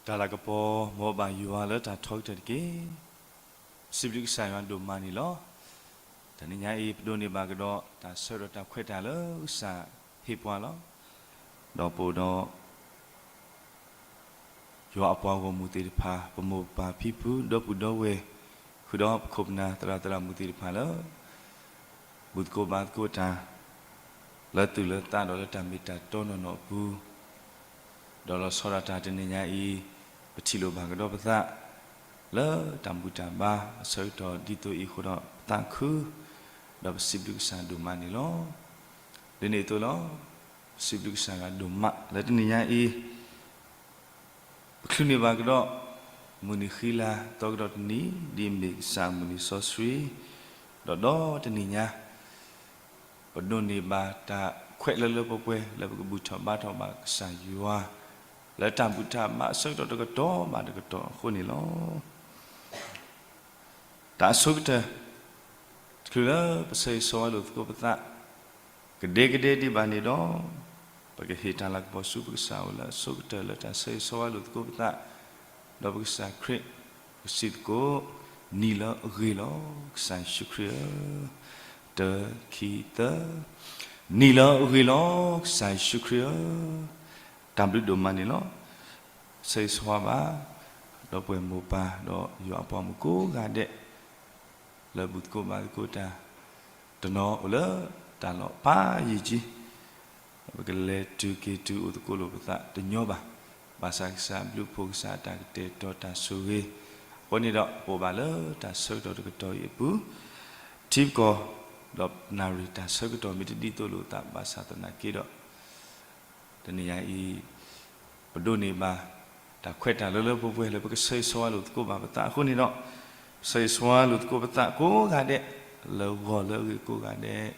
တၢ်လၤကပီၤ မ်ဘၣ်ယွၤလၢတၢ်ထီကတၢၢ်တက့ၢ်. စံးဘျုးကစၢ်ယွၤဒိၣ်မးန့ၣ်လီၤ. တနံၤညါအံၤ ပဒိးန့ၢ်ဘၣ်ကဒီး တၢ်ဆၢကတီၢ်တၢ်ခွဲးတၢ်ယာ်လၢကစၢ်ဟ့ၣ်ပှၤလီၤ. ဒီးပအိၣ်ဒီး ယွၤအပှၤဂီၢ်မုၢ်သ့ၣ်တဖၣ်, ပမိၢ်ပၢ်ဖံဖု ဒီပုၢ်ဒီဝဲၢ်, ဃုာ်ဒီးပခိၣ်ပနၢ်သရၣ်သရၣ်မုၣ်သ့ၣ်တဖၣ်လၢ ဘူၣ်သကိးဘါသကိးတၢ် လၢသူၣ်လၢသးဒီးလၢတၢ်မ့ၢ်တၢ်တီနီၢ်နီၢ်အပူၤ, ဒီးလီၤဆီဒၣ်တၢ်တနံၤညါအံၤ ပထံၣ်လိာ်ဘၣ်ကဒီးပသး လၢတၢ်ဘူၣ်တၢ်ဘါအဆၢကတီၢ်ဒ်သိးအံၤအဃိဒီး ပသးခု ဒီးပစံးဘျုးကစၢ်ဒိၣ်မးန့ၣ်လီၤ. ဒ်န့ၣ်အသိးလီၤ. ပစံးဘျုးကစၢ်ယွၤဒိၣ်မးလၢတနံၤညါအံၤ ပချုးန့ၢ်ဘၣ်ကဒီး မုၢ်နံၤဃံလၤသီကဒီးတနံၤ ဒ်အမ့ၢ်ကစၢ်အမုၢ်နံၤစီဆှံ, ဒီးဒီးတနံၤညါ ပဒိးန့ၢ်ဘၣ်တၢ်ခွဲးလၢလၢပှဲၤပှဲၤ လၢပကဘူၣ်ထီၣ်ဘါထီၣ်ဘၣ်ကစၢ်ယွၤ လၢတၢ်ဘူၣ်တၢ်ဘါအဆၢကတီၢ်တကတီၢ်ဘၣ်တကတီၢ်အဃိန့ၣ်လီၤ. တၢ်အဆိကတၢၢ် တချုးလၢပဆၢဂ့ၤဆၢဝါလိာ်သကိးပသး ကဒဲကဒဲဒံးဘၣ်န့ၣ်ဒီး ပကဟ့ၣ်တၢ်လၤကပီၤဆူပကစၢ်အအိၣ်လၢအဆိကတၢၢ်လၢတၢ်ဆၢဂ့ၤဆၢဝါလိာ်သကိးပသး ဒီးပကစၢ်ခရံာ် ပစံးသကိး နံၤလၢအဂ့ၤလီၤ ကစၢ်ယ့ၣ်ၡူးခရံာ်ဧၢ, တၢ ခံ သၢ, နံၤလၢအဂ့ၤလီၤ ကစၢ်ယ့ၣ်ၡူးခရံာ်ဧၢ, တၢ်ဘျုးဒိၣ်မးန့ၣ်လီၤ. ဆၢဂ့ၤဆၢဝါဘၣ် ဒီပုၢ်ဝဲၢ်မိၢ်ပၢ် ဒီးယွၤအပှၤမုၣ်ကိးဂၤဒဲး လၢဘူၣ်သကိးဘါသကိးတၢ် တနီၤအိၣ်လၢတၢ်လီၢ်ဖးယံၤကံ ပကလဲၤတုၤက့ၤတုၤအိၣ်သကိးလိာ်ပသးတညီဘၣ်. ဘၣ်ဆၣ်ကစၢ်ဘျုးဖှိၣ် ကစၢ်အတၢ်ကတဲာ်ကတီၤတၢ်ဆိၣ်ဂ့ၤ အဃိန့ၣ်ဒီး ပအိၣ်ဘၣ်လၢတၢ်ဆၢကတီၢ်တကတီၢ်အံၤအပူၤ ထံပကီၢ် ဒီးနၣ်ရံၣ်တၢ်ဆၢကတီၢ်မ့ၢ်တဒ်သိးလိာ်သးဘၣ်ဆၣ်သနာ်က့ဒီး တနံၤညါအံၤ ပဒိးန့ၢ်ဘၣ် တၢ်ခွဲးတၢ်လၢလၢပှဲၤပှဲၤလၢပကဆၢဂ့ၤဆၢဝါလိာ်သကိးဘၣ်ပသးအဃိန့ၣ်ဒီး ပဆၢဂ့ၤဆၢဝါလိာ်သကိးပသးကိးဂၤဒဲး လၢဂီၤလၢအဂ့ၤကိးဂၤဒဲး,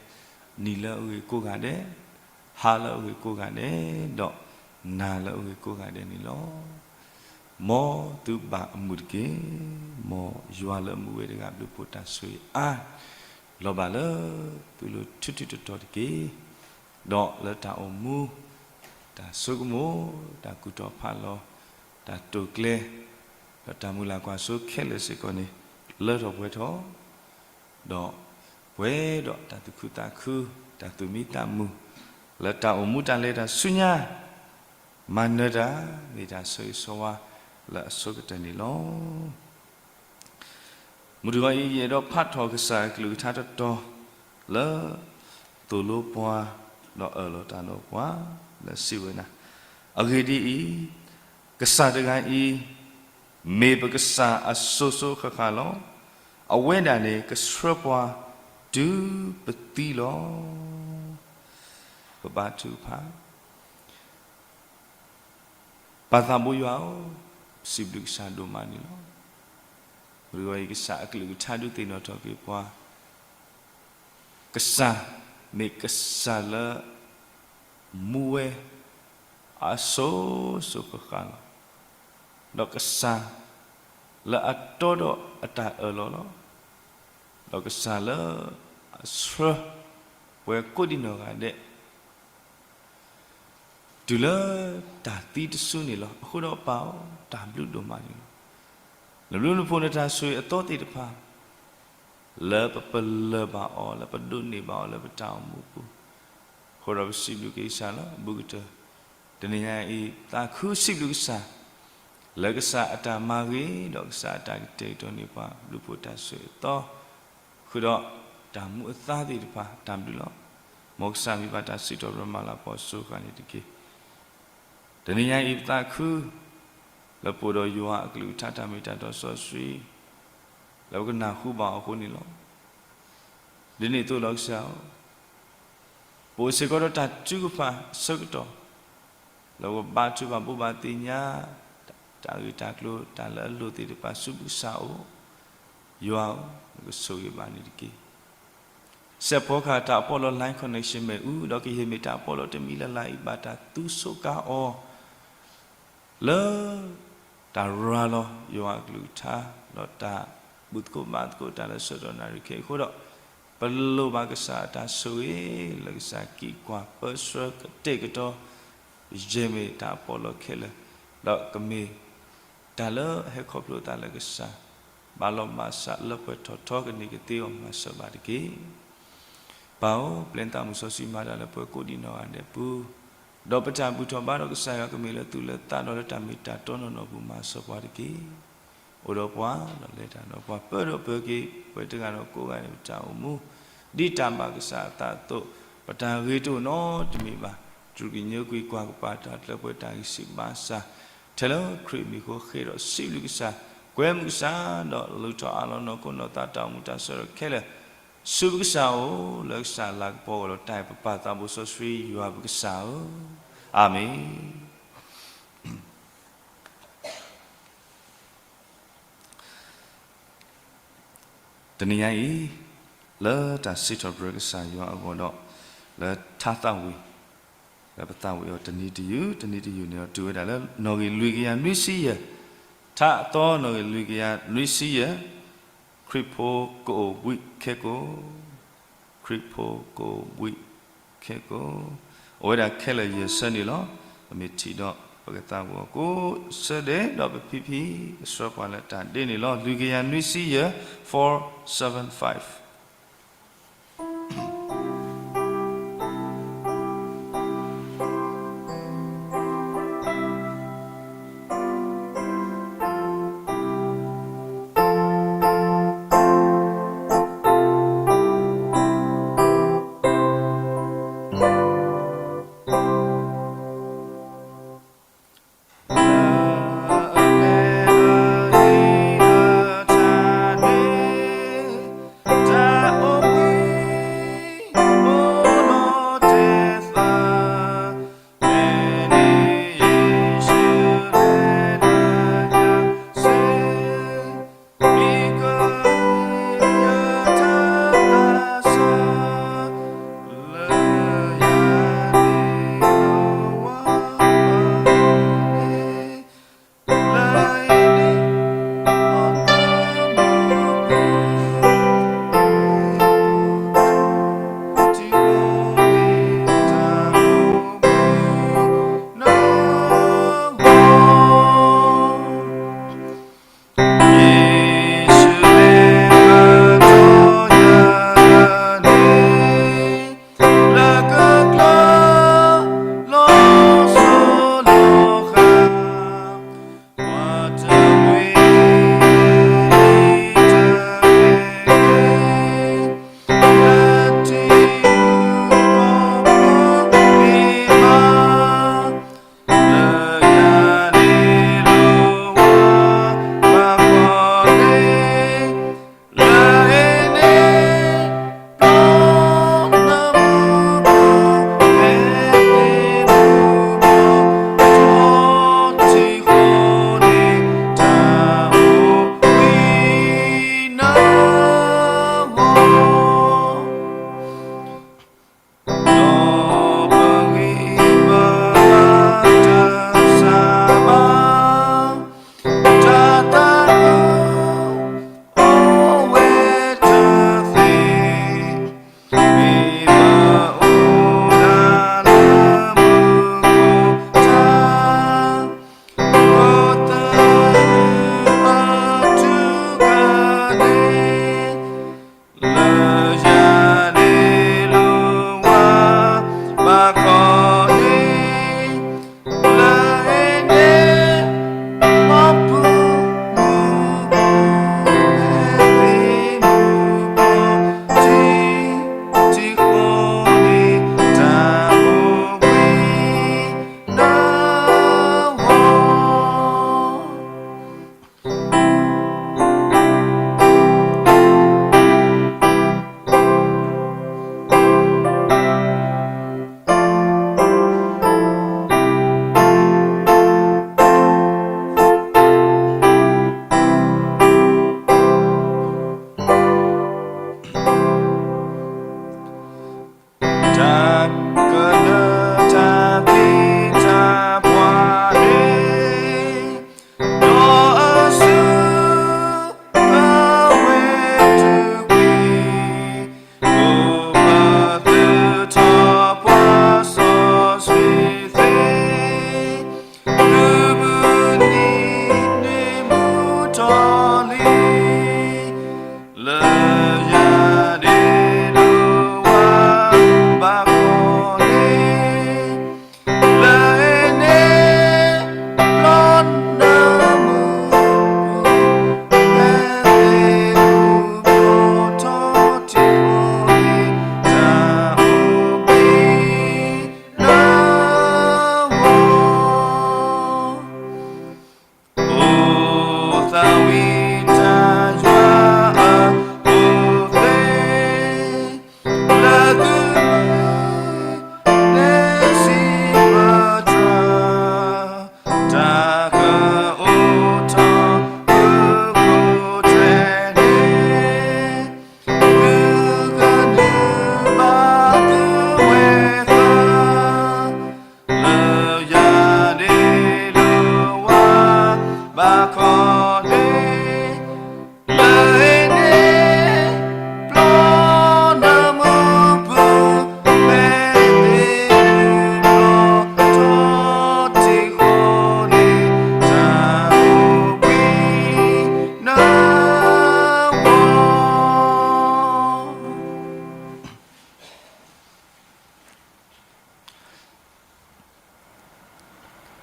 နံၤလၢအဂ့ၤကိးဂၤဒဲး, ဟါလၢအဂ့ၤကိးဂၤဒဲး, ဒီးနၤလၢအဂ့ၤကိးဂၤဒဲးန့ၣ်လီၤ. မ်သုဘၣ်အမုာ်တက့ၢ်. မ်ယွၤလၢအမူဝဲတဂၤဘျုးဖှိၣ်တၢ်ဆိၣ်ဂ့ၤအါ လီၤဘၣ်လၢသုလိၤထူထူတီတီတက့ၢ်. ဒီးလၢတၢ်အိၣ်မူ, တၢ်ဆိကမိၣ်, တၢ်ကူၣ်ထီၣ်ဖးလီၤ, တၢ်တိာ်ကျဲၤ, ဒီးတၢ်မုၢ်လၢ်ကွၢ်စိခဲလၢာ်စ့ၢ်ကီးန့ၣ် လၢထီၣ်ပှဲၤထီၣ် ဒီးပှဲၤဒီးတၢ်သူၣ်ခုသးခု, တၢ်သူၣ်မံသးမုာ်, လၢတၢ်အိၣ်မူတၢ်လဲၤတၢ်ဆူညါ, မၤနၢၤတၢ်, မ့ၢ်တၢ်ဆၢဂ့ၤဆၢဝါလၢအဆိကတၢၢ်န့ၣ်လီၤ. မုၢ်တဂီၤအံၤ ယအဲၣ်ဒိးဖးထီၣ်ကစၢ်အကလုၢ်ကထါတတီၤ လၢသိၣ်လိပှၤ ဒီးအၢၣ်လီၤတၢ်ဒီးပှၤ လၢစံးဝဲဒၣ်, အဂ့ၢ်ဒ်အံၤ, ကစၢ်တဂၤအံၤ မ့ၢ်ပကစၢ်အစိၤစိၤဃၣ်ဃၣ်လီၤ. အဝဲဒၣ်န့ၣ် ကဆှၢပှၤတုၤပသံလီၤ. ပဘါထုကဖၣ်. ပၢ်သးဘိယွၤဧၢ, ပစံးဘျုးကစၢ်ဒိၣ်မးန့ၣ်လီၤ. မုၢ်တဂီၤအံၤ ကစၢ်အကလုၢ်ကထါဒုးသ့ၣ်နီၣ်ထီၣ်က့ၤပှၤ ကစၢ်မ့ၢ်ကစၢ်လၢ မူဝဲအစိၤစိၤဃၣ်ဃၣ်လီၤ. ဒီးကစၢ်လၢအတီဒီးအတၢ်အၢၣ်လီၤလီၤ. ဒီးကစၢ်လၢအဆှၢပှၤကိးဒံနီၢ်ဂၤဒဲး တုၤလၢတၢ်သံတစုန့ၣ်လီၤ. အဃိဒီးပၢ်ဧၢ, တၢ်ဘျုးဒိၣ်မးန့ၣ်လီၤ. နဘျုးနဖှိၣ်နတၢ်ဆိၣ်ဂ့ၤအသီသ့ၣ်တဖၣ် လၢပပလၢၢ်ဘၣ်အီၤ, လၢပဒိးန့ၢ်ဘၣ်အီၤလၢပတၢ်အိၣ်မူအပူၤ, အဃိဒီးပစံးဘျုးက့ၤကစၢ်လၢအဘူးကတၢၢ်. တနံၤညါအံၤ သးခုစံးဘျုးကစၢ် လၢကစၢ်အတၢ်မၤဂ့ၤ ဒီးကစၢ်အတၢ်ကတဲာ်ကတီၤန့ၢ်ပှၤ ဘျုးဖှိၣ်တၢ်ဆိၣ်ဂ့ၤအသီ ဃုာ်ဒီးတၢ်မူအသါသ့ၣ်တဖၣ် တၢ်ဘျုးလီၤ. မ်ကစၢ်မံၤဘၣ်တၢ်စံးထီၣ်ပတြၢၤမၤလၤကပီၤစိၤဃၣ်န့ၣ်တက့ၢ်. တနံၤညါအံၤပသးခု လၢပအိၣ်ဒီးယွၤအကလုၢ်ကထါတၢ်မ့ၢ်တၢ်တီစီဆှံ လၢပကနၢ်ဟူဘၣ်အီၤအဃိန့ၣ်လီၤ. ဒ်န့ၣ်အသိးလီၤကစၢ်ဧၢ, ပအိၣ်စ့ၢ်ကီးဒီးတၢ်ထုကဖၣ်အဆၢကတီၢ် လၢပကဘါထုကဖၣ်ဘိးဘၣ်သ့ၣ်ညါ တၢ်ဂ့ၢ်တၢ်ကျိၤ တၢ်လၢအလိၣ်သ့ၣ်တဖၣ်ဆူပကစၢ်အအိၣ်, ယွၤဧၢ, နကဆိၣ်ဂ့ၤဘၣ်န့ၣ်တက့ၢ်. စဲးဖီကဟၣ်တၢ်အပီးလီ line connection မ့ၣ်အူ ဒီးကယဲၢ်မ့ၢ်တၢ်အပီးလီတမံၤလၢ်လၢ်အံၤ ဘၣ်တၢ်သူဆိးကါအီၤ လၢတၢ်ရၤလီၤယွၤအကလုၢ်ကထါ ဒီးတၢ်ဘူၣ်သကိးဘါသကိးတၢ်လၢဆၢကတီၢ်နၣ်ရံၣ်ခဲအံၤအဃိဒီး ပလိၣ်ဘၣ်ကစၢ်အတၢ်ဆိၣ်ဂ့ၤ လၢကစၢ်ကံးကွၢ်ပၢဆှၢကတဲာ်ကတီၤ ယဲၢ်မ့ၢ်တၢ်အပီးလီခဲလၢာ် ဒီးကမ့ၢ် တၢ်လၢအဟဲခီဖျိအသးလၢကစၢ် ဘၣ်လီၤမၢ်စၢ်လၢပှဲၤထီၣ်ထီကန့ၢ်ကသ့အီၤမၤစၢၤဘၣ်တက့ၢ်. ပၢ်ဧၢ, ပျဲနသးမုၢ်စီဆှံမၤတၢ်လၢပှၤကိးဒံးနီၢ်ဂၤဒဲးပူၤ, ဒီးပတၢ်ဘူၣ်ထီၣ်ဘါထီၣ်ကစၢ်ယွၤကမ့ၢ်လၢသူၣ်လၢသးဒီးလၢတၢ်မ့ၢ်တၢ်တီနီၢ်နီၢ်ပူၤမၤစၢၤပှၤတက့ၢ်. အိၣ်ဒီးပှၤဒီးလဲၤတၢ်ဒီးပှၤ ပၢဒီးပၢက့ၤ ပှၤတဂၤဒီးကိးဂၤန့ၣ် ပတၢ်အိၣ်မူ ဒ်တၢ်ဘၣ်ကစၢ်အသးအသိး, ပတၢ်ဂ့ၤတအိၣ်နီတမံၤဘၣ်. တြူၢ်ကညိကွံာ်ကွၢ်ကပၤတၢ်ကျၢၢ်ပှဲၤတၢ်ဂံၢ်စၢ်ဘါစၢ် ထဲလၢခရံာ်မံၤအဃိ ဃ့ဒီးစံးဘျုးကစၢ်, ကွဲမုာ်ကစၢ်, ဒီးလုၢ်ထီၣ်အးလီၤနီၢ်ခိနီၢ်သးတၢ်အိၣ်မူတၢ်ဆၢထၢၣ်ခဲလၢာ် ဆူပကစၢ်အအိၣ် လၢကစၢ်လၤကပီၤအဂီၢ်ဒီး တၢ်အဲၣ်ပပၢ်သးဘိစီဆှံယွၤပကစၢ်ဧၢ, အၤမ့ၣ်. တနံၤညါအံၤ လၢတၢ်စံးထီၣ်ပတြၢၤကစၢ်ယွၤအဂီၢ်ဒီး လၢထါသးဝံၣ် လၢပသးဝံၣ်အီၤတနံၤတယုၢ် တနံၤတယုၢ်န့ၣ်ဒီး တုၤဝဲဒၣ်လၢနီၣ်ဂံၢ်လွံၢ်ကယၤနွံဆံယဲၢ်, ထါအသီနီၣ်ဂံၢ်လွံၢ်ကယၤနွံဆံယဲၢ်, ခရံာ်ဖိကအိၣ်ဘှံးခဲကိာ် ခရံာ်ဖိကအိၣ်ဘှံးခဲကိာ်, အိၣ်ဝဲဒၣ်ခဲလၢာ်ယဲၢ်ဆၢန့ၣ်လီၤ. ပမ့ၢ်ထံၣ်ဒီး ပကသးဝံၣ်အီၤကိးဆၢဒဲး ဒီးပဖံဖံ ကဆှၢပှၤလၢတၢ်ဒ့န့ၣ်လီၤ. လွံၢ်ကယၤနွံဆံယဲၢ်, four seven five.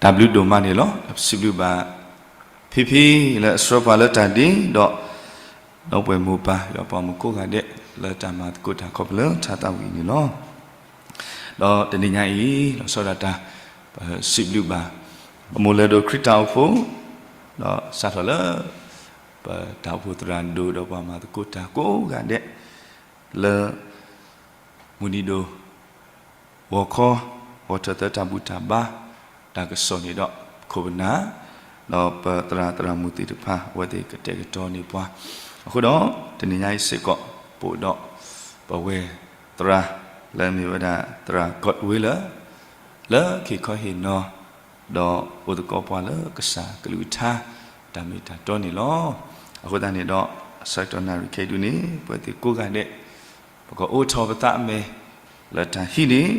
တၢ်ဘျုးဒိၣ်မးန့ၣ်လီၤ. စံးဘျုးဘၣ် ဖံဖံလၢအဆှၢပှၤလၢတၢ်ဒ့ဒီး ဒီပုၢ်ဝဲၢ်မိၢ်ပၢ် ယွၤပှၤမုၣ်ကိးဂၤဒဲး လၢတၢ်မၤသကိးတၢ်ခီဖျိလၢထါသးဝံၣ်န့ၣ်လီၤ. ဒီးတနံၤညါအံၤ လီၤဆီဒၣ်တၢ် ပစံးဘျုးဘၣ် ပမိၢ်လၢဒိၣ်ခရံာ်တၢ်အိၣ်ဖှိၣ် ဒီးစးထီၣ်လၢ ပတၢ်အိၣ်ဖှိၣ်သရၣ်ဒိၣ်ဒီးပှၤမၤသကိးတၢ်ကိးဂၤဒဲး လၢ မုၢ်နံၤဒိၣ် ဂီၤခီ ဂီၤထၢၣ်သၢတၢ်ဘူၣ်တၢ်ဘါ တၢ်ကစီၣ်န့ၣ်ဒီး ခိၣ်ပနၢ် ဒီးပသရၣ်သရၣ်မုၣ်သ့ၣ်တဖၣ် အဝဲသ့ၣ်ကတဲာ်ကတီၤန့ၢ်ပှၤ အဃိဒီး တနံၤညါအံၤစ့ၢ်ကီး ပအိၣ်ဒီး ပဝဲၢ်သရၣ် လၢအမ့ၢ်ဝဲဒၣ်သရၣ် Godwill လၢ လၢခ့ခီဟ့ၣ်နီၤ ဒီးအိၣ်သကိးပှၤလၢကစၢ်ကလုၢ်ကထါ တၢ်မ့ၢ်တၢ်တီန့ၣ်လီၤ. အဃိသတးန့ၣ်ဒီး အဆၢကတီၢ်နၣ်ရံၣ်ခဲအံၤဒုန့ၣ် ပဝဲသ့ၣ်ကိးဂၤဒဲး ပကအိးထီၣ်ပသးအမဲာ် လၢတၢ်ဟံးန့ၢ်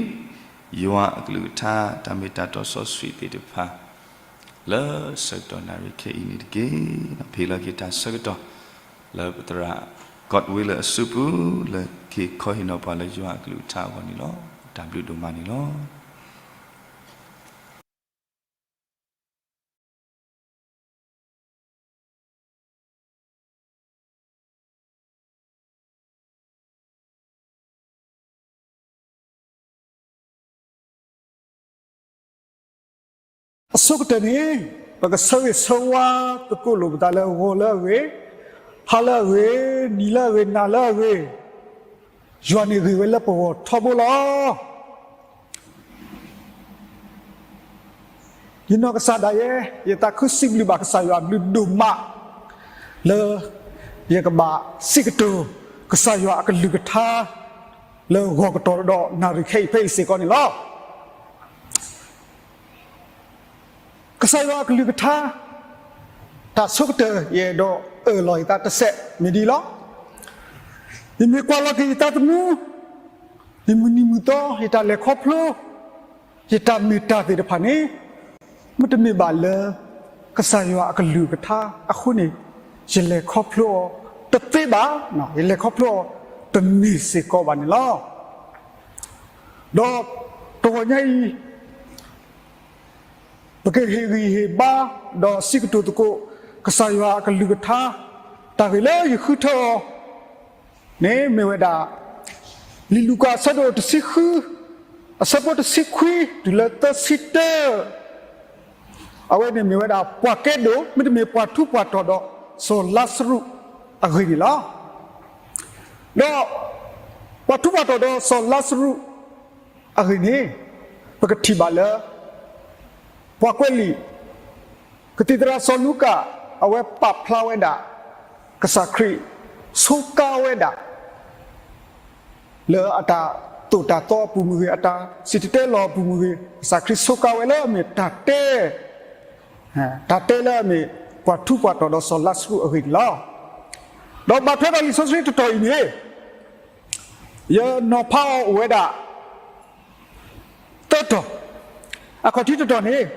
ယွၤအကလုၢ်ကထါ တၢ်မ့ၢ်တၢ်တီစီဆှံသ့ၣ်တဖၣ် လၢဆၢကတီၢ်နၣ်ရံၣ်ခဲအံၤန့ၣ်တက့ၢ်. ပဟ့ၣ်လီၤက့ၤတၢ်ဆၢကတီၢ် လၢပသရၣ် Godwill အစုပူၤ လၢခ့ခီဟ့ၣ်နီၤပှၤလၢယွၤအကလုၢ်ကထါအဂီၢ်န့ၣ်လီၤ. တၢ်ဘျုးဒိၣ်မးန့ၣ်လီၤ. အဆိကတၢၢ်န့ၣ် ပကဆၢဂ့ၤဆၢဝါသကိးလိာ်ပသးလၢဂီၤလၢအဂ့ၤ, ဟါလၢအဂ့ၤ, နံၤလၢအဂ့ၤ, နၤလၢအဂ့ၤ, ယွၤန့ၣ်ဂ့ၤဝဲလၢပဂီၢ်ထီဘိလီၤ. ယနီၢ်ကစၢ်ဒၣ်ယဲ ယသးခုစံးဘျုးဘၣ်ကစၢ်ယွၤအဘျုးဒိၣ်မး လၢယကဘၣ်စံးကတိၤ ကစၢ်ယွၤအကလုၢ်ကထါ လၢဂီၤကတီၢ်ဒီးနၣ်ရံၣ်ခဲအံၤဖဲအံၤစ့ၢ်ကီးန့ၣ်လီၤ. ကစၢ်ယွၤအကလုၢ်ကထါ တၢ်ဆိကတၢၢ်ယအဲၣ်ဒိးအၢၣ်လီၤယသးတစဲးမ့ၢ်ဒ်အံၤလီၤ. ယမ့ၢ်ကွၢ်လီၤက့ၤယသးသမူ, ယမုၢ်နံၤမုၢ်သီ, ယတၢ်လဲၤခီဖျိ, ယတၢ်မ့ၢ်တၢ်သ့ၣ်တဖၣ်န့ၣ် မ့တမ့ၢ်ဘၣ်လၢ ကစၢ်ယွၤအကလုၢ်ကထါအဃိန့ၣ် ယလဲၤခီဖျိအီၤတသ့ဘၣ်, ယလဲၤခီဖျိအီၤတန့ၢ်စ့ၢ်ကီးဘၣ်န့ၣ်လီၤ. ဒီးတဂီၤညါအံၤ ပကဟ့ၣ်ဂံၢ်ဟ့ၣ်ဘါ ဒီးစံးကတိၤသကိး ကစၢ်ယွၤအကလုၢ်ကထါ တၢ်ဂ့ၢ်လၢယဃုထၢအီၤန့ၣ် မ့ၢ်ဝဲဒၣ် လံာ်လူၤကၣ်အဆၢဒိၣ်တဆံဃု အဆၢဖိတဆံခွံ တုၤလၢသၢဆံတၢ အဝဲန့ၣ်မ့ၢ်ဝဲဒၣ် ပှၤကဲဒိၣ် မ့တမ့ၢ်ပှၤထူးပှၤတီၤဒီးစီၤလါစရူးအဂ့ၢ်န့ၣ်လီၤ. ဒီးပှၤထူးပှၤတီၤဒီးစီၤလါစရူးအဂ့ၢ်န့ၣ် ပကထံၣ်ဘၣ်လၢ ပှၤကွဲးလံာ် ကသံၣ်သရၣ်စီၤလူၤကၣ် အဝဲပာ်ဖျါဝဲဒၣ် ကစၢ်ခရံာ်ဆိးကါဝဲဒၣ် လၢအတၢ်သိၣ်တၢ်သီအပူၤမ့ၢ်ဂ့ၤ, အတၢ်စံၣ်တဲၤတဲလီၤအပူၤမ့ၢ်ဂ့ၤ, ကစၢ်ခရံာ်ဆိးကါဝဲလၢအမ့ၢ်တၢ်တဲ, တၢ်တဲလၢအမ့ၢ် ပှၤထူးပှၤတီၤဒီးစီၤလါစရူးအဂ့ၢ်န့ၣ်လီၤ. ဒီးဘၣ်ထွဲဒီးလံာ်စီဆှံတတီၤအံၤန့ၣ် ယနီၤဖးအီၤအိၣ်ဝဲဒၣ် သၢတီၤ, အခီၣ်ထံးတတီၤန့ၣ်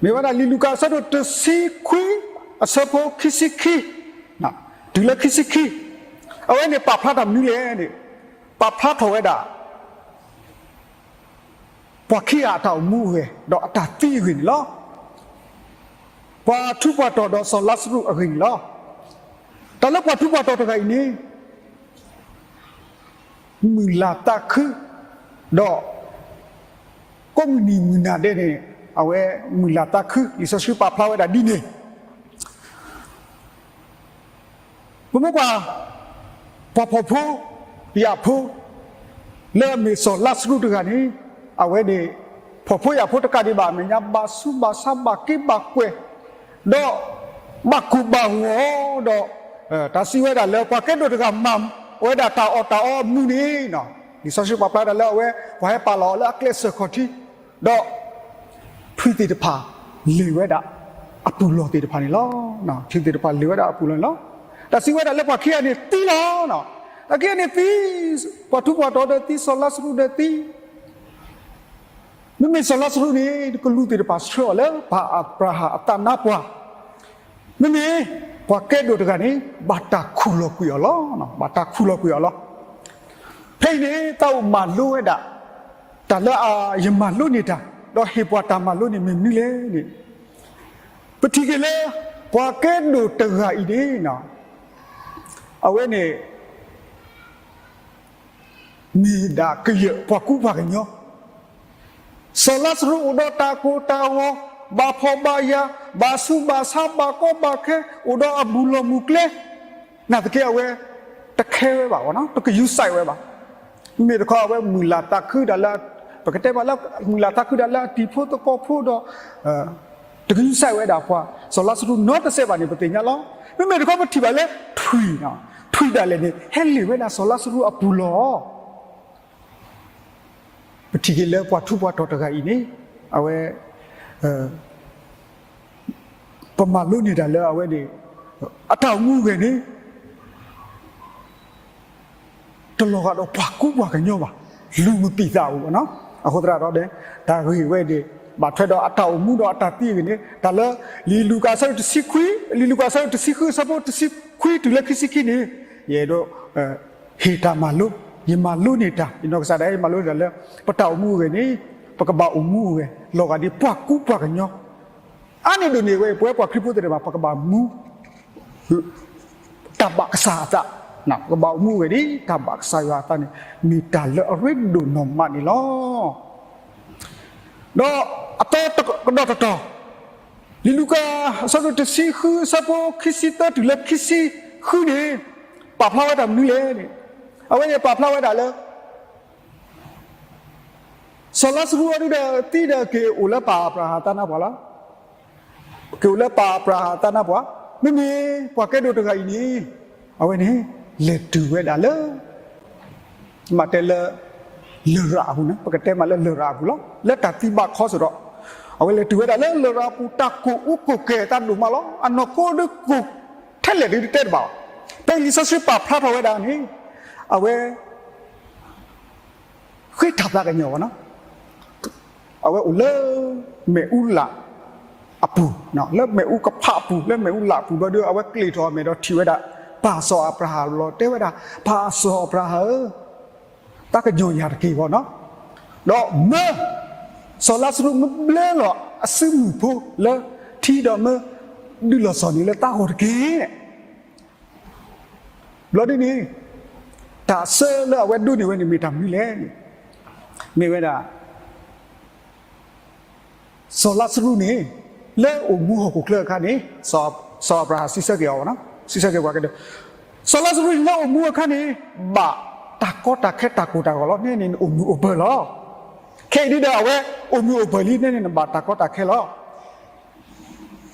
မ့ၢ်ဝဲဒၣ်လံာ်လူၤကၣ်အဆၢဒိၣ်တဆံခွံ အဆၢဖိခံဆံခံ တုၤလၢခံဆံခံ, အဝဲန့ၣ်ပာ်ဖျါတၢ်မနုၤလဲၣ်န့ၣ် ပာ်ဖျါထီၣ်ဝဲဒၣ် ပှၤခံဂၤအတၢ်အိၣ်မူအဂ့ၢ် ဒီးအတၢ်သံအဂ့ၢ်န့ၣ်လီၤ. ပှၤထူးပှၤတီၤဒီးစီၤလါစရူးအဂ့ၢ်န့ၣ်လီၤ. တၢ်လၢပှၤထူးပှၤတီၤတဂၤအံၤန့ၣ် မုၢ်လၢ်သးခု ဒီး ကိးမုၢ်နံၤမုၢ်နၤဒဲးန့ၣ် အဝဲမုၢ်လၢ်သးခု လံာ်စီဆှံပာ်ဖျါဝဲဒၣ်ဒ်န့ၣ် ပမ့ၢ်ကွၢ် ပှၤဖှီၣ်ဖိယာ်ဖိ လၢအမ့ၢ်စီၤလါစရူးတဂၤန့ၣ် အဝဲန့ၣ် ဖှီၣ်ဖိယာ်ဖိတကးဒံးဘၣ် အမဲာ်ညါဘၣ်ဆူးဘၣ်ဆါ ဘၣ်က့ဘၣ်ကွဲၢ် ဒီး ဘၣ်ကိၢ်ဘၣ်ဂီၤဒီး တၢ်စံးဝဲဒၣ်လၢပှၤကဲဒိၣ်တဂၤမၤဝဲဒၣ်တၢ်အီၣ်တၢ်အီအမုၢ်န့ၣ် လံာ်စီဆှံပာ်ဖျါဒၣ်လၢအဝဲ ပှၤဟဲပာ်လီၤအီၤလၢအကျဲစၢၤခီၣ်ထံး ဒီး ထွံၣ်သ့ၣ်တဖၣ်လ့ၣ်ဝဲဒၣ်အပူၤလီၢ်သ့ၣ်တဖၣ်န့ၣ်လီၤ. ထွံၣ်သ့ၣ်တဖၣ်လ့ၣ်ဝဲဒၣ်အပူၤလီၢ်န့ၣ်လီၤ. တၢ်စံးဝဲဒၣ်လၢပှၤခံဂၤန့ၣ်သံလီၤ. ပှၤခံဂၤန့ၣ်သံ, ပှၤထူးပှၤတီၤဒီးသံ စီၤလါစရူးဒီးသံ မ့မ့ၢ်စီၤလါစရူးန့ၣ် ကလူးသ့ၣ်တဖၣ်ဆှၢအီၤလၢပၢ်အၤဘြၤဟၣ်အသးနါပှၢ်, မ့မ့ၢ် ပှၤကဲဒိၣ်တဂၤန့ၣ် ဘၣ်တၢ်ခူၣ်လီၤကွံာ်အီၤလီၤ. ဘၣ်တၢ်ခူၣ်လီၤကွံာ်အီၤလီၤ. ဖဲအံၤန့ၣ် သးအိၣ်မၤလိဝဲဒၣ် တၢ်လၢယမၤလိန့ၢ်တၢ် ဒီးဟ့ၣ်ပှၤတၢ်မၤလိန့ၣ်မ့ၢ်မနုၤလဲၣ်န့ၣ်, ပထံၣ်က့ၤလၢ ပှၤကဲဒိၣ်တဂၤအံၤန့ၣ် အဝဲန့ၣ် မ့ၢ်ဒၣ်ကယဲၢ်ပှၤကူပှၤကညီ, စီၤလါစရူးအိၣ်ဒီးတၢ်ကိၢ်တၢ်ဂီၤ, ဘၣ်ဖှီၣ်ဘၣ်ယာ်, ဘၣ်ဆူးဘၣ်ဆါ, ဘၣ်ကီဘၣ်ခဲ, အိၣ်ဒီးအဘူးလီၢ်မုၢ်ကျဲ, နာ်သက့အဝဲ တခဲဝဲဘၣ်, တကယူၤစဲးဝဲဘၣ်. မ့မ့ၢ်တခီအဝဲမုာ်လၤသးခုဒၣ်လၢ ပကတဲမးလၢ မုာ်လၤသးခုဒၣ်လၢအတံၤဖိသကိးဖိဒီး တကယူၤစဲးဝဲဒၣ်ပှၤ စီၤလါစရူးနီတစဲးဘၣ်န့ၣ် ပသ့ၣ်ညါလီၤ. မ့မ့ၢ်တခီပထံၣ်ဘၣ်လၢထွံၣ်, ထွံၣ်ဒၣ်လဲာ်န့ၣ် ဟဲလ့ၣ်ဝဲဒၣ်စီၤလါစရူးအပူၤလီၤ. ပထံၣ်က့ၤလၢပှၤထူးပှၤတီၤတဂၤအံၤန့ၣ် အဝဲ ပမၤလိန့ၢ်တၢ်လၢအဝဲန့ၣ် အတၢ်အိၣ်မူအဂဲၤန့ၣ် တလီၤဂာ်ဒီးပှၤကူပှၤကညီဘၣ်, လူမပံသးအူဘၣ်နီၤ. အဃိသတးဒီး တၢ်ဂ့ၢ်ဝဲန့ၣ် ဘၣ်ထွဲဒီးအတၢ်အိၣ်မူဒီးအတၢ်သံအဂ့ၢ်န့ၣ် တၢ်လၢ လံာ်လူၤကၣ်အဆၢဒိၣ်တဆံခွံ, လံာ်လူၤကၣ်အဆၢဒိၣ်တဆံဃု အဆၢဖိတဆံခွံတုၤလၢခံဆံခံန့ၣ် ယအဲၣ်ဒိး ဟ့ၣ်တၢ်မၤလိ, ယမၤလိန့ၢ်တၢ်, ယနီၢ်ကစၢ်ဒၣ်ယမၤလိန့ၢ်တၢ်လၢ ပတၢ်အိၣ်မူအဂ့ၢ်န့ၣ် ပကဘၣ်အိၣ်မူအဂဲၤ လီၤဂာ်ဒ်ပှၤကူပှၤကညီ အါန့ၢ်ဒိၣ်န့ၢ်ဝဲ ပဝဲပှၤခရံာ်ဖိသ့ၣ်တဖၣ် ပကဘၣ်မူ တၢ်ဘၣ်ကစၢ်အသး, ပကဘၣ်အိၣ်မူအဂဲၤဒ်တၢ်ဘၣ်ကစၢ်ယွၤအသးန့ၣ် မ့ၢ်တၢ်လၢအရ့ဒိၣ်နီၢ်မးန့ၣ်လီၤ. ဒီးအသီကဒီးတတီၤ, လံာ်လူၤကၣ် အဆၢဒိၣ်တဆံဃု အဆၢဖိခံဆံသၢတုၤလၢခံဆံဃုန့ၣ် ပာ်ဖျါဝဲတၢ်မနုၤလဲၣ်န့ၣ်, အဝဲန့ၣ်ပာ်ဖျါဝဲဒၣ်လၢ စီၤလါစရူးအဒုဒီးသံဒီးက့ၤအိၣ်လၢပၢ်အၤဘြၤဟၣ်အသးနါပှၢ်လီၤ. က့ၤအိၣ်လၢပၢ်အၤဘြၤဟၣ်အသးနါပှၢ်, မ့မ့ၢ်ပှၤကဲဒိၣ်တဂၤအံၤန့ၣ် အဝဲန့ၣ် လဲၤတုၤဝဲဒၣ်လၢ မ့ၢ်တဲလၢ လရာ်အပူၤန့ၣ် ပကတဲမးလၢလရာ်အပူၤလီၤ. လၢတၢ်သံဘၣ်ခီစ့ၢ်ကီး, အဝဲလဲၤတုၤဝဲဒၣ်လၢလရာ်အပူၤ တၢ်ကိၢ်အူကိၢ်ကဲၤအသးဒိၣ်မးလီၤ. အနီၢ်ခိဒုးကိၢ်ထဲလဲၣ်ဒုးတတဲတဘၣ်ဘၣ်. ဖဲလံာ်စီဆှံပာ်ဖျါထီၣ်ဝဲဒၣ်န့ၣ် အဝဲ ဃ့တၢ်သးကညီၤဘၣ်နီၤ, အဝဲအိၣ်လၢ မ့ၣ်အူလၣ်အပူၤ, လၢမ့ၣ်အူကဖးအပူၤ လၢမ့ၣ်အူလၣ်အပူၤဘျီဒီး အဝဲကျ့ၣ်ထီၣ်အမဲာ်ဒီးထံၣ်ဝဲဒၣ် ပၢ်စီၤအၤဘြၤဟၣ်လီၤ. တဲဝဲဒၣ် ပၢ်စီၤအၤဘြၤဟၣ်ဧၢ, သးကညီၤယၤတက့ၢ်ဘၣ်နီၤ. ဒီးမၢ စီၤလါစရူးမၢဘျၢလီၤအစုမုၢ်ဖိလၢထံဒီးမၢဒုးလီၤစီၤန့ၣ်လၢသးဂီၢ်တက့ၢ်. ဘျီဒ်န့ၣ် တၢ်အဆၢလၢအဝဲဒိးန့ၢ်ဝဲန့ၣ် မ့ၢ်တၢ်မနုၤလဲၣ်န့ၣ်, မ့ၢ်ဝဲဒၣ် စီၤလါစရူးန့ၣ် လၢအိၣ်မူဟီၣ်ခိၣ်ချၢအခါန့ၣ် စီၤအၤဘြၤဟၣ်စံးဆၢက့ၤအီၤ, စံးဆၢက့ၤပှၤကဲဒိၣ်, စီၤလါစရူးန့ၣ်လၢအိၣ်မူအခါန့ၣ် ဘၣ်တၢ်ကီတၢ်ခဲတၢ်ကိၢ်တၢ်ဂီၤလီၤ. နဲန့ၣ်အိၣ်မုာ်အိၣ်ပၢၤလီၤ. ခဲအံၤဒ်ဒီး အဝဲအိၣ်မုာ်အိၣ်ပၢၤလံ နဲန့ၣ်နဘၣ်တၢ်ကီတၢ်ခဲလီၤ.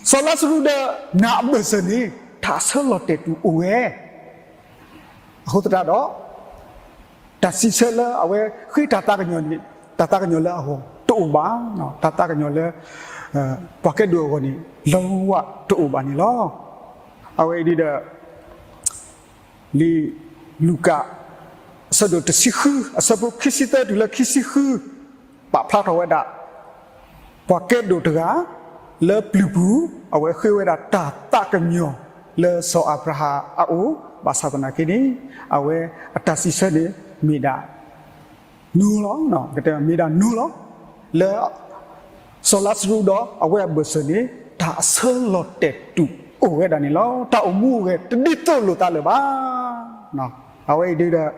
စီၤလါစရူးဒီးနၤအဘၢၣ်စၢၤန့ၣ် တၢ်အဆၢလီၤတဲာ်တူာ်အိၣ်ဝဲ. အဃိသတးဒီး တၢ်စံးဆၢလၢအဝဲဃ့တၢ်သးကညီၤန့ၣ် တၢ်သးကညီၤလၢအဂီၢ်တအိၣ်ဘၣ်, တၢ်သးကညီၤလၢ ပှၤကဲဒိၣ်အဂီၢ်န့ၣ် လၢဝဲတအိၣ်ဘၣ်န့ၣ်လီၤ. အဝဲအံၤဒ်ဒီး လံာ်လူၤကၣ် အဆၢဒိၣ်တဆံဃု အဆၢဖိခံဆံသၢတုၤလၢခံဆံဃု ပာ်ဖျါထီၣ်ဝဲဒၣ် ပှၤကဲဒိၣ်တဂၤ လၢပျုၤပူၤ အဝဲဃ့ဝဲဒၣ်တၢ်သးကညီၤလၢစီၤအၤဘြၤဟၣ်အအိၣ် ဘၣ်ဆၣ်သနာ်က့န့ၣ် အဝဲအတၢ်စံးဆၢန့ၣ် မ့ၢ်ဒၣ် နီၤလီၤ, မ့ၢ်ဒၣ်နီၤလီၤ, လၢ စီၤလါစရူးဒီးအဝဲအဘၢၣ်စၢၤန့ၣ် တၢ်အဆၢလီၤတဲာ်တူာ်အိၣ်ဝဲဒၣ်န့ၣ်လီၤ. တၢ်အိၣ်မူအိၣ်ဂဲၤတဒ်သိးလိာ်သးလၢၤဘၣ်. အဝဲအံၤဒ်ဒီး လံာ်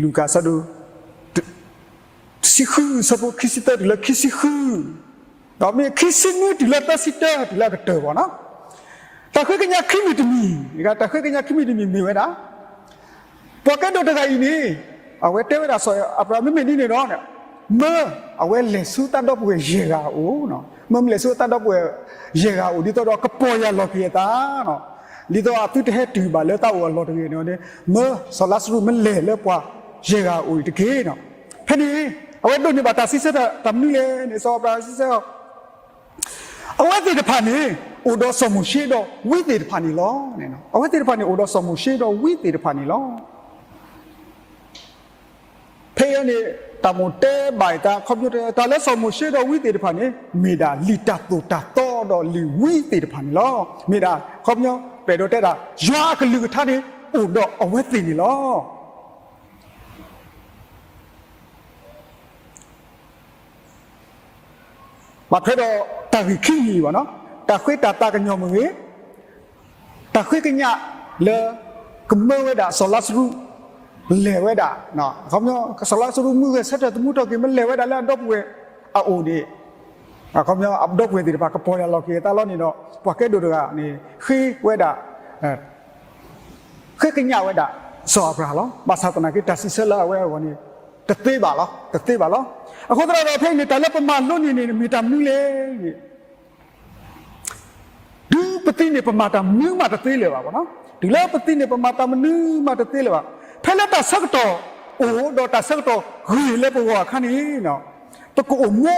လူၤကၣ်အဆၢဒိၣ် တဆံဃု အဆၢဖိခံဆံသၢတုၤလၢခံဆံဃု, ဒီးမ့ၢ်ခံဆံနွံတုၤလၢသၢဆံတၢ တုၤလၢအကတၢၢ်ဘၣ်နီၤ, တၢ်ဃ့ကညးခံမံၤတမံၤ, တၢ်ဃ့ကညးခံမံၤတမံၤမ့ၢ်ဝဲဒၣ် ပှၤကဲဒိၣ်တဂၤအံၤန့ၣ် အဝဲတဲဝဲဒၣ်စီၤအၤဘြၤဟၣ် မ့မ့ၢ်ဒ်န့ၣ်ဒီး မၢအဝဲလဲၤဆူတၢ်ဒီပုၢ်ဝဲၢ်ယဲၢ်ဂၤအအိၣ်, မၢမ့ၢ်လဲၤဆူတၢ်ဒီပုၢ်ဝဲၢ်ယဲၢ်ဂၤအအိၣ် ဒ်သိးဒီးကပီၢ်ယၢ်လီၤက့ၤအသး ဒ်သိးအသုတဟဲတုၤဘၣ်လၢတၢ်အိၣ်အလီၢ်တဂ့ၤန့ၣ်, မၢစီၤလါစရူးမ့ၢ်လဲၤလၢပှၤယဲၢ်ဂၤအအိၣ်အံၤတက့ၢ်. ဖဲန့ၣ် အဝဲဒိးန့ၢ်ဘၣ်တၢ်စံးဆၢတၢ်မနုၤလဲၣ်န့ၣ် စီၤအၤဘြၤဟၣ်စံးဆၢ အဝဲသ့ၣ်တဖၣ်န့ၣ် အိၣ်ဒီးစီၤမိၤၡ့ဒီးဝံသ့ၣ်တဖၣ်န့ၣ်လီၤ. အဝဲသ့ၣ်တဖၣ်န့ၣ် အိၣ်ဒီးစီၤမိၤၡ့ဒီးဝံသ့ၣ်တဖၣ်န့ၣ်လီၤ. ဖဲအံၤန့ၣ် တၢ်မိၣ်တဲဘၣ်အသးခီဖျိ တၢ်လၢစီၤမိၤၡ့ဒီးဝံသ့ၣ်တဖၣ်န့ၣ် မ့ၢ်ဒၣ်လံာ်တၢ်သိၣ်တၢ်သီဒီးလံာ်ဝံသ့ၣ်တဖၣ်န့ၣ်လီၤ. မ့ၢ်ဒၣ်ခီဖျိ ပအဲၣ်ဒိးတဲဒၣ် ယွၤအကလုၢ်ကထါန့ၣ် အိၣ်ဒီးအဝဲသ့ၣ်န့ၣ်လီၤ. ဘၣ်ထွဲဒီးတၢ်ဂ့ၢ်ခံမံၤဘၣ်နီၤ, တၢ်ဃ့တၢ်သးကညီၤမ့ၢ်ဂ့ၤ, တၢ်ဃ့ကညးလၢ ကမၢဝဲဒၣ်စီၤလါစရူး လဲၤဝဲဒၣ်, စီၤလါစရူးမုၢ်ဂဲၤဆၢထၢၣ်သမူထီၣ်က့ၤ မ့ၢ်လဲၤဝဲဒၣ်လၢအဒီပုၢ်ဝဲၢ်အအိၣ်န့ၣ်, အခီပညီအဒီပုၢ်ဝဲၢ်သ့ၣ်တဖၣ်ကပီၢ်ယၢ်လီၤက့ၤအသးလီၤန့ၣ်ဒီး ပှၤကဲဒိၣ်တဂၤန့ၣ် ဃ့ဝဲဒၣ် ဃ့ကညးဝဲဒၣ် စီၤအၤဘြၤဟၣ်လီၤ. ဘၣ်ဆၣ်သနာ်က့ တၢ်စံးဆၢလၢအဝဲအဂီၢ်န့ၣ် တသ့ဘၣ်လီၤ, တသ့ဘၣ်လီၤ. အဃိသတးဒီးဖဲအံၤန့ၣ် တၢ်လၢပမၤလိန့ၢ်န့ၣ် မ့ၢ်တၢ်မနုၤလဲၣ်န့ၣ် တုၤပသံန့ၣ် ပမၤတၢ်မနုၤမးတသ့လၢၤဘၣ်နီၤ. တုၤလၢပသံန့ၣ် ပမၤတၢ်မနုၤမးတသ့လၢၤဘၣ်. ဖဲလၢတၢ်ဆၢကတီၢ်အိၣ်ဒီးတၢ်ဆၢကတီၢ်ဂ့ၤလၢပဂီၢ်အခါန့ၣ် ပကအိၣ်မူ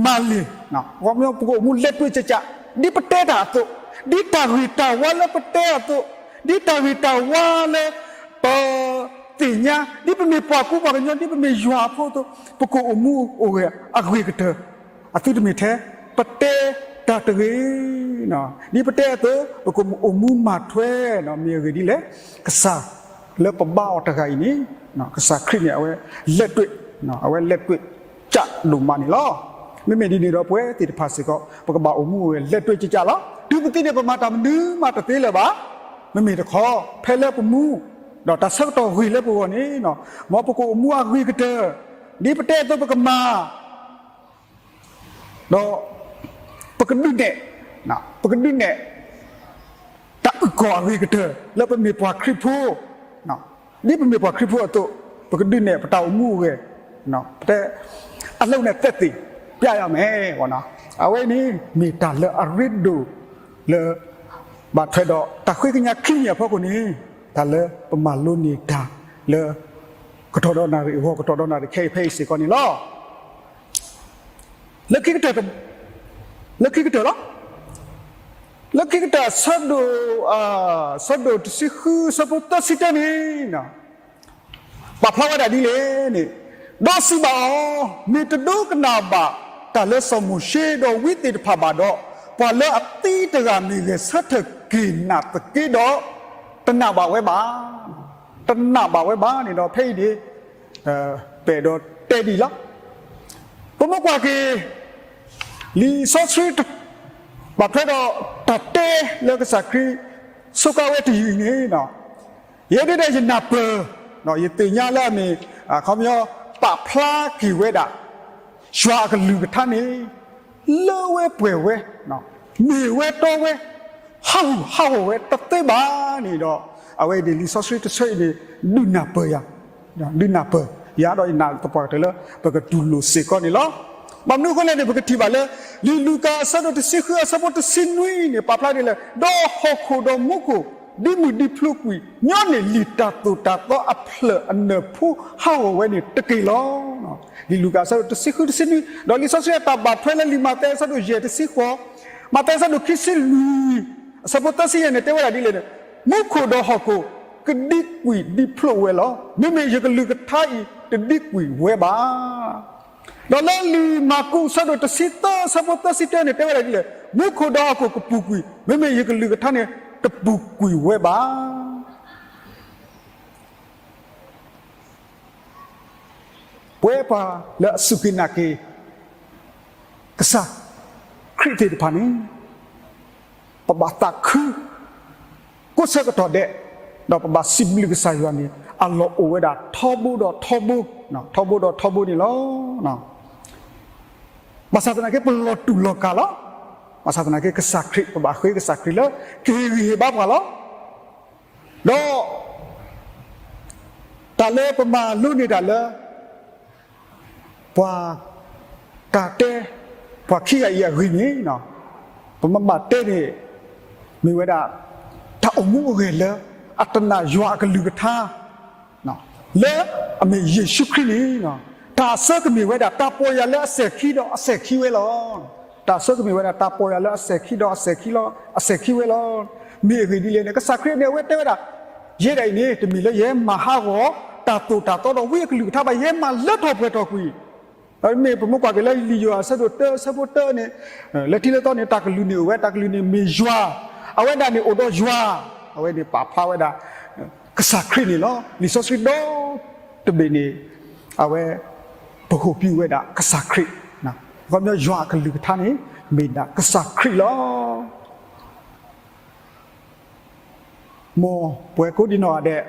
မၤလ့ၤ, ပကအိၣ်မူလဲၤတွ့ကၠးကၠး, ဒ်ပတဲတၢ်အသိး, ဒ်တၢ်ဂ့ၤတၢ်ဝါလၢပတဲအသိး, ဒ်တၢ်ဂ့ၤတၢ်ဝါလၢ ပသ့ၣ်ညါ, ဒ်ပမ့ၢ်ပှၤကူပှၤကညီ, ဒ်ပမ့ၢ်ယွၤအဖိအသိး, ပကအိၣ်မူအိၣ်ဂဲၤအဂ့ၤကတၢၢ် အသုတမ့ၢ်ထဲ ပတဲတၢ်တဂ့ၤ, ဒ်ပတဲအသိး ပကအိၣ်မူမၤထွဲ မ့ၢ်အဂ့ၢ်ဒ်လဲၣ်, ကစၢ်လၢပဘါအီၤတဂၤအံၤန့ၣ် ကစၢ်ခရံာ်န့ၣ် အဝဲလဲၤတွ့, အဝဲလဲၤတွ့ကၠးဒိၣ်မးန့ၣ်လီၤ. မ့မ့ၢ်ဒ်န့ၣ်ဒီးပဝဲသ့ၣ်တဖၣ်စ့ၢ်ကီး ပကဘၣ်အိၣ်မူအိၣ်ဂဲၤလဲၤတွ့ကၠးကၠးလီၤ. တုၤပသံန့ၣ် ပမၤတၢ်မနုၤမးတသ့လၢၤဘၣ်. မ့မ့ၢ်တခီ ဖဲလၢပမူ ဒီးတၢ်ဆၢကတီၢ်ဂ့ၤလၢပဂီၢ်န့ၣ် မ်ပကအိၣ်မူအဂ့ၤကတၢၢ်, ဒ်ပတဲအသိးပကမၤ ဒီး ပကဒုးနဲၣ်, ပကဒုးနဲၣ် တၢ်အုၣ်ကီၤအဂ့ၤကတၢၢ် လၢပမ့ၢ်ပှၤခရံာ်ဖိ, ဒ်ပမ့ၢ်ပှၤခရံာ်ဖိအသိး ပကဒုးနဲၣ်ပတၢ်အိၣ်မူအိၣ်ဂဲၤ, ပတဲ အလုပ်နဲ့သက်သေပြရမယ်, အဝဲန့ၣ် မ့ၢ်တၢ်လၢအရ့ဒိၣ်လၢ ဘၣ်ထွဲဒီးတၢ်ဃ့ကညးခံမံၤအဖီခိၣ်န့ၣ် တၢ်လၢပမၤလိန့ၢ်တၢ်လၢ ကတီၢ်ဒီးနၣ်ရံၣ်အဂီၢ် ကတီၢ်ဒီးနၣ်ရံၣ်ခဲအံၤဖဲအံၤစ့ၢ်ကီးန့ၣ်လီၤ. လၢခံကတၢၢ်, လၢခံကတၢၢ်လီၤ. လၢခံကတၢၢ်အဆၢဒိၣ်, အဆၢဒိၣ်တဆံဃု အဆၢဖိသၢဆံတၢန့ၣ် ပာ်ဖျါဝဲဒၣ်ဒ်လဲၣ်န့ၣ်, ဒီးစံးဘၣ်အီၤ, မ့ၢ်တဒိကနၣ်ဘၣ်တၢ်လၢစီၤမိၤၡ့ဒီးဝံသ့ၣ်တဖၣ်ဘၣ်ဒီး, ပှၤလၢအသံတဂၤမ့ၢ်ဂဲၤဆၢထၢၣ်က့ၤနာ်သက့ဒီး, တနာ်ဘၣ်ဝဲဘၣ်, တနာ်ဘၣ်ဝဲဘၣ်န့ၣ်ဒီး ဖဲအံၤန့ၣ် ပအဲၣ်ဒိးတဲဒ်အံၤလီၤ. ပမ့ၢ်ကွၢ်က့ၤ လံာ်စီဆှံ ဘၣ်ထွဲဒီးတၢ်တဲလၢကစၢ်ခရံာ် စူးကါဝဲတယုၢ်အံၤန့ၣ်, ယဲဒၣ်ဒီးယနၢ်ပၢၢ်, ယသ့ၣ်ညါလၢအမ့ၢ် အခီပညီ ပာ်ဖျါက့ၤဝဲဒၣ် ယွၤအကလုၢ်ကထါန့ၣ် လၢဝဲပှဲၤဝဲ, မ့ၢ်ဝဲတီဝဲ, ဟးဂူာ်ဟးဂီၤဝဲတသ့ဘၣ်န့ၣ်ဒီး, အဝဲအံၤန့ၣ် လံာ်စီဆှံတဆၢအံၤန့ၣ် ဒုးနၢ်ပၢၢ်ယၤ, ဒုးနၢ်ပၢၢ်ယၤဒီးယနာ်သပှၢ်ကတၢၢ်လၢ ပကတူၢ်လိာ်စ့ၢ်ကီးန့ၣ်လီၤ. ဘၣ်မနုၤအဃိလဲၣ်န့ၣ် ပကထံၣ်ဘၣ်လၢ လံာ်လူၤကၣ်အဆၢဒိၣ်တဆံဃုအဆၢဖိတဆံနွံန့ၣ် ပာ်ဖျါဒ်လဲၣ်, ဒီးဟီၣ်ခိၣ်ဒီးမူခိၣ် ဒ်မုၢ်ဒံဖျိကွံာ် ညီန့ၢ်လံာ်တၢ်သိၣ်တၢ်သီအဖျၢၣ်အနၢၣ်ဖိဟးဂီၤဝဲန့ၣ်တက့ၢ်လီၤ. လံာ်လူၤကၣ်အဆၢဒိၣ်တဆံဃုတဆံနွံ, ဒီးလံာ်စီဆှံအတၢ်ဘၣ်ထွဲလၢလံာ်မးသဲအဆၢဒိၣ်ယဲၢ်တဆံဃိး, မးသဲအဆၢဒိၣ်ခံဆံလွံၢ် အဆၢဖိသၢဆံယဲၢ်န့ၣ် တဲဝဲဒၣ်ဒ်လဲၣ်န့ၣ်, မူခိၣ်ဒီးဟီၣ်ခိၣ် ကဒံကွံာ်ဒံဖျိဝဲလီၤ. မ့မ့ၢ်ယကလုၢ်ကထါအံၤတဒံကွံာ်ဝဲဘၣ်. ဒီးလၢလံာ်မၢ်ကူးအဆၢဒိၣ်တဆံသၢအဆၢဖိသၢဆံတၢန့ၣ် တဲဝဲဒၣ်ဒ်လဲၣ်, မူခိၣ်ဒီးဟီၣ်ခိၣ်ကပူၤကွံာ်, မ့မ့ၢ်ယကလုၢ်ကထါန့ၣ်တပူၤကွံာ်ဝဲဘၣ်. ပဝဲပှၤလၢအစူၢ်က့ၤနာ်က့ၤ ကစၢ်ခရံာ်သ့ၣ်တဖၣ်န့ၣ် ပဘၣ်သးခု ကိးဆၢကတီၢ်ဒဲး, ဒီးပဘၣ်စံးဘျုးကစၢ်ယွၤန့ၣ် အလီၢ်အိၣ်ဝဲဒၣ်ထီဘိဒီးထီဘိ, ထီဘိဒီးထီဘိန့ၣ်လီၤ. ဘၣ်ဆၣ်သနာ်က့ ပလီၤတူာ်လီၤကာ်လီၤ. ဘၣ်ဆၣ်သနာ်က့ ကစၢ်ခရံာ် ပဘၣ်ဃ့ကစၢ်ခရံာ်လၢ ကဟ့ၣ်ဂံၢ်ဟ့ၣ်ဘါပှၤလီၤ. ဒီး တၢ်လၢပမၤလိန့ၢ်တၢ်လၢ ပှၤ တၢ်တဲ ပှၤခံဂၤအံၤအဂ့ၢ်န့ၣ် ပမ့ၢ်ဘၣ်တဲန့ၣ် မ့ၢ်ဝဲဒၣ် တၢ်အိၣ်မူအိၣ်ဂဲၤလၢ အတနာ်ယွၤအကလုၢ်ကထါ လၢအမ့ၢ်ယ့ၣ်ၡူးခရံာ်န့ၣ် တၢ်အဆၢကမ့ၢ်ဝဲဒၣ်တၢ်ပီၢ်ယၢ်လၢအစဲၤခံဒီးအစဲၤခံဝဲလီၤ. တၢ်အဆၢကမ့ၢ်ဝဲဒၣ်တၢ်ပီၢ်ယၢ်လၢအစဲၤခံဒီးအစဲၤခံလီၤ, အစဲၤခံဝဲလီၤ. မ့ၢ်အဂ့ၢ်ဒ်လဲၣ်န့ၣ် ကစၢ်ခရံာ်န့ၣ် အဝဲတဲဝဲဒၣ် ယဲဒၣ်အံၤန့ၣ် တမ့ၢ်လၢယဟဲမၤဟးဂီၤ တၢ်သိၣ်တၢ်သီဒီးဝံအကလုၢ်ကထါဘၣ်, ယဟဲမၤလၢထီၣ်ပှဲၤထီၣ်ကွံာ် မ့ၢ်ပမ့ၢ်ကွၢ်က့ၤလၢလံာ်ယိၤဟၣ်အဆၢဒိၣ်တၢ အဆၢဖိတၢန့ၣ် လၢထံးလၢသီန့ၣ် တၢ်ကလုၢ်န့ၣ်အိၣ်ဝဲ, တၢ်ကလုၢ်န့ၣ်မ့ၢ်ယွၤ, အဝဲဒၣ်န့ၣ်အိၣ်ဒီးယွၤ, အဝဲန့ၣ်ပာ်ဖျါဝဲဒၣ် ကစၢ်ခရံာ်န့ၣ်လီၤ. လံာ်စီဆှံဒီတဘ့ၣ်န့ၣ် အဝဲ ပဟိၣ်ပူၤဝဲဒၣ်ကစၢ်ခရံာ် ခီပညီယွၤအကလုၢ်ကထါန့ၣ် မ့ၢ်ဒၣ်ကစၢ်ခရံာ်လီၤ. မ်ပဝဲကိးဒံနီၢ်ဂၤဒဲး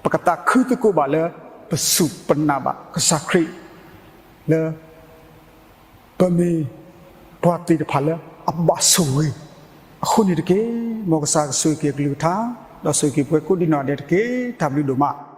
ပကသးခုသကိးဘၣ်လၢ ပစူၢ်ပနာ်ဘၣ်ကစၢ်ခရံာ် လၢ ပမ့ၢ်ပှၤသ့ၣ်တဖၣ်လၢအဘၣ်ဆိၣ်ဂ့ၤအဃိန့ၣ်တက့ၢ်. မ်ကစၢ်ကဆိၣ်ဂ့ၤက့ၤအကလုၢ်ကထါ ဒီးဆိၣ်ဂ့ၤက့ၤပဝဲကိးဒံနီၢ်ဂၤဒဲးတက့ၢ်. တၢ်ဘျုးဒိၣ်မး.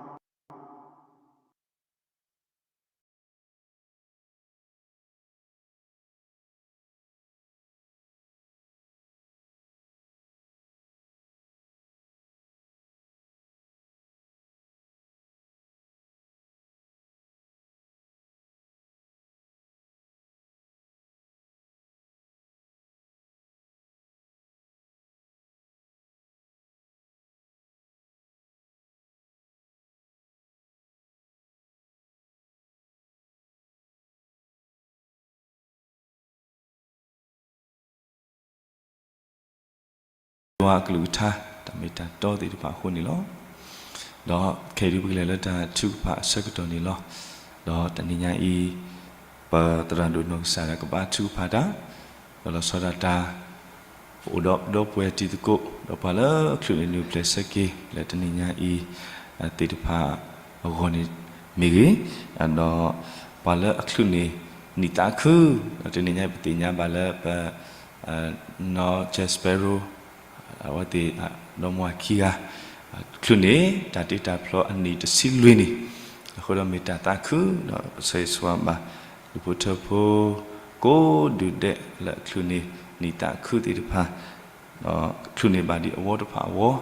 ယွၤအကလုၢ်ကထါ တၢ်မ့ၢ်တၢ်တီသ့ၣ်တဖၣ်အဃိန့ၣ်လီၤ. ဒီးခဲအံၤဒုးပကလဲၤလၢတၢ်ထုကဖၣ်အဆၢကတီၢ်န့ၣ်လီၤ. ဒီးတနံၤညါအံၤ ပသရၣ်ဒိၣ်နီၢ်ကစၢ်ဒၣ်ကဘါထုကဖၣ်တၢ်, ဒီးလီၤဆီဒၣ်တၢ် ပအိၣ်ဒီးဒီပုၢ်ဝဲၢ်တံၤသကိး ဒီးပှၤလၢအချုးန့ၢ်နုာ်ပျဲၢ်ဆၢက့ၤ လၢတနံၤညါအံၤ သ့ၣ်တဖၣ်အဂီၢ်န့ၣ်မ့ၢ်ဂ့ၤ, ဒီးပှၤလၢအချုးန့ၢ်နံၣ်သးခု, ဒီးတနံၤညါအံၤပသ့ၣ်ညါဘၣ်လၢပ နီၢ် Jack Sparrow အဝဲသ့ၣ် ဒီမါဝၤခံဂၤ ချုးန့ၢ် တၢ်တ့တၢ်ဖျီအနံၣ်တဆံလွံၢ်နံၣ်, အဃိဒီးမ့ၢ်တၢ်သးခု ဒီးဆၢဂ့ၤဆၢဝါဘၣ် ဒူၣ်ဖိထၢဖိ ကိးဒူၣ်ဒဲးလၢအချုးန့ၢ် နံၣ်သးခုသ့ၣ်တဖၣ်, ဒီးချုးန့ၢ်ဘၣ်ဒံးအဝီတဖၣ်အဂီၢ်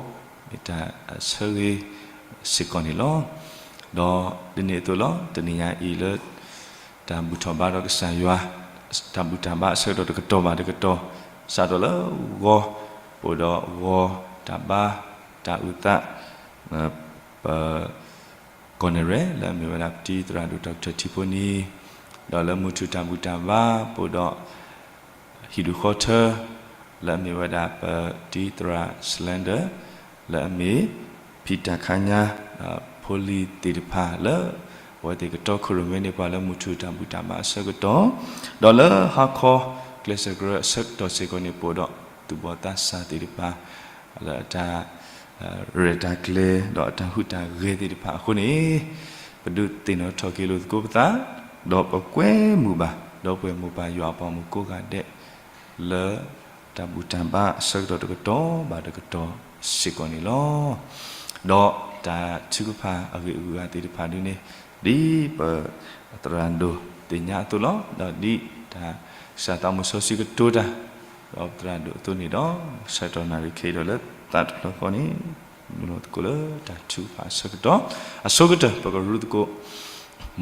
မ့ၢ်တၢ်ဆၢဂ့ၤစ့ၢ်ကီးန့ၣ်လီၤ. ဒီးဒ်န့ၣ်အသိးလီၤ တနံၤညါအံၤလၢ တၢ်ဘူၣ်ထီၣ်ဘါဒီးကစၢ်ယွၤ, တၢ်ဘူၣ်တၢ်ဘါအဆၢကတီၢ်တကတီၢ်ဘၣ်တကတီၢ်, စးထီၣ်လၢဂီၤ ပအိၣ်ဒီးဂီၤတၢ်ဘါ တၢ်အုၣ်သး ပ ကီၢ်နဲၣ်ရဲၣ် လၢအမ့ၢ်ဝဲဒၣ်ပတံၤသရၣ်ဒိၣ် Doctor ထံဖိနံၤ, ဒီးလၢမုၢ်ထူၣ်တၢ်ဘူၣ်တၢ်ဘါ ပအိၣ်ဒီး ဟံၣ်ဒူၣ်ဃီထၢ လၢအမ့ၢ်ဝဲဒၣ်ပတံၤသရၣ် Slender လၢအမ့ၢ် ဖံတၢ်ခါညါ ဖိလံၤသ့ၣ်တဖၣ်လၢ အဝဲသ့ၣ်ကတီခိၣ်ရိၣ်မဲန့ၢ်ပှၤလၢမုၢ်ထူၣ်တၢ်ဘူၣ်တၢ်ဘါအဆၢကတီၢ်, ဒီးလၢဟါခီ ကျဲးစၢးကရၢအဆၢကတီၢ်စ့ၢ်ကီးန့ၣ် ပအိၣ်ဒီးသူၣ်ဘီၣ်သးစၢ်သ့ၣ်တဖၣ် လၢအတၢ် ရဲၣ်တၢ်ကျဲၤ ဒီးအတၢ်ဟူးတၢ်ဂဲၤသ့ၣ်တဖၣ်အဃိန့ၣ်, ပဒုးသ့ၣ်နီၣ်ထီၣ်က့ၤလိာ်သကိးပသး, ဒီးပကွဲမုာ်ဘၣ် ဒီပုၢ်ဝဲၢ်မိၢ်ပၢ်ယွၤအပှၤမုၣ်ကိးဂၤဒဲး လၢတၢ်ဘူၣ်တၢ်ဘါအဆၢကတီၢ်တကတီၢ်ဘၣ်တကတီၢ်စ့ၢ်ကီးန့ၣ်လီၤ. ဒီးတၢ်ထုကဖၣ်အဂ့ၢ်အဂုၤအဂၤသ့ၣ်တဖၣ်ဒ်န့ၣ်, ဒ်ပသရၣ်ဒိၣ်သ့ၣ်ညါအသိးလီၤ. ဒီးဒ်တၢ်ကစၢ်သးမုၢ်စီဆှံကတိၤတၢ် ဒီးပသရၣ်ဒိၣ်အသိးန့ၣ်ဒီး, ဆၢကတီၢ်နၣ်ရံၣ်ခဲအံၤဒီးလၢသးတဖျၢၣ်ဃီန့ၣ်, မုၢ်လီၤသကိးလၢတၢ်ထုကဖၣ်အဆၢကတီၢ်, အဆိကတၢၢ် ပကရူသကိး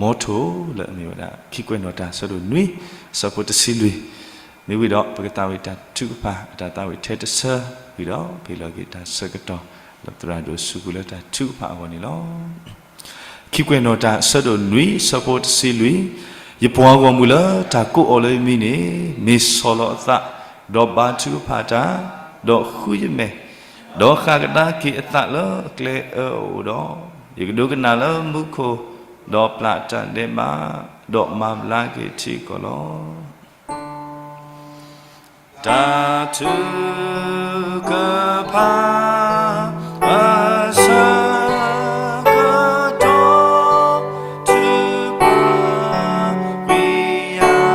မီထိၣ်လၢအမ့ၢ်ဝဲဒၣ် ခံကွဲးနီၣ်တၢ်အဆၢဒိၣ်နွံ အဆၢဖိတဆံလွံၢ်, မ့ၢ်ဝံၤဒီး ပကသးဝံၣ်တၢ်ထုကဖၣ် အတၢ်သးဝံၣ်ထဲတဆၢဝံၤဒီး ပဟ့ၣ်လီၤက့ၤတၢ်ဆၢကတီၢ် လၢပသရၣ်ဒိၣ်အစုပူၤလၢတၢ်ထုကဖၣ်အဂီၢ်န့ၣ်လီၤ. ခံကွဲးနီၣ်တၢ်အဆၢဒိၣ်နွံ အဆၢဖိတဆံလွံၢ်, ယပှၤဂီၢ်မုၢ်လၢတၢ်ကိးအီၤလၢယမံၤန့ၣ် မ့ၢ်ဆီၣ်လီၤအသး, ဒီးဘါထုကဖၣ်တၢ်, ဒီးဃုယမဲာ်, ဒီးဃၣ်ကဒါက့ၤအသးလၢအကျဲအၢအအိၣ်ဒီး, ယကဒိကနၣ်လၢမူခိၣ်, ဒီးပျၢ်တၢ်ဒဲးဘး, ဒီးမၤဘျါက့ၤထံကီၢ်လီၤ. တၢ်ထုကဖၣ်အဆၢကတီၢ် ထုကဖၣ်ကွံာ်ယၤ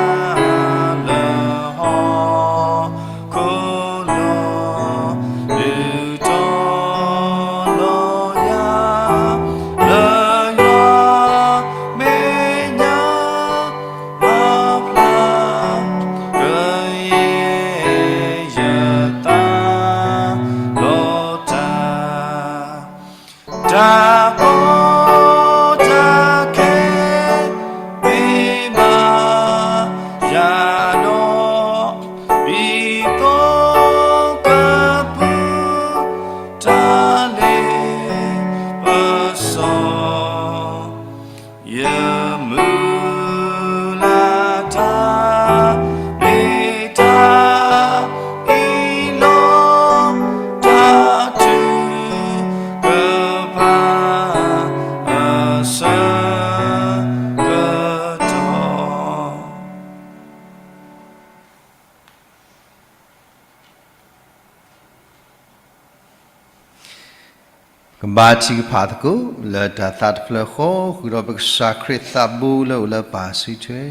လၢဟီၣ်ခိၣ်လိၤ, ဒုးတီၤလီၤယၤ လၢယွၤမဲာ်ညါ ပာ်ဖျါကယဲၢ်ယသး လီၤတၢ်, တၢ်ကီတၢ်ခဲ မ့ၢ်ဘၣ်ယၤဒီး ဒ်သိးကပူၤ တၢ်လ့ပစီ ယမုၢ်လၢ်တၢ် မ့ၢ်တၢ်အံၤလီၤ, တၢ်ထုကဖၣ်အဆၢကတီၢ်. ဘါထုကဖၣ်သကိး လၢတၢ်သးတဖျၢၣ်ဃီ ဃုာ်ဒီးပကစၢ်ခရံာ်သးဘိလၢအိၣ်လၢပၢ်စုထွဲ.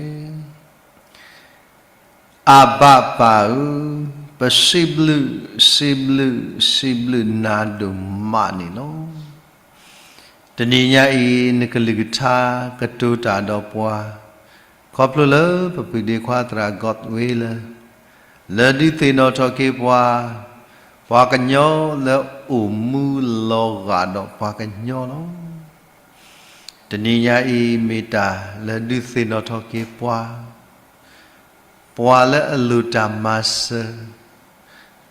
အဘၣ်ပၢ်ဧၢ, ပစံးဘျုး, စံးဘျုး, စံးဘျုးနၤဒိၣ်မးန့ၣ်လီၤ. တနံၤညါအံၤ နကလုၢ်ကထါကတိၤတၢ်ဒီးပှၤ ခီဖျိလၢပပုၢ်ဒ့ခွါသရၣ် Godwin လၢ လၢဒုးသ့ၣ်နီၣ်ထီၣ်က့ၤပှၤ ပှၤကညီလၢအိၣ်မူလီၤဂာ်ဒီးပှၤကညီလီၤ. တနံၤညါအံၤမ့ၢ်တၢ်လၢဒုးသ့ၣ်နီၣ်ထီၣ်က့ၤပှၤ ပှၤလၢအလိၣ်တၢ်မၤစၢၤ,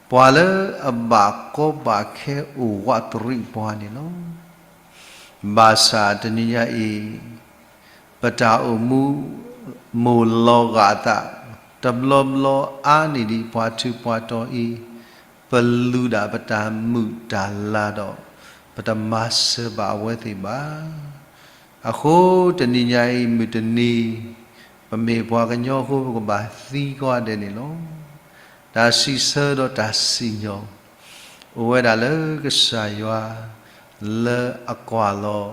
ပှၤလၢအဘၣ်ကီဘၣ်ခဲအိၣ်ဝးတရံးပှၤန့ၣ်လီၤ. ဘၣ်ဆၣ်တနံၤညါအံၤ ပတၢ်အိၣ်မူ မိၢ်လီၤဂာ်သး တဘျီဘျီအါန့ၢ်ဒံးပှၤထူးပှၤတီၤအံၤ, ပလူၤဒၣ်ပတၢ်မုာ်တၢ်လၤဒီး ပတမၤစၢၤဘၣ်အဝဲသ့ၣ်ဘၣ်. အဃိတနံၤညါအံၤ မုၢ်တနံၤ ပမ့ၢ်ပှၤကညီအဃိ ပကဘၣ်သံကွၢ်ဒဲးန့ၣ်လီၤ. တၢ်စံးဆၢဒီးတၢ်စံၣ်ညီၣ် အိၣ်ဝဲဒၣ်လၢကစၢ်ယွၤ လၢအကွၢ်လီၤ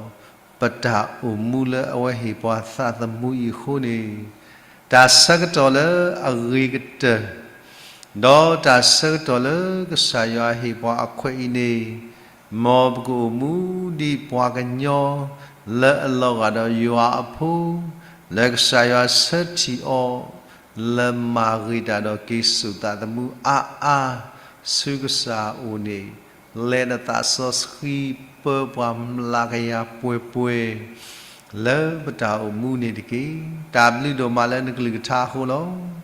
ပတၢ်အိၣ်မူလၢအဝဲဟ့ၣ်ပှၤသးသမူအံၤအဃိန့ၣ်, တၢ်ဆၢကတီၢ်လၢအဂ့ၤကတၢၢ် ဒီးတၢ်ဆၢကတီၢ်လၢကစၢ်ယွၤဟ့ၣ်ပှၤအခွဲးအံၤန့ၣ်, မ်ပကအိၣ်မူဒ်ပှၤကညီ လၢအလီၤဂာ်ဒီးယွၤအဖိ, လၢကစၢ်ယွၤဆၢထံၣ်အီၤ လၢမၤဂ့ၤတၢ်ဒီးက့ၤစိာ်သးသမူအါအါ ဆူကစၢ်အအိၣ်န့ၣ်, လဲၤနသးစီဆှံပၢပှၤမျးကယၤပှဲၤပှဲၤ လၢပတၢ်အိၣ်မူန့ၣ်တက့ၢ်. တၢ်ဘျုးဒိၣ်မးလၢနကလုၢ်ကထါအဃိလီၤ.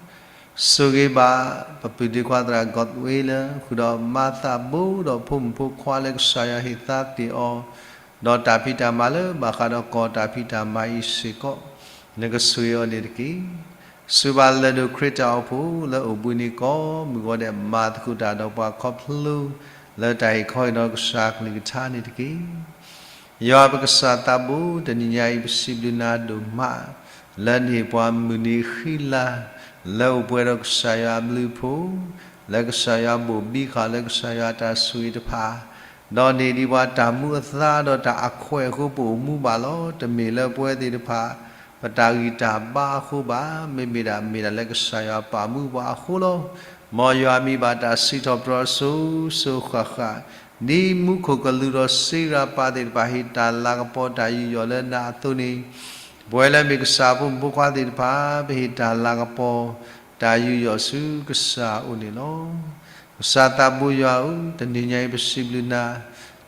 ဆိၣ်ဂ့ၤဘၣ် ပပုၢ်ဒ့ခွါသရၣ် Godwin လၢ ဃုာ်ဒီးမၤသးဘိဒီးဖိမုၣ်ဖိခွါလၢကစၢ်ယွၤဟ့ၣ်သါတ့ၢ်အီၤ, ဒီးတၢ်ဖံးတၢ်မၤလၢဘၣ်ဃးဒီးကီၢ်တၢ်ဖံးတၢ်မၤအံၤစ့ၢ်ကီး, နကဆိၣ်ဂ့ၤအီၤန့ၣ်တက့ၢ်. စံးဘၣ်လၢၢ်ဒိၣ်ခရံာ်တၢ်အိၣ်ဖှိၣ်လၢအိၣ်ဘှံးနံၤကိးမုၢ်ဂီၤဒဲး မၤသကိးတၢ်ဒီးပှၤခီဖျိ လၢတၢ်ဟ့ၣ်ခီဟ့ၣ်နီၤကစၢ်ကလုၢ်ကထါန့ၣ်တက့ၢ်. ယွၤပကစၢ်သးဘိ တနံၤညါအံၤ ပစံးဘျုးနၤဒိၣ်မး လၢနဟ့ၣ်ပှၤမုၢ်နံၤဃံလၤ လၢအိၣ်ပှဲၤဒီးကစၢ်ယွၤအဘျုးအဖှိၣ်, လၢကစၢ်ယွၤဘိၣ်ဘံဃာ်လၢကစၢ်ယွၤအတၢ်ဆိၣ်ဂ့ၤတဖၣ်, ဒီးန့ၢ်ဒံးပှၤတၢ်မူအသါဒီးတၢ်အခွဲးအဃိပအိၣ်မူဘၣ်လီၤ. တမ့ၢ်လၢပဝဲသ့ၣ်တဖၣ် ပတၢ်ဂံၢ်တၢ်ဘါအဃိဘၣ်, မ့မ့ၢ်ဒၣ်မ့ၢ်ဒၣ်လၢကစၢ်ယွၤပာ်မူပှၤအဃိလီၤ. မ်ယွၤမံၤဘၣ်တၢ်စံးထီၣ်ပတြၢၤစိၤစိၤဃၣ်ဃၣ်, ဒ်မူခိၣ်ကလူးဒီးစ့ရၤပၤသ့ၣ်တဖၣ် ဟ့ၣ်တၢ်လၤကပီၤတၢ်ယူးယီၣ်လၢနၤအသိးန့ၣ်, ပဝဲလၢမ့ၢ်ကစၢ်ဖိမုၣ်ဖိခွါသ့ၣ်တဖၣ် ပဟ့ၣ်တၢ်လၤကပီၤ တၢ်ယူးယီၣ်ဆူကစၢ်အအိၣ်န့ၣ်လီၤ. ကစၢ်သးဘိယွၤဧၢ, တနံၤညါအံၤပစံးဘျုးနၤ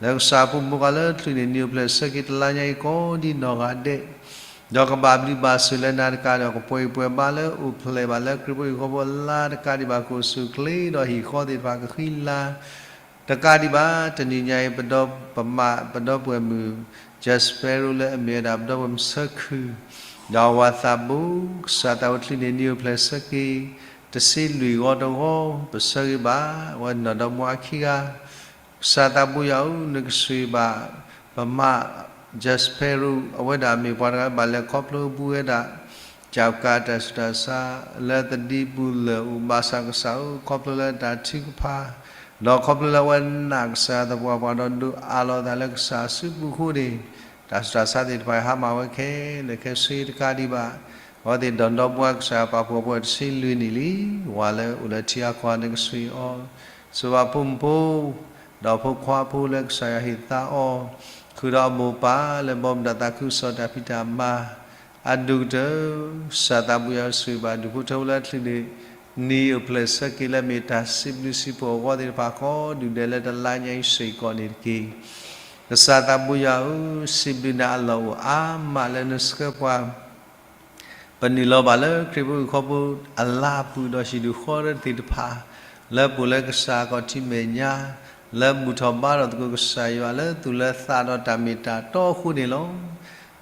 လၢကစၢ်ဖိမုၣ်ဖိခွါလၢချုးန့ၣ်နံၤအိၣ်ဖျဲၣ်ဆၢက့ၤတလါညါအံၤကိးဒ်နီၢ်ဂၤဒဲး, ဒီးကဘၣ်ဘျုးဘၣ်ဆိၣ်လၢနၤတကးဒီး ကပှဲၤဂံၢ်ပှဲၤဘါလၢအိၣ်ဖျဲၣ်ဘၣ်လၢခရံာ်ဖိဟံၣ်ဃီဖိအလါတကးဒံးဘၣ် ကအိၣ်ဆူၣ်အိၣ်ချ့ဒီးဟံၣ်ဃီသ့ၣ်တဖၣ်ကဃံလၤ တကးဒံးဘၣ် တနံၤညါအံၤ ပဒီပမၣ်ပဒီပုၢ်ဝဲၢ်မုၣ် Jaspero လၢအမ့ၢ်ဝဲဒၣ်ပဒီပုၢ်ဝဲၢ်မုၣ်ဆၢခုၣ်, ဒီးအဝၤသးဘိ, ကစၢ်သးဘိချုးန့ၣ်နံၤအိၣ်ဖျဲၣ်ဆၢက့ၤ တဆံလွံၢ်ဂီၤတဂီၤ ပဆၢဂ့ၤဘၣ် အဝဲနီၢ်ဒီမါအခံဂၤ ကစၢ်သးဘိယွၤဧၢ, နကဆိၣ်ဂ့ၤဘၣ် ပမါ Jaspero အဝဲဒၣ်မ့ၢ်ပှၤတဂၤဘၣ်လဲၤခီဖျိဘူးဝဲဒၣ် ကၠၣ်ကးတၢ်ဆူးတၢ်ဆါ လၢသဒံပူၤလၢာ်အိၣ်ဘၣ်ဆၣ်ကစၢ်ဧၢ, ခီဖျိလၢတၢ်ထုကဖၣ်, ဒီးခီဖျိလၢအဝဲနာ်ကစၢ်သပှၢ်ပှၢ်ဒီးဒုးအးလီၤအသးလၢကစၢ်အစုပူၤအဃိန့ၣ်, တၢ်ဆူးတၢ်ဆါသ့ၣ်တဖၣ်ဟါမၢ်ဝဲခဲလၢာ်ခဲဆ့တကးဒံးဘၣ်, အဝဲသ့ၣ်ဒီးဒီပုၢ်ဝဲၢ်ကစၢ်ယွၤပာ်ဖှိၣ်ပှဲၤတဆံလွံၢ်နံၣ်လံ, ဝၤလၢအိၣ်လၢထံအါကီၢ် နကဆိၣ်ဂ့ၤအီၤ, ဆိၣ်ဘၣ်ဖိမုၣ်ဖိ ဒီးဖိခွါဖိလၢကစၢ်ယွၤဟ့ၣ်သါအီၤ, ဃုာ်ဒီးအမိၢ်ပၢ်လၢဘီမုၢ်ဒီးသးခုကစီၣ်တၢ်ဖံးတၢ်မၤ အဒိၣ်ကတၢၢ်, ကစၢ်သးဘိယွၤဆိၣ်ဂ့ၤဘၣ်ဒူၣ်ဖိထၢဖိလၢချုးန့ၣ် နံၤအိၣ်ဖျဲၣ်ဆၢက့ၤလၢမ့ၢ်တၢ်စံးဘျုးစံးဖှိၣ်အဂီၢ်သ့ၣ်တဖၣ်ကိးဒူၣ်ဒဲးလၢတလါညါအံၤစ့ၢ်ကီးန့ၣ်တက့ၢ်. ကစၢ်သးဘိယွၤဧၢ, စံးဘျုးနၤအလီၢ်အိၣ်အါမးလၢနဆှၢပှၤ ပနုာ်လီၤဘၣ်လၢခရံာ်ဖိဟံၣ်ဃီဖိအလါပူၤဒီးဟံၣ်ဒူၣ်ဃီသ့ၣ်တဖၣ် လၢပအိၣ်လၢကစၢ်အခီၣ်ထံးမဲာ်ညါ လၢဘူၣ်ထီၣ်ဘါထီၣ်သကိးကစၢ်ယွၤလၢသူၣ်လၢသးဒီးတၢ်မ့ၢ်တၢ်တီအဃိန့ၣ်လီၤ.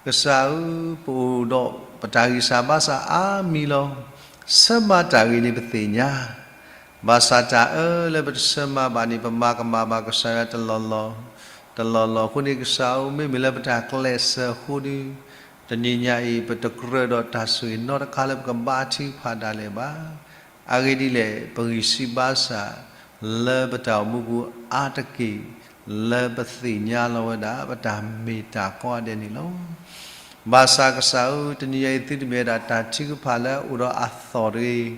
ကစၢ်ဧၢ, ပအိၣ်ဒီးပတၢ်ဂံၢ်စၢ်ဘါစၢ်အါမံၤလီၤ. ဆၢမၤတၢ်ဂ့ၤန့ၣ်ပသ့ၣ်ညါ ဘၣ်ဆၣ်တၢ်အၢလၢပတဆၢမၤဘၣ်န့ၣ် ပမၤကမၣ်ဘၣ်ကစၢ်ယွၤတလီၢ်လီၢ်, တလီၢ်လီၢ်အဃိန့ၣ် ကစၢ်ဧၢ, မ့မ့ၢ်လၢပတၢ်ကျဲးစၢးအဃိဒီး တနံၤညါအံၤ ပတကြၢးဒီးတၢ်ဆိၣ်ဂ့ၤနီတခါလၢပကဘါထုကဖၣ်ဒၣ်လဲာ်ဘၣ်. အဂ့ၢ်ဒ်လဲၣ်, ပဂံၢ်စၢ်ဘါစၢ်လၢပတၢ်အိၣ်မူပူၤအါတက့ၢ် လၢပသ့ၣ်ညါလီၤဝဲဒၣ် ပတၢ်မ့ၢ်တၢ်ကိးဂၤဒဲးန့ၣ်လီၤ. ဘၣ်ဆၣ်ကစၢ်ဧၢ, တနံၤညါအံၤသုတမ့ၢ်ဝဲဒၣ်တၢ်ထုကဖၣ်လၢအိၣ်ဒီးအသီၣ်တဂ့ၤ,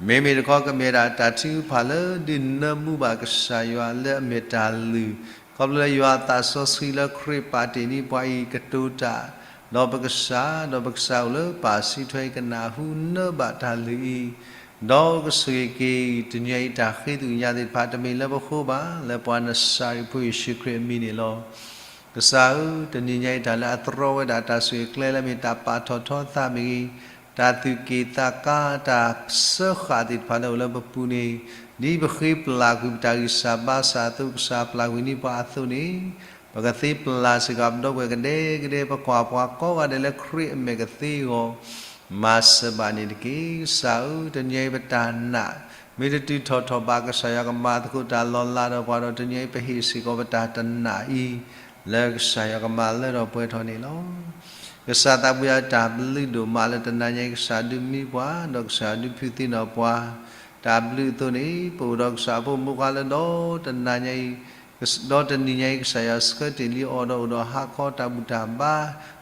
မ့မ့ၢ်တခီကမ့ၢ်ဝဲဒၣ်တၢ်ထုကဖၣ်လၢဒုးနၢမူဘၣ်ကစၢ်ယွၤလၢအမ့ၢ်တၢ်လုၢ်, ခီဖျိလၢယွၤအသးစီဆှံလၢခရံာ်ပာ်တ့ၢ်န့ၢ်ပှၤအံၤကတိၤတၢ် ဒီးပကစၢ်, ဒီးပကစၢ်အိၣ်လၢပၢ်စံးထွဲအံၤ ကနၣ်ဟူနၢဘၣ်တၢ်လုၢ်အံၤ, ဒီးကဆိၣ်ဂ့ၤက့ၤ တနံၤညါအံၤတၢ်ဃ့သကွံာ်ကညးသ့ၣ်တဖၣ် တမ့ၢ်လၢပဃိဘၣ်, လၢပှၤနစၤရ့းဖိယ့ၣ်ၡူးခရံာ်အမံၤန့ၣ်လီၤ. ကစၢ်ဧၢ, တနံၤညါအံၤတၢ်လၢအတြီဝဲဒၣ်တၢ်ဆိၣ်ဂ့ၤကျဲလၢမ့ၢ်တၢ်ပာ်ထီၣ်ထီသးမ့ၢ်ဂ့ၤ, တၢ်သူၣ်က့ၣ်သးကါ တၢ်စၢဃာ်သ့ၣ်တဖၣ်လၢအိၣ်လၢပပူၤန့ၣ်, ဒ်ပဃ့ပျၢ်ကွံာ်ပတၢ်ဂံၢ်စၢ်ဘါစၢ်အသိး ကစၢ်ပျၢ်ကွံာ်န့ၢ်ပှၤအသိးန့ၣ်, ပကသ့ပျၢ်စ့ၢ်ကီးပဒီပုၢ်ဝဲၢ်ကဒဲကဒဲ, ပကွၢ်ပှၤကိးဂၤဒဲးလၢခရံာ်အမဲာ်ကသ့အဂီၢ် မၤစၢၤဘၣ်န့ၣ်တက့ၢ်. ကစၢ်ဧၢ, တနံၤအံၤပတၢ်နာ် မ့ၢ်တတုၤထီၣ်ထီၣ်ဘၣ် ကစၢ်ယွၤကမၤသကိးတၢ်လီၤလးဒီးပှၤဒီး တနံၤအံၤပဟ့ၣ်စ့ၢ်ကီးပတၢ်တနာ်အံၤ လၢကစၢ်ယွၤကမၤလၢထီၣ်ပှဲၤထီၣ်န့ၣ်လီၤ. ကစၢ်သးပူၤယၤတၢ်ဘျုးဒိၣ်မးလၢတနၤညါအံၤ ကစၢ်ဒုးမံပှၤ ဒီးကစၢ်ဒုးဖုးသ့ၣ်နီၣ်ပှၤ တၢ်ဘျုးအသိးန့ၣ် ပအိၣ်ဒီးကစၢ်အဖိမုၣ်ခွါလၢဒီးတနၤညါအံၤ ဒီးတနံၤညါအံၤ ကစၢ်ယွၤဆှၢတ့ၢ်လံအီၤဒီးအိၣ်ဒီးဟါခီတၢ်ဘူၣ်တၢ်ဘါ,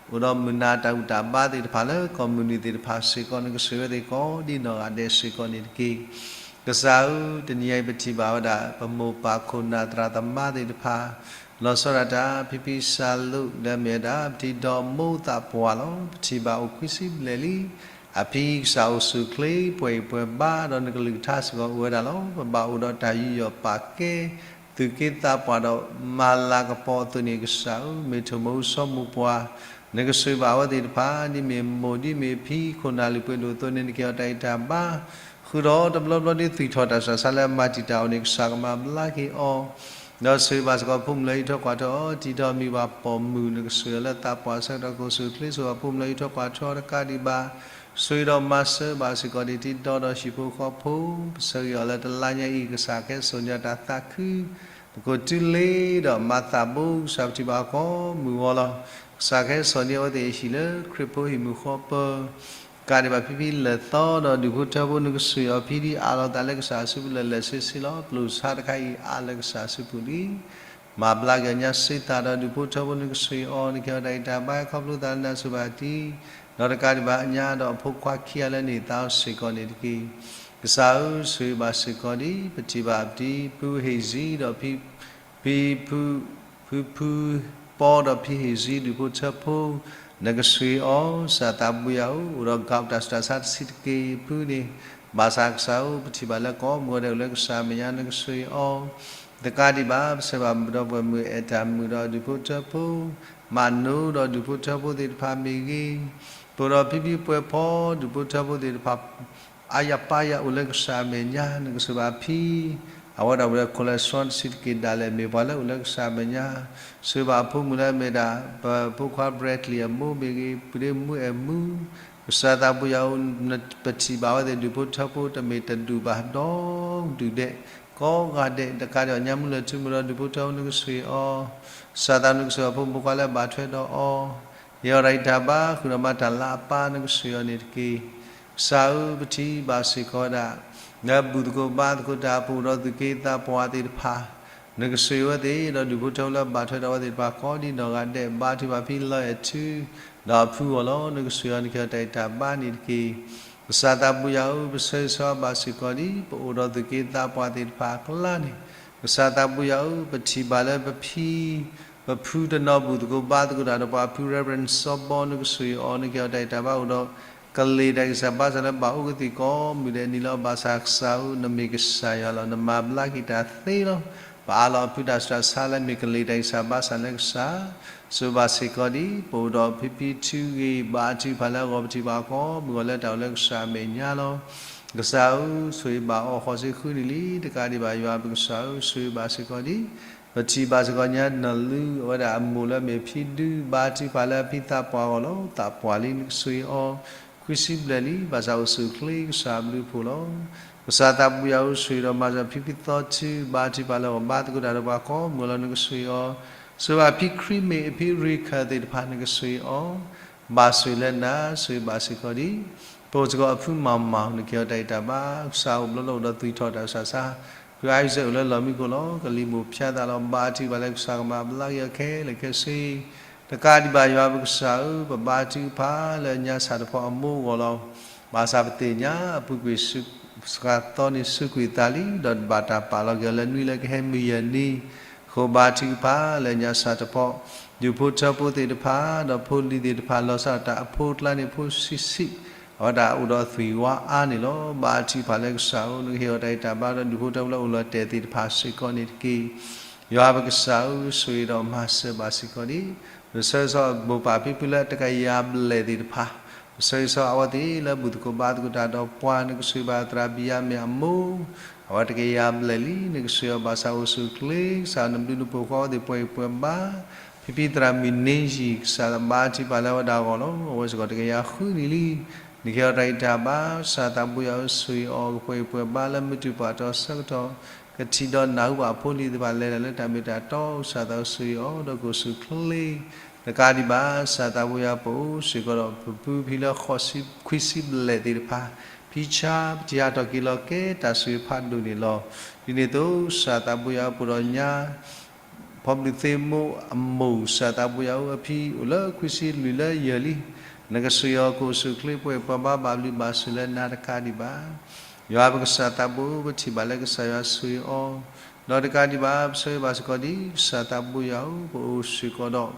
အိၣ်ဒီးမုၢ်နၤတၢ်ဘူၣ်တၢ်ဘါသ့ၣ်တဖၣ်လၢကီၢ်မုၢ်နုာ်သ့ၣ်တဖၣ်စ့ၢ်ကီး နကဆိၣ်ဂ့ၤဝဲသ့ၣ်ကိးဒ်နီၢ်ဂၤဒဲးစ့ၢ်ကီးန့ၣ်တက့ၢ်. ကစၢ်ဧၢ, တနံၤညါအံၤပထံၣ်ဘၣ်ဝဲဒၣ် ပမိၢ်ပၢ်ခိၣ်နၢ်သရၣ်သမါသ့ၣ်တဖၣ် လီၤဆီဒၣ်တၢ် ဖံဖံစၤလိလၢအမ့ၢ်ဝဲဒၣ် ပထံၣ်ဒီးမိၢ်သးပှၢ်လီၤ. ပထံၣ်ဘၣ်အိၣ်ခွံဆံဘျဲၣ်လံ. အဖံကစၢ်အိၣ်ဆူၣ်အိၣ်ချ့ ပှဲၤဂံၢ်ပှဲၤဘါဒီးနကလုၢ်ကထါစ့ၢ်ကီးအိၣ်ဝဲဒၣ်လီၤ. ပဘၣ်အိၣ်ဒီးတၢ်ယူးယီၣ်ပာ်ကဲ သူၣ်က့သးပှၢ်ဒီးမၤလၤကပီၤအသိးန့ၣ် ကစၢ်ဧၢ, မ့ၢ်ထိၣ်မူဆိမိၢ်ပှၢ် နကဆိၣ်ဂ့ၤဘၣ်အဝဲသ့ၣ်တဖၣ် ဒ်မ့ၢ်မိၢ်ဒ်မ့ၢ်ဖံ ခိၣ်နၢ်လုၢ်ပှ့ၤဒိၣ်အသိးန့ၣ် နကဟ့ၣ်အီၤတၢ်ဂံၢ်တၢ်ဘါ ဃုာ်ဒီးတဘျီဘျီဒ်သွံၣ်ထီၣ်တၢ်ဆူးတၢ်ဆါလၢအမၤတံာ်တာ်အီၤန့ၣ် ကစၢ်ကမၤဘျါက့ၤအီၤ ဒီးဆိၣ်ဂ့ၤဘၣ်စ့ၢ်ကီးဖိမုၣ်လၢဟံးထီၣ်ကွၢ်ထီအီၤ တံၤဒီးမံၤဘၣ်ပိာ်မုၣ် နကဆိၣ်ဂ့ၤအီၤလၢသးပှၢ်ဆၢကတီၢ် ကအိၣ်ဆူၣ်အိၣ်ချ့ ဆိၣ်ဂ့ၤဖိမုၣ်လၢဟံးထီၣ်ကွၢ်ထီတကးဒံးဘၣ် ဆိၣ်ဂ့ၤဒီးမၤစၢၤဘၣ်စ့ၢ်ကီးန့ၣ် တံၤဒီးဒီးဟံၣ်ဖိဃီဖိ ပဆၢဂ့ၤအီၤလၢတလါညါအံၤ ကစၢ်ကဟဲစိာ်န့ၢ်အီၤတၢ်သးခု ပကတိၤလ့ဒီးမၤသးဘိ ကစၢ်ပထံၣ်ဘၣ်ကိးမုၢ်ဂီၤလီၤ. ကစၢ်ကဟဲစိာ်န့ၢ်အဝဲသ့ၣ်အဟံၣ်လၢခရံာ်ဖိဟံၣ်မုၢ်ဃီပၢၤ ကးဒံးဘၣ်ဖံဖံလၢာ်သီဒီးဒူၣ်ဖိထၢဖိ နကဆိၣ်ဂ့ၤအီၤဖံဒ်အးလီၤသးလၢကစၢ်အစုပူၤလၢာ်လၢာ်ဆ့ဆ့လီၤ. ပျိၢ်ဆါတခါအံၤအါလၢကစၢ်အစုပူၤလံ. မၤဘျါက့ၤအီၤညါစ့ၢ်သးဒီးဒူၣ်ဖိထၢဖိ နကဆိၣ်ဂ့ၤအီၤ နကဟ့ၣ်အီၤတၢ်ဂံၢ်တၢ်ဘါ ခီဖျိသးလၢနၤဆိၣ်ဂ့ၤဘၣ်တံၤ ဒီးတကးဒံးဘၣ်ညါဒီးအဖိခွါခံဂၤလၢန့ၢ်သါအီၤစ့ၢ်ကီးန့ၣ်တက့ၢ်. ကစၢ်ဧၢ ဆိၣ်ဂ့ၤဘၣ်စ့ၢ်ကီးဒံး ပထံၣ်ဘၣ်ပတံၤ ဖုဟ့ၣ်စံဒီး ဖံဖု ဖုဖုပီဒီးဖံဟ့ၣ်စံ ဒူၣ်ဖိထၢဖိ နကဆိၣ်ဂ့ၤအီၤ ကစၢ်သးဘိယွၤဧၢ, အိၣ်ဒီးကးတၢ်ဆူးတၢ်ဆါတဆံးတက့ၢ်ဖုန့ၣ်, ဘၣ်ဆၣ်ကစၢ်ဧၢ, ပထံၣ်ဘၣ်လၢကိးမုၢ်ဂီၤဒဲးအိၣ်လၢကစၢ်အမဲာ်ညါ နကဆိၣ်ဂ့ၤအီၤ, တကးဒံးဘၣ် ပဆၢဘၣ်ဒီးပှၤမုၢ်အဲၣ်တၢ်မုာ်ဒီးဒူၣ်ဖိထၢဖိ, မၤနိဒီးဒူၣ်ဖိထၢဖိသ့ၣ်တဖၣ်မ့ၢ်ဂ့ၤ, ပအိၣ်ဒီးဖံဖံပှဲၤဖီ ဒူၣ်ဖိထၢဖိသ့ၣ်တဖၣ် အါယၤပာ်ယၤအိၣ်လၢကစၢ်အမဲာ်ညါ နကဆိၣ်ဘၣ်ဖံ, အဝဲဒၣ်အိၣ်လၢ cholesterol တဆံးတက့ၢ်ဒၣ်လဲာ် မ့ၢ်ပှၤလၢအိၣ်လၢကစၢ်အမဲာ်ညါ, ဆိၣ်ဘၣ်အဖိမုၣ်လၢအမ့ၢ်ဒၣ် ပဖိခွါ Bradley အမိၢ်မ့ၢ်ဂ့ၤ, ပုၢ်ဒ့မူအဲၣ်မူ, ကစၢ်သးဘိယွၤဧၢ, ပထံၣ်ဘၣ်အဝဲသ့ၣ်ဒူၣ်ဖိထၢဖိတမ့ၢ်တဒူၣ်ဘၣ် ဒီဒူၣ်ဒဲး, ကိးဂၤဒဲး, တကးဒံးဘၣ်ညါမူလၢထူမူဒီးဒူၣ်ဖိထၢဖိ နကဆိၣ်ဂ့ၤအီၤ, ကစၢ်သးနကဆိၣ်ဂ့ၤအဖိမုၣ်ဖိခွါလၢအဘၣ်ထွဲဒီးအီၤ ဟ့ၣ်အီၤတၢ်ဂံၢ်တၢ်ဘါ ဃုာ်ဒီးမၤတၢ်လၤအပၢ် နကဆိၣ်ဂ့ၤအီၤန့ၣ်တက့ၢ်. ကစၢ်ဧၢ, ပထံၣ်ဘၣ်စ့ၢ်ကီးဝဲဒၣ် လၢဘူၣ်သကိးဘါသကိးတၢ် ပအိၣ်ဒီးသူၣ်က့သးပှၢ်သ့ၣ်တဖၣ်, နကဆိၣ်ဂ့ၤအဝဲသ့ၣ် ဒီးဒူၣ်ဖိထၢဖိလၢအဘၣ်ထွဲဒီးအဝဲသ့ၣ်တဖၣ် ကိးဒ်နီၢ်ဂၤဒဲး ဘါထုကဖၣ်ဖံလၢအဲၣ်ထူ ဒီးအဖုအဂီၢ်လီၤ. နကဆိၣ်ဂ့ၤအီၤ နကဟ့ၣ်အီၤတၢ်ဂံၢ်တၢ်ဘါန့ၣ်တက့ၢ်. ကစၢ်သးဘိယွၤဧၢ, ပဆၢဂ့ၤဆၢဝါဘၣ်စ့ၢ်ကီးဒ် ပအိၣ်ဒီးသူၣ်က့သးပှၢ်သ့ၣ်တဖၣ်အကျါန့ၣ်, ကစၢ်သးဘိယွၤဧၢ, ပထံၣ်ဘၣ်လၢပဖံ ပဖုတနီၤဘူၣ်သကိးဘါသကိးတၢ်ဒီးပှၤဖု Reverend စီၤဘီ နကဆိၣ်ဂ့ၤအီၤ နကဟ့ၣ်အီၤတၢ်ဂံၢ်တၢ်ဘါအိၣ်ဒီး ကလ့ၢ်တၢ်ဂံၢ်စၢ်ဘါစၢ်လၢဘၣ်အိၣ်ကသံၣ်ကိးမုၢ်ဒဲးန့ၣ်လီၤ. ဘၣ်ဆၣ်ကစၢ်ဧၢ, နမ့ၢ်ကစၢ်ယွၤလီၤ. နမၤဘျါက့ၤတၢ်သ့လီၤ. ပအးလီၤအဖုတၢ်ဆူးတၢ်ဆါလၢမ့ၢ်ကလ့ၢ်တၢ်ဂံၢ်စၢ်ဘါစၢ်လၢကစၢ်, ဆိၣ်ဂ့ၤဘၣ်စ့ၢ်ကီးဒ် ပအိၣ်ဒီးဖံဖံထူဂ့ၤ ဘါထုကဖၣ်လၢအဂီၢ် ပထံၣ်ဘၣ်ကိးမုၢ်ဂီၤလၢတၢ်အိၣ်လၢကစၢ်အမဲာ်ညါလီၤ. ကစၢ်ဧၢ, ဆိၣ်ဂ့ၤဘၣ်အီၤဃိးဆံဃုနံၣ်လံ, တကးဒံးဘၣ်ယွၤပကစၢ်ဧၢ, ဆိၣ်ဂ့ၤဘၣ်စ့ၢ်ကီးဒ် ပထံၣ်ဘၣ်စ့ၢ်ကီးညါနလုၢ် အဝဲဒၣ်အမိၢ်လၢအမ့ၢ်ဖံဒု ဘါထုကဖၣ်လၢအဖံသးပှၢ်အဂီၢ်လီၤ. သးပှၢ်လံ နကဆိၣ်ဂ့ၤအီၤ ခွံဆံဘျဲၣ်လံ, ဘၣ်ဆၣ်အိၣ်ဆူၣ်အိၣ်ချ့ကစၢ်အဘျုးအဖှိၣ်လီၤ. ကစၢ်သးဘိယွၤဧၢ, ဆိၣ်ဂ့ၤဒီးမၤစၢၤဖံဖံသီထူ ဘါထုကဖၣ်လၢအဂီၢ် ဘါသကိးတၢ်ဒီးပှၤကိးမုၢ်ဂီၤလီၤ. နကဆိၣ်ဂ့ၤအီၤ, ဆိၣ်ဂ့ၤဘၣ်ဖံခရံမ့ၢ်အဖံရံခၢၣ်သ့ၣ်တဖၣ် နကဆိၣ်ဂ့ၤအီၤ, ဘၣ်ဆိၣ်လၢနၤ ဆိၣ်ဂ့ၤဘၣ်စ့ၢ်ကီးဒ် ပအိၣ်စ့ၢ်ကီးအဖုမၤမၤ နကဟ့ၣ်အီၤတၢ်ဂံၢ်တၢ်ဘါ, ကစၢ်အိၣ်ဘျီလၢအိၣ်ဒီးသွံၣ်ထီၣ်တၢ်ဆူးတၢ်ဆါ ဖုအါအံၤစဲးအိၣ်လၢလီၢ်မံခိၣ်လီၤ. ကလံၤမုၢ်ဖၠါသးလီၤ. ဘါထုကဖၣ်လၢကစၢ်ကမၤဘျါက့ၤအီၤခဲလၢာ်ခဲဆ့. တကးဒံးဘၣ်ယွၤပကစၢ်ဧၢ, ပဘါထုကဖၣ်လၢညါစၢ်တဖီအမိၢ်အဂီၢ်လီၤ. ဘၣ်ဆၣ်ပသ့ၣ်ညါအပူၤကွံာ်စှၤသီန့ၣ်စူးကွံာ်သးလံ, ဒီးဘၣ်တၢ်ပာ်လီၤက့ၤအီၤလၢနွံလၢကဟဲမုၢ်ယဲၢ်နံၤ. အဃိဘါထုကဖၣ်လၢညါစၢ်တဖီ ဒူၣ်ဖိထၢဖိသ့ၣ်တဖၣ် ဒီးဖိလံၤသ့ၣ်တဖၣ် လီၤဆီဒၣ်တၢ်အဖိအကျါန့ၣ်ဖိဆံးဆံး, အဝဲဒၣ်အိၣ်ဒီးသွံၣ်ဝါအါန့ၣ်လီၤ. ဘါထုကဖၣ်လၢကစၢ်ဧၢ, နကဟ့ၣ်အီၤတၢ်ဂံၢ်တၢ်ဘါဒီးဒူၣ်ဖိထၢဖိလၢအိၣ်လီၤတဲာ်သ့ၣ်တဖၣ်စ့ၢ်ကီးန့ၣ်တက့ၢ်. ယွၤပကစၢ်ဧၢ, ဆိၣ်ဂ့ၤဒီးမၤစၢၤဘၣ်စ့ၢ်ကီးဒံး. ပဆၢဂ့ၤဆၢဝါမိၢ်ပၢ်ဖံဖုလၢတကယၤဘျဲၣ်သ့ၣ်တဖၣ်, ပဆၢဂ့ၤဆၢဝါအဝဲသ့ၣ်လၢဘူၣ်သကိးဘါသကိးတၢ်ဒီးပှၤ, နကဆိၣ်ဂ့ၤဘၣ်သရၣ်ဘံၣ်ယၤမ့ၣ်အမိၢ်, အဝဲတကယၤဘျဲၣ်လံ, နကဆိၣ်ဂ့ၤအီၤဘၣ်ဆၣ်အိၣ်ဆူၣ်အိၣ်ချ့, ကစၢ်နဘျုးနဖှိၣ်ဃီအဝဲသ့ၣ်ပှဲၤဂံၢ်ပှဲၤဘါ, ဖံဖံသရၣ်မုၣ်န့ယံၤ ကစၢ်ဘါထုကဖၣ်လၢအဝဲဒၣ်အဂီၢ်လီၤ. အဝဲစ့ၢ်ကီးတကယၤဃုနံၣ်လံ. နကဟ့ၣ်အီၤတၢ်ဂံၢ်တၢ်ဘါ, ကစၢ်သးဘိယွၤဧၢ, ဆိၣ်ဂ့ၤအီၤ ကပှဲၤဂံၢ်ပှဲၤဘါလၢမုၢ်တူာ်ပှၢ်တီဆၢကတီၢ်, ကထံၣ်ဒီးနၢ်ဟူဘၣ်အဖိလံၤသ့ၣ်တဖၣ်လဲၤတၢ်လၢတၢ်မ့ၢ်တၢ်တီ, ကစၢ်သးဧၢ, ဆိၣ်ဂ့ၤအီၤဒီးကအိၣ်ဆူၣ်အိၣ်ချ့. တကးဒံးဘၣ် ကစၢ်သးဘိယွၤဧၢ, ပအိၣ်စ့ၢ်ကီးဒီးပဖုဖံလၢဃိးဆံခွံဆံဘျဲၣ်သ့ၣ်တဖၣ်, ဖံဆါ ပထံၣ်ဟးထီၣ်က့ၤလီၤကဲတၢ်ဆိၣ်ဂ့ၤဖးဒိၣ်န့ၣ်လီၤ. ဒ်န့ၣ်အသိး ကစၢ်သးဘိယွၤဧၢ, ပအိၣ်ဒီးညါ ဖီဘျုးသ့မိၢ်အမိၢ် ကစၢ်သးဘိယွၤဧၢ, အဖံအိၣ်လၢခွံဆံလွံၢ်လၢယဲၢ်လံ. နကဆိၣ်ဂ့ၤအီၤကအိၣ်ဆူၣ်အိၣ်ချ့ ပှဲၤပှဲၤဘါဘၣ်ဘျုးဘၣ်ဆိၣ်လၢနၤတကးဒံးဘၣ်. ယွၤပကစၢ်သးဘိဧၢ, ပထံၣ်ဘၣ်လၢကစၢ်ယွၤဆိၣ်ဂ့ၤအီၤ, ဒီးတကးဒံးဘၣ် ပဆၢဂ့ၤဘၣ်စ့ၢ်ကီးဒံး ကစၢ်သးဘိယွၤဧၢ, ပအိၣ်စ့ၢ်ကီး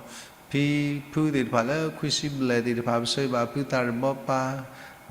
ဒီး ဖံဖုသ့ၣ်တဖၣ်လၢခွံဆံဘျဲၣ်သ့ၣ်တဖၣ်, ပဆၢဂ့ၤဘၣ်ဖုသးရ့ၣ်ဘီပၢ်,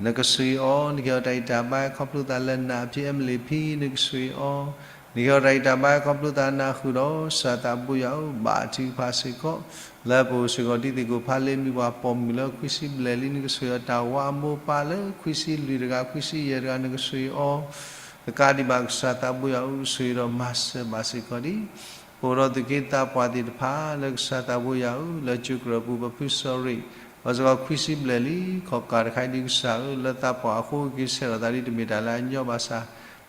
နကဆိၣ်ဂ့ၤအီၤ, နကဟ့ၣ်အီၤတၢ်ဂံၢ်တၢ်ဘါ ခီဖျိသးလၢနၤ, ဖံအဲမလ့ၣ်ဖံ နကဆိၣ်ဂ့ၤအီၤ, နကဟ့ၣ်အီၤတၢ်ဂံၢ်တၢ်ဘါ ခီဖျိသးနၤဃုာ်ဒီး ကစၢ်သးဘိယွၤဧၢ, ဘါထုကဖၣ်စ့ၢ်ကီး လၢပအိၣ်စ့ၢ်ကီးဒ်သ့ၣ်ကိၣ်ဖးလ့မံၤပှၤပိာ်မုၣ်လၢခွံဆံဘျဲၣ်လံ, နကဆိၣ်ဂ့ၤအီၤတၢ်ဝါအမိၢ်ပၢ်လၢခွံဆံလွံၢ်တဂၤ ခွံဆံယဲၢ်တဂၤ နကဆိၣ်ဂ့ၤအီၤ, တကးဒံးဘၣ် ကစၢ်သးဘိယွၤဧၢ, ဆိၣ်ဂ့ၤဒီးမၤစၢၤဘၣ်စ့ၢ်ကီးဒံး ပအိၣ်ဒီးသူၣ်က့သးပှၢ်သ့ၣ်တဖၣ်လၢကစၢ်သးဘိယွၤဧၢ, လၢကၠိကရၢၢ်ပူၤ ပဖုစီၤရ့ၣ်, အဝဲစ့ၢ်ကီးခွံဆံဘျဲၣ်လံ, ခီၣ်ကၢ်တခါအံၤဒ်ကစၢ်ဧၢ, လၢသးပှၢ်အဃိက့ၤဆဲးလီၤသးဒ်တမ့ၢ်တၢ်လၢအညီဘၣ်ဆၣ်,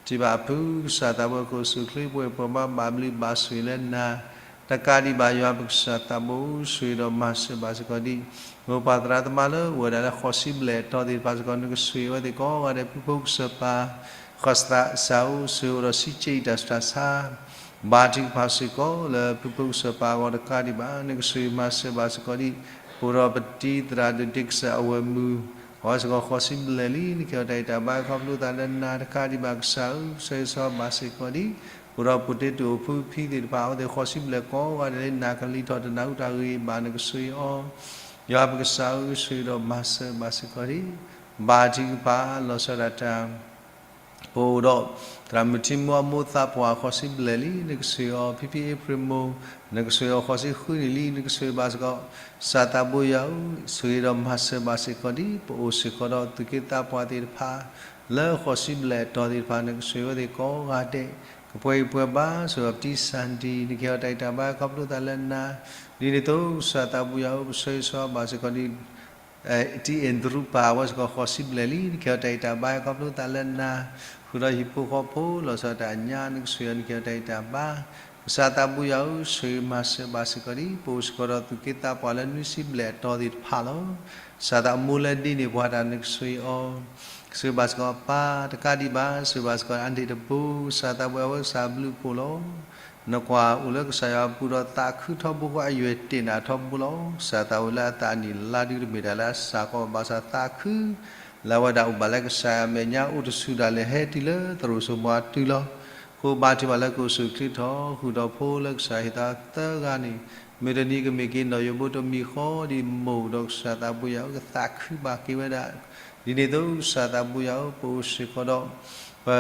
ထံၣ်ဘၣ်အဖုကစၢ်သးဘိကအိၣ်ဆူၣ်အိၣ်ချ့ ပှဲၤပှဲၤဘါဘၣ်ဘျုးဘၣ်ဆိၣ်ဂ့ၤလၢနၤ, တကးဒံးဘၣ် ယွၤပကစၢ်သးဘိဧၢ, ဆိၣ်ဂ့ၤဒီးမၤစၢၤဘၣ်စ့ၢ်ကီးဒံး မိၢ်ပၢ်သရၣ်သမါလၢအိၣ်ဝဲဒၣ်လၢဃိးဆံဘျဲၣ်အတီၤသ့ၣ်တဖၣ်စ့ၢ်ကီး နကဆိၣ်ဂ့ၤအဝဲသ့ၣ်ကိးဂၤဒဲး, ဖုဖိကစၢၢ်ပၢ် ဃိးသးစၢ်ဧၢ, ဆိၣ်ဂ့ၤအိၣ်ဒီးဆံးက့အံၤတၢ်ဆူးတၢ်ဆါ, ဘါထုကဖၣ်စ့ၢ်ကီးလၢဖုဖိကစၢၢ်ပၢ်အဂီၢ်တကးဒံးဘၣ်, နကဆိၣ်ဂ့ၤမၤစၢၤဘၣ်စ့ၢ်ကီးဒံး ပအိၣ်ဒီးပတံၤသရၣ်ဒိၣ်ဒ့ကစၢ်အဝဲၢ်မုၢ်, အဝဲစ့ၢ်ကီးဃိးဆံဘျဲၣ်လံ, နကဟ့ၣ်အီၤတၢ်ဂံၢ်တၢ်ဘါခီဖျိသးလၢနၤတကးဒံးဘၣ်ကစၢ်ဧၢ, ဆၢဂ့ၤဆၢဝါဘၣ်စ့ၢ်ကီးဒံး ပအိၣ်ဒီးပူၤတ့တူၢ်အိၣ်ဖုဖံသ့ၣ်တဖၣ် အဝဲသ့ၣ်ဃိးဆံဘျဲၣ်ကိးဂၤဒဲးလၢ နၤကလံၤထီၣ်တနၢ်ဟူတၢ်ဂ့ၢ်ဘၣ် နကဆိၣ်ဂ့ၤအီၤ, ယွၤပကစၢ်ဧၢ, ဆိၣ်ဂ့ၤဒီးမၤစၢၤဘၣ်စ့ၢ်ကီးဒံး ဘါထုကဖၣ်လီၤဆီဒၣ်တၢ် ပအိၣ်ဒီး သရၣ်မုၣ်ထံမိၢ်အမိၢ်သးပှၢ်ဃိးဆံဘျဲၣ်လံ, နကဆိၣ်ဂ့ၤအီၤ, ဖံဖံအ့ဖြ့ၣ်မိၢ်, နကဆိၣ်ဂ့ၤအီၤဃိးဆံဃုနံၣ်လံ, နကဆိၣ်ဂ့ၤဘၣ်စ့ၢ်ကီး ကစၢ်သးဘိယွၤဧၢ, ဆိၣ်ဂ့ၤဒီးမၤစၢၤဘၣ်စ့ၢ်ကီးဒံး ပအိၣ်စ့ၢ်ကီးဒီးသူၣ်က့သးပှၢ်သ့ၣ်တဖၣ် လၢဃိးဆံဘျဲၣ်အတီၤသ့ၣ်တဖၣ် နကဆိၣ်ဂ့ၤအဝဲသ့ၣ်ကိးဂၤဒဲး ကပှဲၤဂံၢ်ပှဲၤဘါ, ဆိၣ်ဂ့ၤအီၤပတံၤစၢ်ဒံၣ်, နကဟ့ၣ်အီၤတၢ်ဂံၢ်တၢ်ဘါခီဖျိသးလၢနၤ, ဒ်န့ၣ်အသိး ကစၢ်သးဘိယွၤဧၢ, ပဆၢဂ့ၤဆၢဝါဘၣ်စ့ၢ်ကီးဒံး တံၢ်အဲၣ်တရူးပၢ် အဝဲစ့ၢ်ကီးဃိးဆံဘျဲၣ်လံ, နကဟ့ၣ်အီၤတၢ်ဂံၢ်တၢ်ဘါခီဖျိသးလၢနၤ, ဃုာ်ဒီးဟံၣ်ဖိဃီဖိ လီၤဆီဒၣ်တၢ်အညါ နကဆိၣ်ဂ့ၤအီၤ နကဟ့ၣ်အီၤတၢ်ဂံၢ်တၢ်ဘါ, ကစၢ်သးဘိယွၤဧၢ, ဆိၣ်ဂ့ၤမၤစၢၤဘၣ်စ့ၢ်ကီးဒံး ပအိၣ်စ့ၢ်ကီးဒီးသူၣ်က့သးပှၢ်လၢနွံဆံဘျဲၣ်အတီၤသ့ၣ်တဖၣ်လီၤ. ကစၢ်သးမိၢ်လၢဒ်န့ၣ်ပှၤတၢ် နကဆိၣ်ဂ့ၤအီၤ, ဆိၣ်ဂ့ၤဘၣ်စ့ၢ်ကီးအပၢ်, တကးဒံးဘၣ် ဆိၣ်ဂ့ၤဘၣ်စ့ၢ်ကီးအါန့ၢ်တဘိ, ကစၢ်သးဘိယွၤဧၢ, အဝဲကစၢ်ဘျုးဖှိၣ်လီၤ. နကွၢ်အိၣ်လၢကစၢ်ယွၤအပူၤဒီးသးခုထီဘိဃီ အယွဲၢ်တ့ၢ်နၤထီဘိလီၤ. ကစၢ်သးဝဲလၢအသးနံၣ်လါဒုတမ့ၢ်တၢ်လၢအစှၤကီးဘၣ်ဆၣ်သးခု လၢအဝဲဒၣ်အိၣ်ဘၣ်လၢကစၢ်ယွၤအမဲာ်ညါ အိၣ်တဆူၣ်ဒၣ်လဲာ်ဟဲတုၤလၢသရိာ်စိမိၤအတုၤလီၤ. အဃိဘါထုကဖၣ်လၢကအိၣ်ဆူၣ်ချ့ထီၣ်ဃုာ်ဒီးဖိလၢကစၢ်ယွၤဟ့ၣ်သးသၢဂၤန့ၣ် မုၢ်တနံၤကမ့ၢ်က့ၤနီၢ်ယိးဘိတမံၤဃီဒံး မိၢ်ဒီးကစၢ်သးဘိယွၤဧၢ ကသးခုဘၣ်က့ၤဝဲဒၣ် ဒ်န့ၣ်အသိး ကစၢ်သးဘိယွၤဧၢ ပအိၣ်စ့ၢ်ကီးဒီး ပ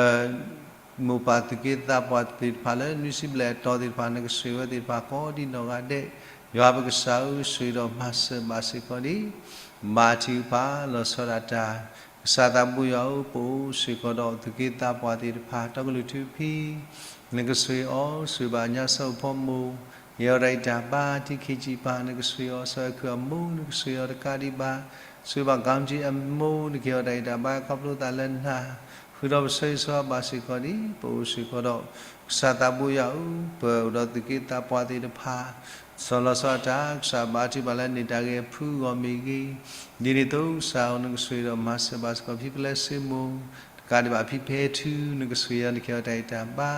မိၢ်ပၢ်သူၣ်က့သးပှၢ်သ့ၣ်တဖၣ်လၢနွံဆံဘျဲၣ်အတီၤသ့ၣ်တဖၣ် နကဆိၣ်ဂ့ၤဝဲသ့ၣ်တဖၣ်ကိးဒံးနီၢ်ဂၤဒဲး, ယွၤပကစၢ်ဧၢ ဆိၣ်ဂ့ၤဒီးမၤစၢၤဘၣ်စ့ၢ်ကီးဒံး ဘါထုကဖၣ်လီၤဆီဒၣ်တၢ်, ကစၢ်သးဘိယွၤဧၢ ပအိၣ်စ့ၢ်ကီးဒီးသူၣ်က့သးပှၢ်သ့ၣ်တဖၣ် တီကလုာ်ထူဖံ နကဆိၣ်ဂ့ၤအီၤ, ဆိၣ်ဂ့ၤဘၣ်ညါစၢဖီမိၢ်, ဟ့ၣ်အီၤတၢ်ဂံၢ်တၢ်ဘါ ထံခံဆံပၢ် နကဆိၣ်ဂ့ၤအီၤ, စီၤအဲၣ်ခုၣ်အမိၢ် နကဆိၣ်ဂ့ၤအီၤတကးဒံးဘၣ်, ဆိၣ်ဂ့ၤဘၣ်ကီမတံအမိၢ် နကဟ့ၣ်အီၤတၢ်ဂံၢ်တၢ်ဘါခီဖျိသးလၢနၤ, ဃုာ်ဒီးပဆၢဂ့ၤဆၢဝါဘၣ်စ့ၢ်ကီးဒံး ပအိၣ်စ့ၢ်ကီးဒီး ကစၢ်သးဘိယွၤဧၢ, ပအိၣ်ဒီးသူၣ်က့သးပှၢ်သ့ၣ်တဖၣ် စီၤလီၤဆီဒၣ်တၢ် ကစၢ်ဘါထုကဖၣ်လၢန့ၢ်တၢ်ဂ့ၤအဖုအဂီၢ်မ့ၢ်ဂ့ၤ, ဒ်န့ၣ်အသိးကစၢ်ဧၢ နကဆိၣ်ဂ့ၤဒီးမၤစၢၤဘၣ်စ့ၢ်ကီး ဖံပလဲစ့မိၢ် တ တကးဒံးဘၣ် ဖံဖဲထူ နကဆိၣ်ဂ့ၤအီၤ နကဟ့ၣ်အီၤတၢ်အဲၣ်တၢ်ဘါ,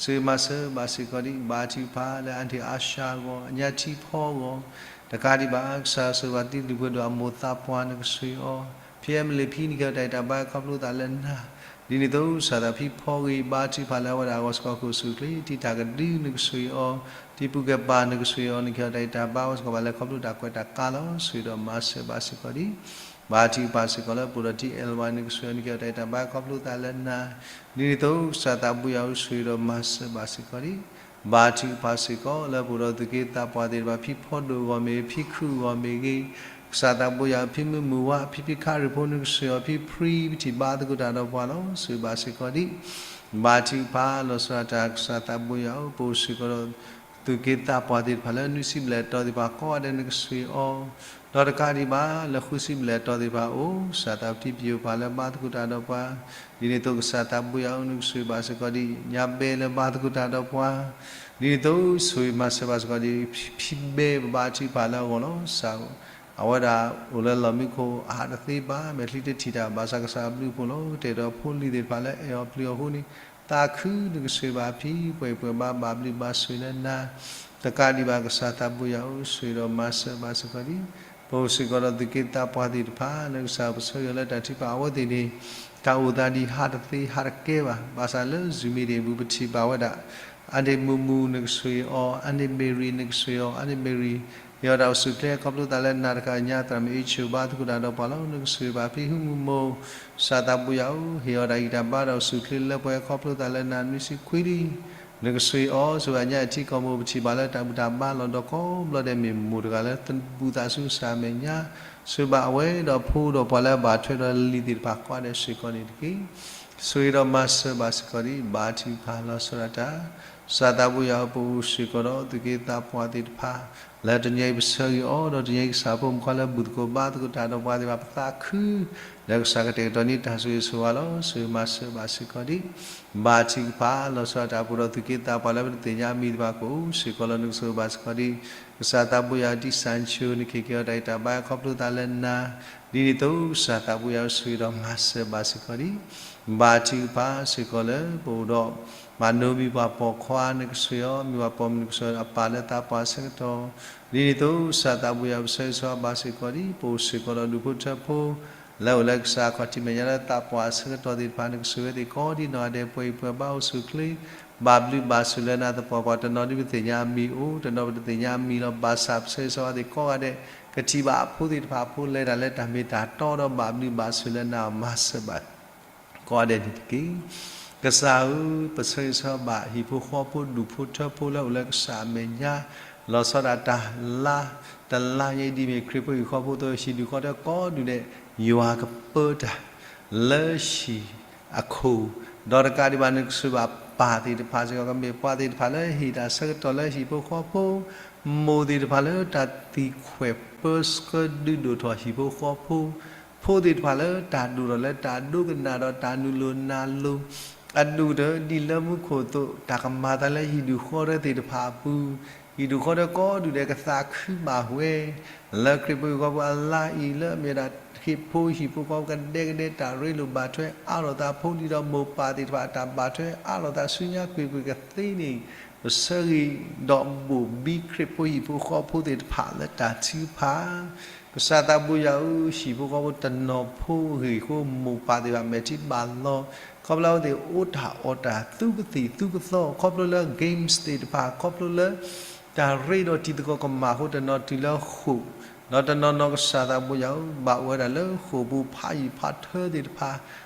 ဆိၣ်ဂ့ၤမၤစၢၤဘၣ်စ့ၢ်ကီးဒံး ဘါထုကဖၣ်လၢ အါန့ၢ်အါရှါအဂီၢ်, အညါထံဖီအဂီၢ်, တကးဒံးဘၣ် ကစၢ်ဆိၣ်ဂ့ၤဘၣ်သုဒူၣ်ဖိဒူၣ်အမိၢ်သးပှၢ် နကဆိၣ်ဂ့ၤအီၤ, ဖံအဲမလ့ၣ်ဖံ နကဟ့ၣ်အီၤတၢ်အဲၣ်တၢ်ဘါ ခီဖျိသးလၢနၤ, ဒ်န့ၣ်အသိး ကစၢ်သးဖံဖီဂ့ၤ ဘါထုကဖၣ်လၢအဝဲဒၣ်အဂီၢ်စ့ၢ်ကီး ခိၣ်ဆူၣ်ချ့ ထံတၢ်ကဒု နကဆိၣ်ဂ့ၤအီၤ, ထံပူၤကဲပၤ နကဆိၣ်ဂ့ၤအီၤ နကဟ့ၣ်အီၤတၢ်အဲၣ်တၢ်ဘါ အဂီၢ်စ့ၢ်ကီး ဘၣ်လဲၤခီဖျိတၢ်ကွဲးတၢ်ကါလီၤ. ဆိၣ်ဂ့ၤဒီးမၤစၢၤဘၣ်စ့ၢ်ကီးဒံး ဘါထုကဖၣ်စ့ၢ်ကီးလၢပအိၣ်ဒီးထံအဲၣ်လဝါ နကဆိၣ်ဂ့ၤအီၤ နကဟ့ၣ်အီၤတၢ်အဲၣ်တၢ်ဘါ ခီဖျိသးလၢနၤ, ဒ်န့ၣ်အသိး ကစၢ်သးဘိယွၤဧၢ ဆိၣ်ဂ့ၤဒီးမၤစၢၤဘၣ်စ့ၢ်ကီးဒံး ဘါထုကဖၣ်စ့ၢ်ကီးလၢပအိၣ်ဒီးသူၣ်က့သးပှၢ်သ့ၣ်တဖၣ် ဖံဖီဒိၣ်အဂီၢ်မ့ၢ်ဂ့ၤ ဖံခူၣ်အဂီၢ်မ့ၢ်ဂ့ၤ, ကစၢ်သးဘိယွၤဧၢ ဖံမုၢ်မုၢ်ဝါ ဖံဖံခရံာ်ဖိ နကဆိၣ်ဂ့ၤအီၤ ဖံဖရံ ပထံၣ်ဘါသကိးတၢ်ဒီးပှၤလီၤ. ဆိၣ်ဂ့ၤဘၣ်စ့ၢ်ကီးဒံး ဘါထုကဖၣ်လီၤဆီဒၣ်တၢ် ကစၢ်သးဘိယွၤဧၢ ပအိၣ်စ့ၢ်ကီးဒီး သူၣ်က့သးပှၢ်သ့ၣ်တဖၣ်လၢနွံဆံဘျဲၣ်အတီၤသ့ၣ်တဖၣ်ကိးဂၤဒဲး နကဆိၣ်ဂ့ၤအီၤ, ဒီးတကးဒံးဘၣ် လၢဃုဆံဘျဲၣ်အတီၤသ့ၣ်တဖၣ်အအိၣ် ကစၢ်သးပတံပယိၣ်ပှၤလၢဘါသကိးတၢ်ဒီးပှၤ, ဒ်န့ၣ်အသိး ကစၢ်သးဘိယွၤဧၢ နကဆိၣ်ဂ့ၤဘၣ်စ့ၢ်ကီးဒံး ညါဘဲလၢဘါသကိးတၢ်ဒီးပှၤ, ဒ်န့ၣ်အသိး ဆိၣ်ဂ့ၤမၤစၢၤဘၣ်စ့ၢ်ကီးဒံး ဖံဘဲ ပဘါထုကဖၣ်လၢအဂီၢ်လီၤ. အဝဲဒၣ်အိၣ်လၢလီၢ်မံခိၣ် အဟးတသ့ဘၣ် မဲာ်ချံတထံၣ်တၢ် ဘၣ်ဆၣ်ကစၢ်အဘျုးအဖှိၣ်လီၤ. ကတဲာ်ဒီးဖိလံၤသ့ၣ်တဖၣ်လၢအဲၣ်အီၤပျံၤအီၤအဃိန့ၣ် သးခု နကဆိၣ်ဂ့ၤဘၣ်ဖံ ပှဲၤပှဲၤဘါ ဘၣ်ဘျုးဘၣ်ဆိၣ်လၢနၤ, တကးဒံးဘၣ် ကစၢ်သးဘိယွၤဧၢ ဆိၣ်ဂ့ၤဒီးမၤစၢၤဘၣ်စ့ၢ်ကီးဒံး ပအိၣ်စ့ၢ်ကီးဒီးသူၣ်က့သးပှၢ်သ့ၣ်တဖၣ် လၢကစၢ်ပဆၢဂ့ၤအီၤလၢတၢ်ထုကဖၣ် အဝဲသ့ၣ်န့ၣ် တၢ်အိၣ်သးဒ်ဟးတသ့ဟးတကဲဘၣ် ဘၣ်ဆၣ်လၢ Zoom meeting ပူၤ ပထံၣ်ဘၣ်ဝဲဒၣ် အန့ၣ်မူမူ နကဆိၣ်ဂ့ၤအီၤ, အန့ၣ် Mary နကဆိၣ်ဂ့ၤအီၤ, အန့ၣ် Mary ဟ့ၣ်အီၤတၢ်အိၣ်ဆူၣ်ချ့ ခီဖျိသးလၢနၤတကး ညါသရၣ်မုၣ်အ့ၣ်ဆိၣ် ဘါသကိးတၢ်ဒီးပှၤလီၤ. နကဆိၣ်ဂ့ၤဘၣ်ဖံဟုမုၢ်မိၢ် ကစၢ်သးဘိယွၤဧၢ ဟ့ၣ်အီၤတၢ်ဂံၢ်တၢ်ဘါတၢ်အိၣ်ဆူၣ်ချ့လၢပှဲၤ ခီဖျိသးလၢနၤ နွံဆံခွံလံ နကဆိၣ်ဂ့ၤအီၤ ဆိၣ်ဂ့ၤဘၣ်ညါအံၤထံကီၢ်မိၢ် ပထံၣ်ဘၣ်လၢတၢ်ဘူၣ်တၢ်ဘါလီၤဒီးကိးဘျီဒဲး မ့ၢ်မိၢ်တဂၤလၢသဘူးသးဆူကစၢ်အမဲာ်ညါ, ဆိၣ်ဂ့ၤဘၣ်အဝဲဒီးဖိဒီးပှၤလၢအဘၣ်ထွဲဒီးလံၤသ့ၣ်တဖၣ်ကိးဂၤဒဲးစ့ၢ်ကီးန့ၣ်တက့ၢ်. ဆိၣ်ဂ့ၤဒီးမၤစၢၤဘၣ်စ့ၢ်ကီးဒံး ဘါထုကဖၣ်လီၤဆီဒၣ်တၢ် ကစၢ်သးဘိယွၤဧၢ ပအိၣ်စ့ၢ်ကီးဒီးသူၣ်က့သးပှၢ်သ့ၣ်တဖၣ် လၢတနံၤအံၤပဆၢဂ့ၤအီၤ ဒီးတနံၤအံၤကစၢ်ဖိမုၣ်ခွါလၢဘူၣ်သကိးဘါသကိးတၢ်ဒီးပှၤသ့ၣ်တဖၣ် ပသးခု လၢကစၢ်ကတဲာ်ကတီၤန့ၢ်တၢ်ဆိၣ်ဂ့ၤဆိၣ်ဝါလီၤ. ဆိၣ်ဂ့ၤမၤစၢၤဘၣ်စ့ၢ်ကီးဒံး ဘါထုကဖၣ်လီၤဆီဒၣ်တၢ် ပအိၣ်ဒီးသူၣ်က့သးပှၢ်လၢပတသ့ၣ်ညါအမံၤသ့ၣ်တဖၣ် ပအိၣ်စ့ၢ်ကီးလီၤ. နကဆိၣ်ဂ့ၤဘၣ်စ့ၢ်ကီးဒံး ကစၢ်သးဘိယွၤ တံၢ်စၣ်ဆိ နကဟ့ၣ်က့ၤအီၤတၢ်ဂံၢ်တၢ်ဘါခီဖျိသးလၢနၤ, ဒ်န့ၣ်အသိး ကစၢ်သးဘိယွၤဆိၣ်ဂ့ၤဒီးမၤစၢၤဘၣ်စ့ၢ်ကီးဒံး ဘါထုကဖၣ်စ့ၢ်ကီးလၢ ပအိၣ်ဒီး မၤနိမံၤပှၤပိာ်ခွါ နကဆိၣ်ဂ့ၤအီၤ မံၤပှၤပိာ်မုၣ် နကဆိၣ်ဂ့ၤအပၢ်လၢသးပှၢ်အဆၢကတီၢ်, ဒ်န့ၣ်အသိး ကစၢ်သးဘိယွၤပဆၢဂ့ၤဆိၣ်ဂ့ၤဘၣ်စ့ၢ်ကီးဒံး ပအိၣ်စ့ၢ်ကီးဒီးဒူၣ်ဖိထၢဖိ လၢအိၣ်လၢကစၢ်အခီၣ်ထံးမဲာ်ညါလၢသးပှၢ်အဆၢကတီၢ်သ့ၣ်တဖၣ် နကဆိၣ်ဂ့ၤသ့ၣ်ကိးဒံးနီၢ်ဂၤဒဲး ပှဲၤအံၤပှဲၤဘါအိၣ်ဆူၣ်ချ့ ဘၣ်ဘျုးဘၣ်ဆိၣ်လၢနၤသပှၢ်ပှၢ် တနီၤဒုးပတသ့ၣ်ညါအမံၤအိၣ် တနီၤပတသ့ၣ်ညါအမံၤလီၤ. ဘၣ်ဆၣ်ပဆၢဂ့ၤဆိၣ်ဂ့ၤသ့ၣ်ကိးဂၤဒဲး ကထံၣ်ဘၣ်အဖိသ့ၣ်တဖၣ်အဖိလဲၤတၢ်လၢတၢ်မ့ၢ်တၢ်တီဒီးဘၣ်ဘျုးဘၣ်ဆိၣ်လၢနၤ မၤစၢၤဘၣ် ကိးဂၤဒဲးန့ၣ်တက့ၢ်. ကစၢ်ဧၢ, ပဆၢဂ့ၤဆၢဝါဘၣ်ဟံၣ်ဖိဃီဖိ ဒူၣ်ဖိထၢဖိလၢအိၣ်လၢကစၢ်အမဲာ်ညါ လီၤဆီဒၣ်တၢ်လါ တလါညါအံၤ ဒ်မ့ၢ်ခရံာ်ဖိဟံၣ်ဃီဖိအသိး ဟံၣ်ဒူၣ်ဃီထၢကိးဒူၣ်ဒဲး ယွၤကပၢတၢ်လၢဟံၣ်အခိၣ်, ဒီးတကးဒံးဘၣ် နကဆိၣ်ဂ့ၤဘၣ်ပၢ်သ့ၣ်တဖၣ်စ့ၢ်ကီး ကမ့ၢ်ပှၤသ့ၣ်တဖၣ်လၢဟ့ၣ်တၢ်ဆၢကတီၢ်လၢဟံၣ်ဖိဃီဖိ, မိၢ်သ့ၣ်တဖၣ်လၢတၢ်သံကွၢ်ပၢဆှၢဒုးဒိၣ်ထီၣ်ဟံၣ်ဖိဃီဖိ, ဖိသ့ၣ်တဖၣ်လၢတၢ်ဒိၣ်ထီၣ်လၢတၢ်ဒိကနၣ်ဒီးတၢ်နုာ်လီၤနၤလီၤ, အဒိၣ်ကတၢၢ်ဒ်လၢမူခိၣ်အသိး တၢ်ကမၤသးလၢဟံၣ်ဒူၣ်ဃီထၢသ့ၣ်တဖၣ်အပူၤ, ဟံၣ်ဒူၣ်ဃီထၢကိးဒူၣ်ဒဲးကသးခုဘၣ်ဝဲ လၢခရံာ်ဖိဟံၣ်ဖိဃီဖိအလါအံၤ လၢအမ့ၢ်ဝဲဒၣ် ဟံၣ်ဖိဟံၣ်ဖိဃီဖိကဒဲကဒဲ တၢ်ရ့လိာ်ဘၣ်ထွဲအါထီၣ်သး ဖိလံၤဒီးမိၢ်ပၢ်သ့ၣ်တဖၣ် တၢ်ဘၣ်ထွဲအါထီၣ်သးဆူညါကွ့ၢ်ကွ့ၢ်ကသ့န့ၣ် ပဆၢဂ့ၤဒီးဘိၣ်ဘံခရံာ်ဖိဟံၣ်ဖိဃီဖိသ့ၣ်တဖၣ်လၢတၢ်ထုကဖၣ် ကစၢ်သးဘိယွၤဧၢ, ဟံၣ်ဖိဃီဖိတနီၤဖိဂ့ၢ်အဃိ မိၢ်ပၢ်သ့ၣ်တဖၣ် မဲာ်ထံဘၣ်လီၤ, ခီဖျိလၢအဝဲသ့ၣ်အိၣ်တၢ်အီၣ်တၢ်သူကသံၣ်သူကသီ ခီဖျိလၢ games သ့ၣ်တဖၣ် ခီဖျိလၢ တၢ်ရ့ဒီးတံၤသကိးကမၣ်အဃိ တနီၤတုၤလၢဃိာ်, ဒီးတနီၤနီၤ ကစၢ်သးဘိယွၤဧၢ, ဘၣ်အိၣ်ဝဲဒၣ်လၢဃိာ်ပူၤ ဖးယံာ်ဖးထၢသ့ၣ်တဖၣ်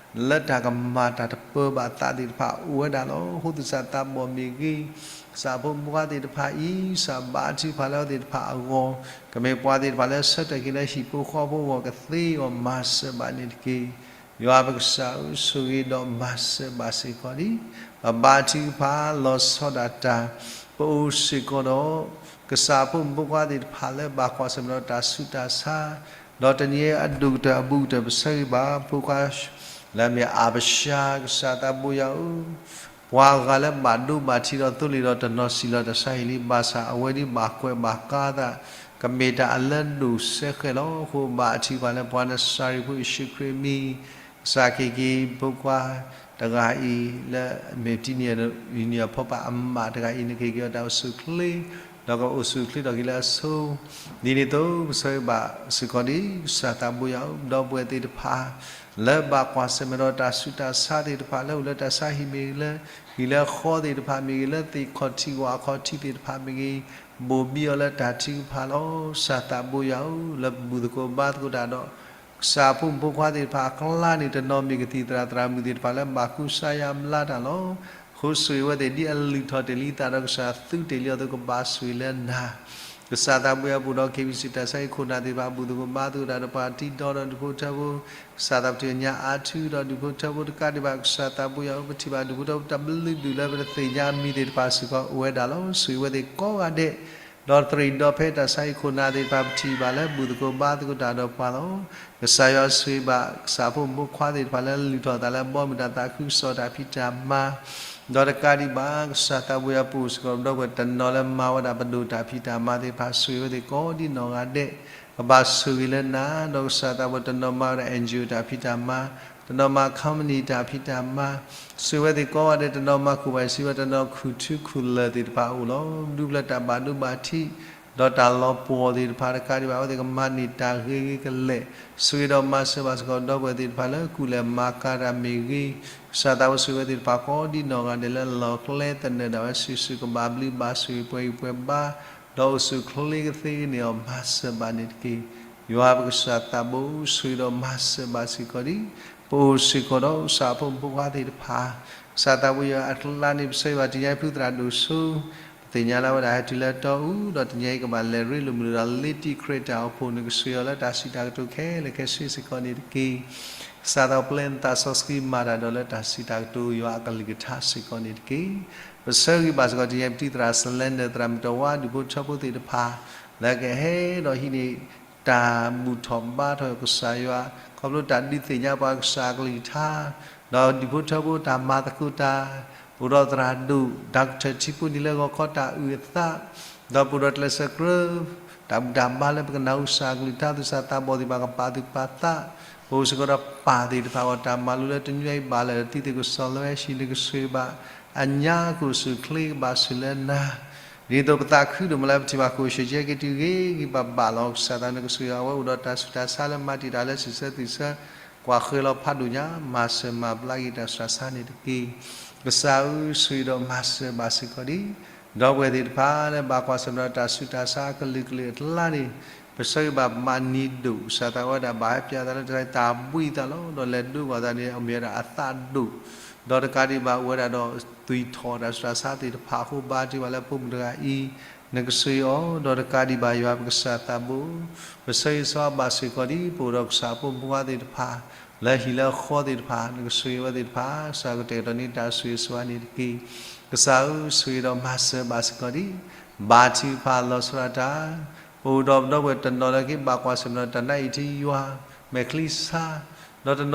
လၢတၢ်ကမၤတၢ်တပၢၤဘၣ်သးသ့ၣ်တဖၣ်အိၣ်ဝဲဒၣ်လီၤ. အဃိသတး သးဘီၣ်မ့ၢ်ဂ့ၤ, ကစၢ်ဖိမုၣ်ဖိခွါသ့ၣ်တဖၣ်အံၤ ကစၢ်ဘါထုကဖၣ်လၢအဝဲသ့ၣ်တဖၣ်အဂီၢ်, ကမ့ၢ်ပှၤသ့ၣ်တဖၣ်လၢဆၢထၢၣ်က့ၤလၢဟံၣ်ဖိဃီဖိအဂီၢ် ကသ့အဂီၢ် မၤစၢၤဘၣ်န့ၣ်တက့ၢ်. ယွၤပကစၢ်ဧၢ, ဆိၣ်ဂ့ၤဒီးမၤစၢၤဘၣ်စ့ၢ်ကီးလံ. ပဘါထုကဖၣ်လီၤဆီဒၣ်တၢ်, ပအိၣ်စ့ၢ်ကီးဒီး ကစၢ်ဖိမုၣ်ဖိခွါသ့ၣ်တဖၣ်လၢဘၣ်ကွၢ်ဆၢၣ်မဲာ်ဒီးတၢ်ဆူးတၢ်ဆါ, ဒီးတနံၤအံၤအဒိၣ်ကတၢၢ်အဘူးကတၢၢ် ပဆၢဂ့ၤဘၣ်ဖိခွါ လၢအမ့ၢ်အါဘၡါ ကစၢ်သးဘိယွၤဧၢ, ပှၤဂၤလၢဘၣ်ဒိဘၣ်ထံးဒီးသိလ့ၣ်ဒီးတနီၤစံၣ်လီၤတၢ်ဆါဟံၣ်လံ ဘၣ်ဆၣ်အဝဲဒၣ်ဘၣ်ကွဲးဘၣ်ကါသး ကမ့ၢ်တၢ်အလၢဒိၣ်စဲဃဲးလီၤ. အဃိဘါထုကဖၣ်လၢပှၤနစၤရ့းဖိယ့ၣ်ၡူးခရံာ်အမံၤ ကစၢ်ကဟ့ၣ်က့ၤဖိခွါတဂၤအံၤ လၢအမ့ၢ် Junior ဖီပာ်အမးတဂၤအံၤ နကဟ့ၣ်က့ၤအီၤတၢ်အိၣ်ဆူၣ်အိၣ်ချ့, ဒီးကအိၣ်ဆူၣ်အိၣ်ချ့ထီၣ်က့ၤလၢအဆိ, ဒ်န့ၣ်အသိး ပဆၢဂ့ၤဘၣ်စ့ၢ်ကီးဒ် ကစၢ်သးဘိယွၤဧၢ, ပဒီပုၢ်ဝဲၢ်သ့ၣ်တဖၣ် လၢဘၣ်ကွၢ်ဆၢၣ်မဲာ်ဒီးတၢ်ဆူးတၢ်ဆါသ့ၣ်တဖၣ် လၢအိၣ်လၢတၢ်ဆါဟံၣ်မ့ၢ်ဂ့ၤ, လၢဟံၣ်လၢဃီသ့ၣ်တဖၣ်မ့ၢ်ဂ့ၤ, လၢသ့ၣ်ခီၣ်ထံးဝၣ်ခီၣ်ထံးသ့ၣ်တဖၣ်မ့ၢ်ဂ့ၤ, ဘိၣ်ဘံအီၤလၢတၢ်ထုကဖၣ်လီၤ. ကစၢ်သးဘိယွၤဧၢ, လၢပဘူၣ်သကိးဘါသကိးတၢ်ဒီး ကစၢ်အဖိမုၣ်ဖိခွါသ့ၣ်တဖၣ်အကျါန့ၣ် တနီၤမ့ၢ်ကသံၣ်သရၣ်သရၣ်မုၣ်သ့ၣ်တဖၣ်လၢဘၣ်ကူစါယါဘျါတၢ်လီၤ. အဃိဆိၣ်ဂ့ၤဝဲသ့ၣ်ဒ်အလုၢ်ထီၣ်တ့ၢ်လံအသးဒီးကစၢ်သူတ့ၢ်လံအီၤအသိး ကဘၣ်ဆိၣ်ဂ့ၤလၢနၤ. ကစၢ်သးဘိယွၤပအိၣ်ဒီး KBC တၢ်ဆါဟံၣ်ခိၣ်နၢ်သ့ၣ်တဖၣ် ဘူၣ်သကိးဘါသကိးတၢ်ဒီးပှၤတံၤဒီဒီးဒူၣ်ဖိထၢဖိ, ကစၢ်သးပတုာ်ညါအါထုဒီးဒူၣ်ဖိထၢဖိတကးဒံးဘၣ် ကစၢ်သးဘိယွၤဧၢ, ပထံၣ်ဘၣ်ဒူၣ်ဖိထၢဖိတၢ်ဘျုးဒူၣ်လၢပတသ့ၣ်ညါအမံၤသ့ၣ်တဖၣ်စ့ၢ်ကီးအိၣ်ဝဲဒၣ်လီၤ. ဆိၣ်ဂ့ၤဝဲသ့ၣ်ကိးဂၤဒဲး ဒီးတရံးဒီးဖဲတၢ်ဆါဟံၣ်ခိၣ်နၢ်သ့ၣ်တဖၣ် ပထံၣ်ဘၣ်လၢဘူၣ်သကိးဘါသကိးတၢ်ဒီးပှၤလီၤ. ကစၢ်ယွၤဆိၣ်ဂ့ၤဘၣ် ကစၢ်ဖိမုၣ်ဖိခွါသ့ၣ်တဖၣ်လၢလုၢ်ထီၣ်အသးလၢအဘီအမုၢ်တၢ်သးခုကစီၣ်တၢ်ဖံးတၢ်မၤ, ဒီးတကးဒံးဘၣ် ကစၢ်သးဘိယွၤပအိၣ်စ့ၢ်ကီးပဒီပုၢ်ဝဲၢ်တနီၤလၢမၤဝဲဒၣ်ပဒိၣ်တၢ်ဖံးတၢ်မၤသ့ၣ်တဖၣ် ဆိၣ်ဂ့ၤဝဲသ့ၣ်ကိးဒ်နီၢ်ဂၤဒဲး ကဘၣ်ဆိၣ်ဂ့ၤလၢနၤ, ဒီးကစၢ်သးဘိတနီၤမၤဝဲဒၣ် NGO တၢ်ဖံးတၢ်မၤ, တနီၤမၤ company တၢ်ဖံးတၢ်မၤ, ဆိၣ်ဂ့ၤဝဲသ့ၣ်ကိးဂၤဒဲး တနီၤမၤကူၣ်ဘၣ်စံးဝဲ တနီၤခူၣ်ထူခူၣ်လၢၢ်သ့ၣ်တဖၣ်အိၣ်လီၤ. ဒူပျၢၤတၢ်ဘၣ်ဒိဘၣ်ထံး ဒီးတၢ်လီၤပှီၢ်သ့ၣ်တဖၣ်တကးဒံးဘၣ် အဝဲသ့ၣ်ကမၤန့ၢ်တၢ်ဂ့ၤဂ့ၤကလဲာ်, ဆိၣ်ဂ့ၤဒီးမၤစၢၤဘၣ်စ့ၢ်ကီးဒီပုၢ်ဝဲၢ်သ့ၣ်တဖၣ်လၢကူၣ်လဲၤမၤကၤတၢ်မ့ၢ်ဂ့ၤ, ကစၢ်သးဘိဆိၣ်ဂ့ၤဝဲသ့ၣ်တဖၣ်ကိးဒ်နီၢ်ဂၤဒဲးလၢလီၢ်ကျဲသနၢၣ်ဒၣ်ဝဲစုာ်စုာ် ကဘၣ်ဘျုးဘၣ်ဆိၣ်ဂ့ၤပှဲၤဂံၢ်ပှဲၤဘါ, ဒီးအိၣ်ဆူၣ်အိၣ်ချ့ကသ့န့ၢ်အီၤ မၤစၢၤဘၣ်န့ၣ်တက့ၢ်. ယွၤပကစၢ်သးဘိ ဆိၣ်ဂ့ၤဒီးမၤစၢၤဘၣ်စ့ၢ်ကီးဒ် ပအိၣ်စ့ၢ်ကီးဒီးကစၢ်အဖိမုၣ်ဖိခွါသ့ၣ်တဖၣ်, ကစၢ်သးဘိယွၤအကျါန့ၣ် ပဆၢဂ့ၤဘၣ်တနံၤအံၤဖုသရၣ်ဒိၣ်စိ ပသ့ၣ်ညါလၢအဝဲဒၣ်ဟဲတုၤလၢတီအူ ဒီးတနံၤအံၤကဘၣ်လဲၤရ့လိာ်မုာ်ဒီးလ့တံၢ်ခရံာ်တၢ်အိၣ်ဖှိၣ် နကဆိၣ်ဂ့ၤအီၤလၢတၢ်စံးတၢ်ကတိၤခဲလၢာ်ခဲဆ့စ့ၢ်ကီးန့ၣ်တက့ၢ်. ကစၢ်သးပျဲနသးစီဆှံမၤတၢ်ဒီးလၢတၢ်စံးတၢ်ကတိၤယွၤအကလုၢ်ကထါစ့ၢ်ကီးန့ၣ်တက့ၢ်. ပဆၢဂ့ၤဘၣ်စ့ၢ်ကီးတနံၤအံၤ ပတံၤသရၣ် Slender သရၣ်မုၣ်တဝါ ဒူၣ်ဖိထၢဖိသ့ၣ်တဖၣ် လၢကဟဲဒီးဟံးန့ၢ် တၢ်ဘူၣ်ထီၣ်ဘါထီၣ်ကစၢ်ယွၤ ခီဖျိတၢ်ဒုးသ့ၣ်ညါပှၤကစၢ်အကလုၢ်ကထါ, ဒီးဒူၣ်ဖိထၢဖိတၢ်မၤသကိးတၢ်, အိၣ်ဒီးသရၣ်ဒိၣ် Doctor ထံဖိန့ၣ်လၢဂီၤခီတၢ်အုၣ်အသး, ဒီးပအိၣ်ဒီးကျဲးစၢးကြၢး တၢ်ဘူၣ်တၢ်ဘါလၢပကနၢ်ဟူကစၢ်အကလုၢ်ကထါ သူၣ်စၢ်သးဘီၣ်သ့ၣ်တဖၣ်ကပာ်သူၣ်ပာ်သး, ပအိၣ်စ့ၢ်ကီးဒီးပၢ်သ့ၣ်တဖၣ်အဂီၢ် တၢ်မၤလိလၢတနွံအံၤဘၣ်လၢာ် တံၤသကိးစီၤလၢဟဲဟံးန့ၢ်ကဆိၣ်ဂ့ၤဘၣ် အညါကအိၣ်ဆူၣ်အိၣ်ချ့ကဘၣ်ဆိၣ်လၢနၤ ဒ်သိးပသးခုဒိၣ်မးလၢပထံၣ်ဘၣ် ကအိၣ်ဆူၣ်အိၣ်ချ့က့ၤတုၤဂ့ၤဂ့ၤဘၣ်ဘၣ်လီၤ. ကစၢ်သးနကဆိၣ်ဂ့ၤအဝဲအိၣ်ဒီးတၢ်ဆူးတၢ်ဆါလၢမၤတံာ်တာ်လၢစံးဆၢသ့ၣ်ဆၢ ကွၢ်ဃၢၤလီၤဖးဒိၣ်ညါ မၤစၢၤမၤဘျါက့ၤတၢ်ဆူးတၢ်ဆါန့ၣ်တက့ၢ်. ကစၢ်ဧၢ ဆိၣ်ဂ့ၤဒီးမၤစၢၤဘၣ်စ့ၢ်ကီးဒံး ဒီပုၢ်ဝဲၢ်သ့ၣ်တဖၣ်လၢဘၣ်ကွၢ်ဆၢၣ်မဲာ်ဒီးတၢ်ဆူးတၢ်ဆါအကလုာ်ကလုာ်အကျါန့ၣ် ပဆၢဂ့ၤဘၣ်မးနံၤဒိၣ် ကစၢ်သးဝဲဒၣ်ဘၣ်ဟဲပၠးသးလၢတၢ်ဘှံးသးလီၤ. ဒီးလဲၤဒိကွၢ်သးန့ၣ် အမ့ၢ်ဝဲဒၣ်အသးဒိၣ် ဒီးတကးဒံးဘၣ်အိၣ်ဝဲဒၣ်ဒီးသွံၣ်ထီၣ်တၢ်ဆူးတၢ်ဆါသ့ၣ်တဖၣ်အဃိ ဘါထုကဖၣ်လၢဖိမုၣ်တဂၤအံၤ နကဆိၣ်ဂ့ၤအီၤ ဒီးတကးဒံးဘၣ်ယွၤပကစၢ်သးဘိ ပဆၢဂ့ၤဆၢဝါဘၣ်စ့ၢ်ကီးဒံး ပအိၣ်ဒီးကစၢ်အဖိမုၣ်ဖိခွါသ့ၣ်တဖၣ် လၢဟံၣ်လၢဃီသ့ၣ်တဖၣ် နကဆိၣ်ဂ့ၤဝဲသ့ၣ်တဖၣ် ကစၢ်ကတဲာ်ကတီၤန့ၢ်တၢ်ဆိၣ်ဂ့ၤဆိၣ်ဝါန့ၣ်တက့ၢ်. ကစၢ်ဧၢ ဆိၣ်ဂ့ၤဒီးမၤစၢၤဘၣ်စ့ၢ်ကီးဒံး ဘါထုကဖၣ်လီၤဆီဒၣ်တၢ် ပအိၣ်ဒီးပဒီပုၢ်ဝဲၢ်တနီၤလၢကဘၣ်ကွၢ်ဆၢၣ်မဲာ်ဒီးတၢ်နါအံၤထံယွၤ မဲာ်ချံဆါ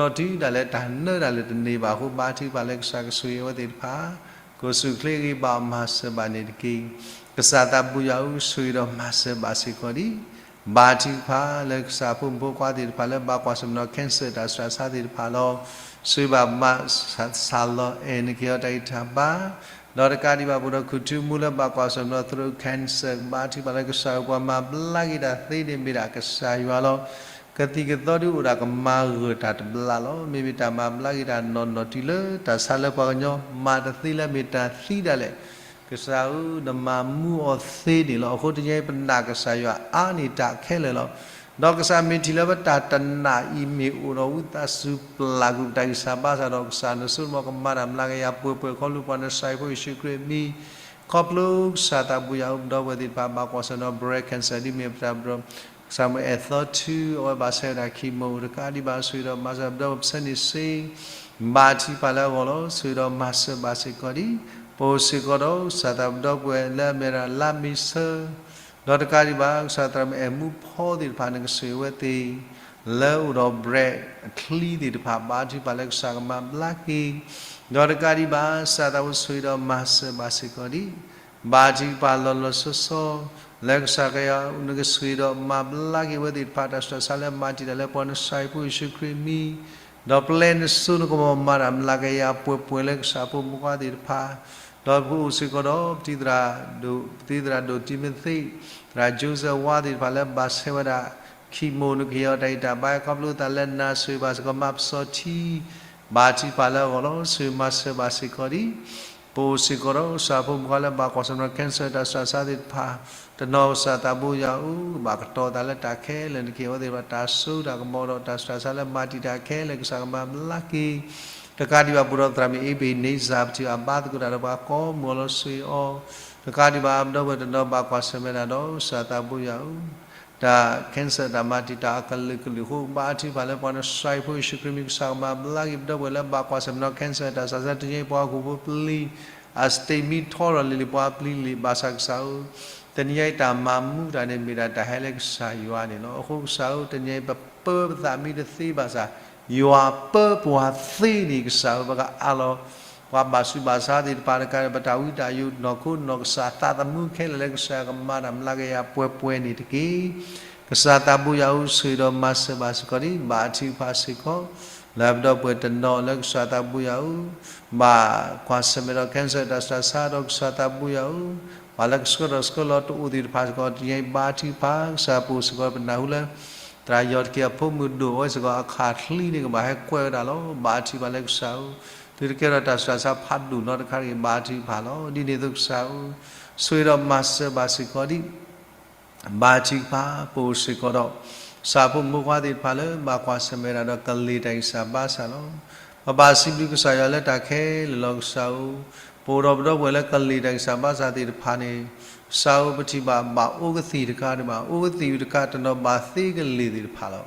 ဒီးတနီၤတုၤဒၣ်လဲာ်တၢ်နၢတၢ်လၢာ်တန့ၢ်ဘၣ်အဃိ ဘါထုကဖၣ်လၢကစၢ်ကဆိၣ်ဂ့ၤအဝဲသ့ၣ်တဖၣ် ကအိၣ်ဆူၣ်အိၣ်ချ့ဂ့ၤဘၣ်မၤစၢၤဘၣ်န့ၣ်တက့ၢ်. ကစၢ်သးဘိယွၤဧၢ ဆိၣ်ဂ့ၤဒီးမၤစၢၤဘၣ်စ့ၢ်ကီးဒံး ဘါထုကဖၣ်လၢကစၢ်ဖိမုၣ်ဖိခွါသ့ၣ်တဖၣ်လၢဘၣ်ကွၢ်ဆၢၣ်မဲာ်ဒီး cancer တၢ်ဆူးတၢ်ဆါသ့ၣ်တဖၣ်လီၤ. ဆိၣ်ဂ့ၤဘၣ်မၤစၢၤလီၤအဲၣ်န့ၢ်က့ၤအီၤတၢ်ဂံၢ်တၢ်ဘါ ဒီးတကးဒံးဘၣ်ပအိၣ်ဒီးခူၣ်ထူမူလၢဘၣ်ကွၢ်ဆၢၣ်မဲာ်ဒီး throat cancer ဘါထုကဖၣ်လၢကစၢ်ဧၢ ပှၤမၤဘျါက့ၤတၢ်သ့န့ၣ်မ့ၢ်ဒၣ်ကစၢ်ယွၤလီၤ. ကသံၣ်ကသီဒုအိၣ်ဒၣ်ကမၤဂၢၢ်တၢ်တဘျီလီၤ. မ့မ့ၢ်တၢ်မၤဘျါက့ၤတၢ်နီၢ်နီၢ်တုၤလၢတၢ်ဆါလၢပှၤကညီ မၤတသ့လၢမ့ၢ်တၢ်သံဒၣ်လဲာ် ကစၢ်ဧၢ နမၤမူအီၤသ့န့ၣ်လီၤ. အဃိတနံၤအံၤ ပနာ်ကစၢ်ယွၤအါန့ၢ်တၢ်ခဲလၢာ်လီၤ. ဒီးကစၢ်မ့ၢ်ထံၣ်လၢပတၢ်တနာ်အံၤမ့ၢ်အိၣ်ဒီးဝံသးစူၤပျၢ်ကွံာ်ပတၢ်ဂံၢ်စၢ်ဘါစၢ်ဒီး ကစၢ်နစိနမီၤကမၤတၢ်မျးကယၤပှဲၤပှဲၤ ခီဖျိပှၤနစၢ်ဟံၣ်ဖိယ့ၣ်ၡူးခရံာ်အမံၤ ခီဖျိကစၢ်သးဘိယွၤဧၢ ပဒီပုၢ်ဝဲၢ်သ့ၣ်တဖၣ် ဘၣ်ကွၢ်ဆၢၣ်မဲာ်ဒီး breast cancer ဒ်မ့ၢ်ပတၢ်ဘျၢ ကစၢ်မ့ၢ်အဲၣ်သီထူ အဝဲဘၣ်ဆဲးဝဲဒၣ် chemo တကးဒံးဘၣ် ဆိၣ်ဂ့ၤဒီးမၤစၢၤ ပဒီပုၢ်ဝဲၢ်ပဆၢန့ၣ်စ့ ဘါထုကဖၣ်လၢအဂီၢ်လီၤ. ဆိၣ်ဂ့ၤဒီးမၤစၢၤဘၣ်စ့ၢ်ကီးဒံး ပအိၣ်စ့ၢ်ကီးဒီး ကစၢ်သးပဒီပုၢ်ဝဲၢ်လၢအမ့ၢ်ဝဲဒၣ်လါမ့ၤဆၢ ဒီးတကးဒံးဘၣ် ကစၢ်သရၣ်မုၣ်အဲၣ်မူဖီသ့ၣ်တဖၣ် နကဆိၣ်ဂ့ၤဝဲသ့ၣ် လၢအိၣ်ဒီး breast အချံသ့ၣ်တဖၣ် ဘါထုကဖၣ်လၢကစၢ်ကမၤဘျါက့ၤ ဒီးတကးဒံးဘၣ် ကစၢ်သးဘိဆိၣ်ဂ့ၤဒီးမၤစၢၤဘၣ်စ့ၢ်ကီးဒံး ဘါထုကဖၣ်လီၤလီၤဆီဆီ လၢကစၢ်ကယၤ နကဆိၣ်ဂ့ၤဒီးမၤဘျါက့ၤဝဲသ့ၣ်တဖၣ် တၢ်ဆူးတၢ်ဆါလၢမၤတံာ်တာ်လၢပှၤနစၢ်ဟံၣ်ဖိယ့ၣ်ၡူးခရံာ်အမံၤ ဒီးပျဲနစိနကမီၤမၤတၢ်မျးကယၤပှဲၤပှဲၤလၢကစၢ်ဖိမုၣ်ခွါသ့ၣ်တဖၣ်, ဒီးပအိၣ်စ့ၢ်ကီးဒီး ပတံၤသရၣ်ဒိၣ်, ပတံၤသရၣ်ဒိၣ်တံၤမသ့း, သရၣ်ကၠိစဲးဝါသ့ၣ်တဖၣ်လၢဘၣ်ဆဲးဝဲဒၣ် ခံမိၢ်နကဟ့ၣ်အီၤတၢ်အံၣ်တၢ်ဘါ ခီဖျိသးလၢနၤဆိၣ်ဂ့ၤဘၣ်စ့ၢ်ကီးမၤပစီထံ ဘၣ်ထံကဖၣ်လၢအဂီၢ်လီၤ. ဆိၣ်ဂ့ၤမၤစၢၤဘၣ်စ့ၢ်ကီးဒံး ပအိၣ်စ့ၢ်ကီးဒီးကစၢ်ဖိမုၣ်ခွါလၢဘၣ်ကွၢ်ဆၢၣ်မဲာ်ဒီး cancer တၢ်ဆူးတၢ်ဆါသ့ၣ်တဖၣ်, တနီၤကစၢ်သးဘိယွၤဧၢ, ဘၣ်ကတီၤသးလၢတၢ်ခဲလၢာ်နကဟ့ၣ်အဝဲသ့ၣ်တဖၣ် တၢ်စိတၢ်ကမီၤဒီး တၢ်ဆူးတၢ်ဆါလၢမၤတံာ်တာ်ခဲလၢာ် ကစၢ်ကမၤဘျါက့ၤ, တကးဒံးဘၣ် ပအိၣ်ဒီးသရၣ်မုၣ်အ့ဘ့ၣ်န့စၢ် ပထံၣ်ဘၣ်ဘါသကိးတၢ်ဒီးပှၤကိးမုၢ်အလီၤ ဆိၣ်ဂ့ၤအီၤ, တကးဒံးဘၣ် ပဒီပုၢ်ဝဲၢ်တနီၤဘၣ်ကွၢ်ဆၢၣ်မဲာ်တၢ်ဒီး ကစၢ်သးဘိယွၤဧၢ တၢ် cancer တၢ်မၤတံာ်တာ်အကလုာ်ကလုာ်အဃိ ဘါထုကဖၣ်လၢပှၤနစဲးဖိယ့ၣ်ၡူးခရံာ်မံၤ ကစၢ်ကမၤဘျါက့ၤ ပဒီပုၢ်ဝဲၢ်လၢဘၣ်ကွၢ်ဆၢၣ်မဲာ်ဒီး cancer တၢ်ဆူးတၢ်ဆါ တနံၤအံၤပှၤဟီၣ်ခိၣ်ဖိပျံၤ အ stage မံထီထီၣ်လံၤလံၤ ပှၤပျံၤလံၤ ဘၣ်ဆၣ်ကစၢ်ဧၢ, တနံၤအံၤတၢ်မၤမူတၢ်န့ၣ် မ့ၢ်ဒၣ်တၢ်ဟဲလၢကစၢ်ယွၤန့ၣ်လီၤ. အဃိကစၢ်ဧၢ တနံၤအံၤပပၢပသးမံတသ့ဘၣ်ဆၣ် ယွၤပၢပှၤသ့န့ၣ် ကစၢ်ဧၢ ပကအးလီၤ ပှၤဘၣ်ဆူးဘၣ်ဆါသ့ၣ်တဖၣ်တကး ပတၢ်ဝံတၢ်ယိး နီၢ်ခိနီၢ်ကစၢ် သးသမူခဲလၢာ်လၢကစၢ်ယွၤ ကမၤတၢ်မျးကယၤပှဲၤပှဲၤန့ၣ်တက့ၢ်. ကစၢ်သးဘိယွၤဧၢ ဆိၣ်ဂ့ၤဒီးမၤစၢၤဘၣ်စ့ၢ်ကီးဒံး ဘါထုကဖၣ်စ့ၢ်ကီး လၢပဒီပုၢ်ဝဲၢ်တနီၤလၢကစၢ်သးဘိယွၤဧၢ ဘၣ်ကွၢ်ဆၢၣ်မဲာ်ဒီး cancer တၢ်ဆူးတၢ်ဆါဒီး ကစၢ်သးဘိယွၤဧၢ ပှၤလၢကဆှၢထီၣ်ဆှၢလီၤတအိၣ်သ့ၣ်တဖၣ်စ့ၢ်ကီး တနံၤအံၤဘါထုကဖၣ် ကစၢ်ပအိၣ်စ့ၢ်ကီး ပနၢ်ဟူလၢ သရၣ်ယီၢ်တက့ၢ်အဖိမုၣ်ဒိၣ်အဝဲစ့ၢ်ကီး အခးချံန့ၣ် ကဘၣ်ဟဲကွဲးဝဲဒၣ်လီၤ. ဘါထုကဖၣ်လၢကစၢ်ဧၢ သုတကဲထီၣ်တၢ်ဆူးတၢ်ဆါဖးဒိၣ်နီတခါတဂ့ၤ ဘါထုကဖၣ်လီၤ. ဒ်န့ၣ်အသိးကစၢ်ဧၢ ဆိၣ်ဂ့ၤဒီးမၤစၢၤဘၣ်စ့ၢ်ကီးဒံး ဘါထုကဖၣ် ပအိၣ်စ့ၢ်ကီးဒီး ကစၢ်ဖိမုၣ်ဖိခွါသ့ၣ်တဖၣ်လၢ ဘၣ်ကွၢ်ဆၢၣ်မဲာ်တၢ်ဒီးကလံၤတၢ်ဂံၢ်စၢ်ဘါစၢ်လီၤ. ပဘၣ်စံးဘျုးကစၢ်ယွၤလၢတၢ်ခဲလၢာ်လီၤ ကစၢ်ဧၢ, ပအိၣ်ဒီးပဒီပုၢ်ဝဲၢ်လၢကလံၤတၢ်ဂံၢ်စၢ်ဘါစၢ်သ့ၣ်တဖၣ်န့ၣ် ကစၢ်ဧၢ ပထံၣ်ဘၣ်ဘၣ်အိၣ်ကသံၣ်တခါဒံးဘၣ် အိၣ်ကသံၣ်တခါတနီၤဘၣ်သ့ကလံၤသ့ၣ်တဖၣ်လီၤ.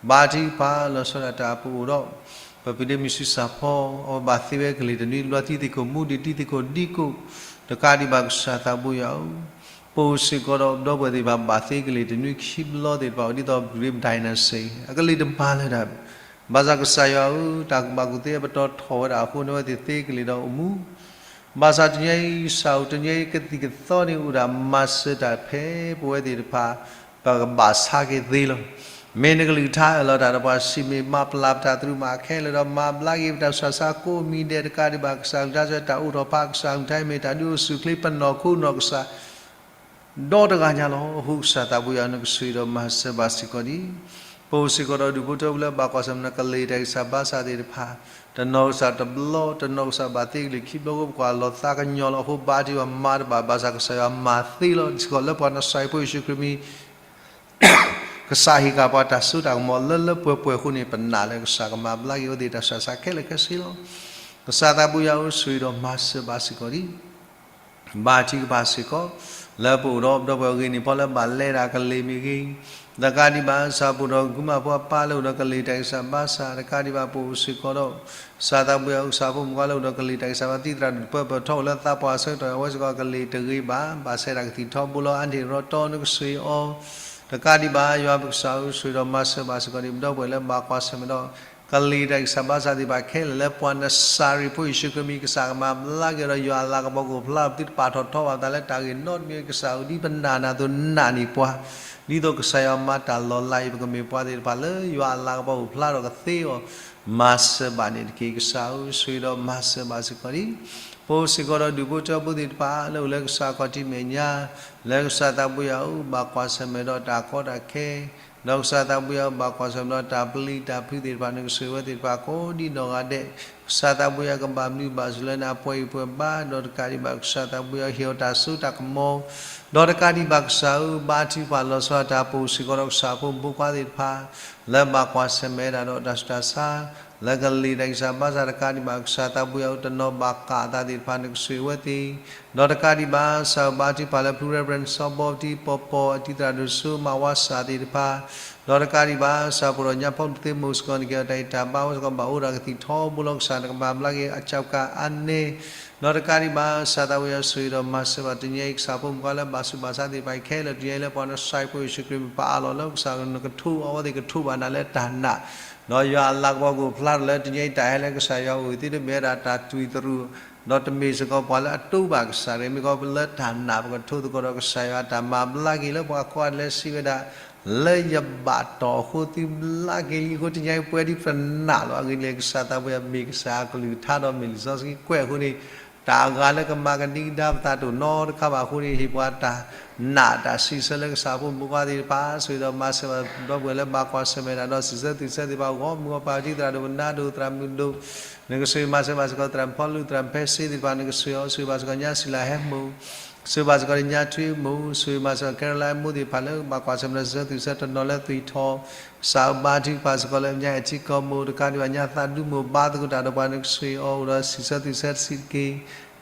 ဘါထုကဖၣ် လီၤဆီဒၣ်တၢ်ပအိၣ်ဒီး ပပုၢ်ဒ့မုၣ်ဆံးစၢ်ဖီ အဝဲဘၣ်သ့ဝဲကလံၤတနွံတဘျီ တံၤသကိးမူဒံး တံၤသကိးဒံကိး တကးဒံးဘၣ်ကစၢ်သးဘိယွၤဧၢ, ပအိၣ်စ့ၢ်ကီးဒီးပဒီပုၢ်ဝဲၢ်သ့ၣ်တဖၣ်ဘၣ်သ့ကလံၤတနွံခံဘျီသ့ၣ်တဖၣ် ဒ်သိးပပုၢ်ဒ့မုၣ် dinosaur အကလံၤတမၤလၢၤတၢ် ဘၣ်ဆၣ်ကစၢ်ယွၤဧၢ, တၢ်ကူၣ်ဘၣ်ကူၣ်သ့အပတီၢ်ထီၣ်ဝဲဒၣ်အဃိန့ၣ် အဝဲသ့ၣ်သ့ကလံၤဒီးအိၣ်မူ ဘၣ်ဆၣ်တနံၤအံၤ ကစၢ်ဧၢ တနံၤအံၤကသံၣ်ကသီန့ၣ်အိၣ်ဒၣ် မၤစၢၤတၢ်ဖဲပဝဲသ့ၣ်တဖၣ် ပကဘၣ်ဆါက့ၤသ့လီၤ. မ့ၢ်နကလုၢ်ကထါအၢၣ်လီၤတၢ်ဒီးပှၤစံး မ့ၢ်မၤပျၢ်ပတၢ်သရူးမၤခဲလၢာ်ဒီး မၤဘျါက့ၤပတၢ်ဆူးတၢ်ဆါကိးမံၤဒဲး တကးဒံးဘၣ်ကစၢ်အကလုၢ်ကထါစၢၤ တၢ်အိၣ်ထီၣ်ဖး ကစၢ်အကလုၢ်ကထါအံၤမ့ၢ်တၢ်ဒုးအိၣ်ဆူၣ်အိၣ်ချ့ ပနီၢ်ခိနီၢ်ကစၢ် ဒီတဂၤညါလီၤ. အဃိကစၢ်သးဘိယွၤ နကဆိၣ်ဂ့ၤဒီးမၤစၢၤဘၣ်စ့ၢ်ကီးဒံး ပအိၣ်စ့ၢ်ကီးဒီးဒူၣ်ဖိထၢဖိလၢဘၣ်ကွၢ်ဆၢၣ်မဲာ်ဒီးကလံၤတၢ်ဂံၢ်စၢ်ဘါစၢ်သ့ၣ်တဖၣ် တနီၤကစၢ်တဘျီ တနီၤကစၢ်ဘၣ်သ့ကလံၤခံဘျီအဃိ ပကွၢ်လီၤသးကညီၤလီၤအဃိ ဘါထုကဖၣ်မၤတဘၣ် ဘၣ်ဆၣ်ကစၢ်ယွၤမၤသ့လီၤ. စ့ၢ်ကီးလၢပှၤနစဲးဖိယ့ၣ်ၡူးခရံာ်မံၤ ကစၢ်ဟ့ၣ်က့ၤပှၤတၢ်စိတၢ်ကမီၤလၢလၢပှဲၤပှဲၤအဃိန့ၣ် ပနာ်လၢကစၢ်ကမၤဘျါက့ၤအဝဲသ့ၣ်တၢ်ဆူးတၢ်ဆါခဲလၢာ်ခဲဆ့လီၤ. ကစၢ်သးဘိယွၤဧၢ ဆိၣ်ဂ့ၤဒီးမၤစၢၤဘၣ်စ့ၢ်ကီးဒံး ဘါထုကဖၣ်စ့ၢ်ကီး လၢပအိၣ်ဒီးပဒီပုၢ်ဝဲၢ်အဂ့ၢ်န့ၣ်ဖီလၢဘၣ်လဲၤဒၣ်ကလံၤမ့ၢ်ဂ့ၤ, တကးဒံးဘၣ် ကစၢ်ပအိၣ်ဒီးကုမၤဖိအပၢ်လၢအိၣ်ဒီးကလံၤတၢ်ဂံၢ်စၢ်ဘါစၢ် တကးဒံးဘၣ် ပအိၣ်စ့ၢ်ကီးဒီး ကစၢ်သးဘိယွၤဧၢ ကစၢ်ဖိမုၣ်ဖိလၢအိၣ်ဒီးကလံၤတၢ်ဂံၢ်စၢ်ဘါ တံၤသရၣ်ဒိၣ်တပၢၢ်ပၢၢ်ထီၣ်အိၣ်လၢသးပှၢ်ဆၢကတီၢ် အဝဲစ့ၢ်ကီးကလံၤတဂ့ၤဘၣ် ဘၣ်ဆဲးတၢ်ကသံၣ်ထီဘိလီၤ အါန့ၢ်ရီတီ နကဆိၣ်ဂ့ၤအီၤ တကးဒံးဘၣ် ယွၤပကစၢ်ဧၢ ဆိၣ်ဂ့ၤဒီးမၤစၢၤဘၣ်စ့ၢ်ကီးဒံး ပဒီပုၢ်ဝဲၢ်လၢဘၣ်ကွၢ်ဆၢၣ်မဲာ်ဒီး ကလံၤတၢ်ဂံၢ်စၢ်ဘါစၢ်သ့ၣ်တဖၣ်ခဲလၢာ်လၢပှၤနစၤရ့းဖိယ့ၣ်ၡူးခရံာ်မံၤ ကစၢ်ကမၤဘျါက့ၤဒီး ယွၤအလၤကပီၤကအိၣ်ဖျါ ပသုတပာ်ထီၣ်ထီဘၣ်ပသးလၢတၢ်ဂ့ၢ်နီတမံၤ ကစၢ်ဧၢ ဒ်ပနာ်နၤအသိးနာ်န့ၢ်ပှၤ ဒ်သိးကစၢ်ယွၤမၤတၢ်လီၤလးအံၤ ပကမ့ၢ်ပှၤသ့ၣ်တဖၣ်လၢယွၤအလၤကပီၤအိၣ်ဖျါဒီးကသ့အီၤ မၤစၢၤဘၣ်န့ၣ်တက့ၢ် ကစၢ်ဧၢ ဆိၣ်ဂ့ၤဒီးမၤစၢၤဘၣ်စ့ၢ်ကီးဒံး ပအိၣ်စ့ၢ်ကီးဒီးဒူၣ်ဖိထၢဖိသ့ၣ်တဖၣ် လၢအိၣ်လၢကစၢ်ခီၣ်ထံးမဲာ်ညါ လၢကစၢ်သးဘိယွၤဧၢ ဘၣ်ကွၢ်ဆၢၣ်မဲာ်ဒီးတၢ်ကီတၢ်ခဲ ဒီးကစၢ်သးဘိယွၤဧၢ ဘၣ်ကွၢ်ဆၢၣ်မဲာ်ဒီးတၢ်ပျံၤတၢ်ဖုးသ့ၣ်တဖၣ် နကဆိၣ်ဂ့ၤဝဲသ့ၣ်တဖၣ်ကိးဒံနီၢ်ဂၤဒဲး ကစၢ်သးဘိယွၤကဘၣ်မနုၤဘၣ်စၢၤလၢနၤ အပှဲၤဂံၢ်ပှဲၤဘါ ဒီးတကးဒံးဘၣ် ကစၢ်သးဘိယွၤဟ့ၣ်အီၤတၢ်စိတၢ်ကမီၤ ဒီးတကးဒံးဘၣ်ကစၢ်ဧၢ ဘါထုကဖၣ်လီၤဆီဒၣ်တၢ် ပအိၣ်စ့ၢ်ကီးဒီးကစၢ်ဖိမုၣ်ဖိခွါသ့ၣ်တဖၣ် လၢဘၣ်ကွၢ်ဆၢၣ်မဲာ်ဒၣ်ဒီးတၢ်ဆူးတၢ်ဆါ လၢကလံၤတၢ်ဂံၢ်စၢ်ဘါစၢ် တကးဒံးဘၣ် ကစၢ်သးဘိယွၤဧၢ တနီၤဘၣ်ကၣ်အသးသ့ၣ်တဖၣ် နကဆိၣ်ဂ့ၤဝဲသ့ၣ် ဒီးတကးဒံးဘၣ် ကစၢ်ဧၢ ဘါထုကဖၣ်လၢ ဖု Reverend စီၤဘီတံၤ ပီၤပီၤ အတံၤသရၣ်ဒိၣ်စိ မၤဝါစၢ်သ့ၣ်တဖၣ် ဒီးတကးဒံးဘၣ် ကစၢ်ပဒီးညါဖီမုၢ်သ့ၣ်မိၢ်စ့ၢ်ကီး နကအဲၣ်တၢ်အံၤတၢ်ဘါဝဲစ့ၢ်ကီး ဘၣ်အိၣ်ဒီးကသံၣ်ထီဘိလီၤ ကစၢ်နကမၤဘျါက့ၤ အကၠီကါအါန့ၢ် ဒီးတကးဒံးဘၣ် ကစၢ်သးဘိယွၤဆိၣ်ဂ့ၤဒီးမၤစၢၤဘၣ် တနံၤအံၤ ကစၢ်ဖိမုၣ်ဖိခွါလၢဘၣ်ဆူးဘၣ်ဆါသ့ၣ်တဖၣ်အံၤခဲလၢာ် တနံၤအံၤလၢပှၤနစၤရ့း ဖိယ့ၣ်ၡူးခရံာ်မံၤ ပအးလီၤလၢကစၢ်နကထိးအဝဲသ့ၣ်ကထိးဘၣ်နၤလၢတၢ်နာ် ဒီးယွၤအလၤကပီၤကအိၣ်ဖျါထီၣ်လၢတနံၤအံၤ တၢ်ဟဲလၢကစၢ်ယွၤအိၣ် သုတမ့ၢ်ဝဲဒၣ်တၢ်တွံၢ်သရူး ဒီးတမ့ၢ်စ့ၢ်ကီးပှၤလၢအတိဘၣ်ကစၢ်တဂ့ၤ မ့ၢ်ကီးလၢတၢ်နာ် ပကထိသကိးဒီးကစၢ်ယွၤအတၢ်မၤဘျါက့ၤလၢပှၤကိးဂၤဒဲးလၢစံးဝဲဒၣ် လၢယဘၣ်တီၢ်အဃိသုဘျါက့ၤလံအဃိ တနံၤအံၤပဝဲဒ်ပနာ်လီၤ. အဂ့ၢ်ဒ်လဲၣ် ကစၢ်သးပူၤယၤမ့ၢ်ကစၢ်အကလုၢ်ကထါဒီးမ့ၢ်လံာ်စီဆှံကွဲးအဃိန့ၣ်, တၢ်အဂၤလၢကမၤကဒံကဒါပသးတအိၣ်နီတခါဘၣ်အဃိန့ၣ် ဟ့ၣ်ပှၤတၢ်နာ်တၢ်စံးဆၢလၢကစၢ်ဖိမုၣ်ဖိခွါသ့ၣ်တဖၣ် ဆိၣ်ဂ့ၤဒီးမၤစၢၤဘၣ် ဒီပုၢ်ဝဲၢ်လၢဘၣ်ကွၢ်ဆၢၣ်မဲာ်တၢ်ဒီးစံးဆၢသုးဆၢသ့ၣ်တဖၣ် ဂီၢ်မုၢ်ဂီၢ်ပၤ ထံသရၣ်ဒိၣ်ပနါဒိၣ် သရၣ်မုၣ်ဒိၣ် နကဆိၣ်ဂ့ၤမၤစၢၤဘၣ်စ့ၢ်ကီး သရၣ်ဖီလူ သရၣ်ဖဲစ့သ့ၣ်တဖၣ် နကဆိၣ်ဂ့ၤအီၤ ဆိၣ်ဂ့ၤဘၣ်စ့ၢ်ကီးညါစံလၤဟဲမိၢ် ဆိၣ်ဂ့ၤဘၣ်စ့ၢ်ကီးညါထွံမိၢ် ဆိၣ်ဂ့ၤမၤစၢၤ Caroline မိၢ်သ့ၣ်တဖၣ်လၢဘၣ်ကွၢ်ဆၢၣ်မဲာ်ဒီးစံးဆၢသုးဆၢတနီၤလၢသွံၣ်ထီၣ် ကစၢ်ဧၢ ဘါထုကဖၣ်စ့ၢ်ကီးလၢညါအဲၣ်ထံကီၢ်မိၢ် တကးဒံးဘၣ်ညါသးဒူမိၢ် ဘါသကိးတၢ်ဒီးပှၤ နကဆိၣ်ဂ့ၤအီၤအိၣ်ဒီးစံးဆၢသုးဆၢတဆံးတက့ၢ်.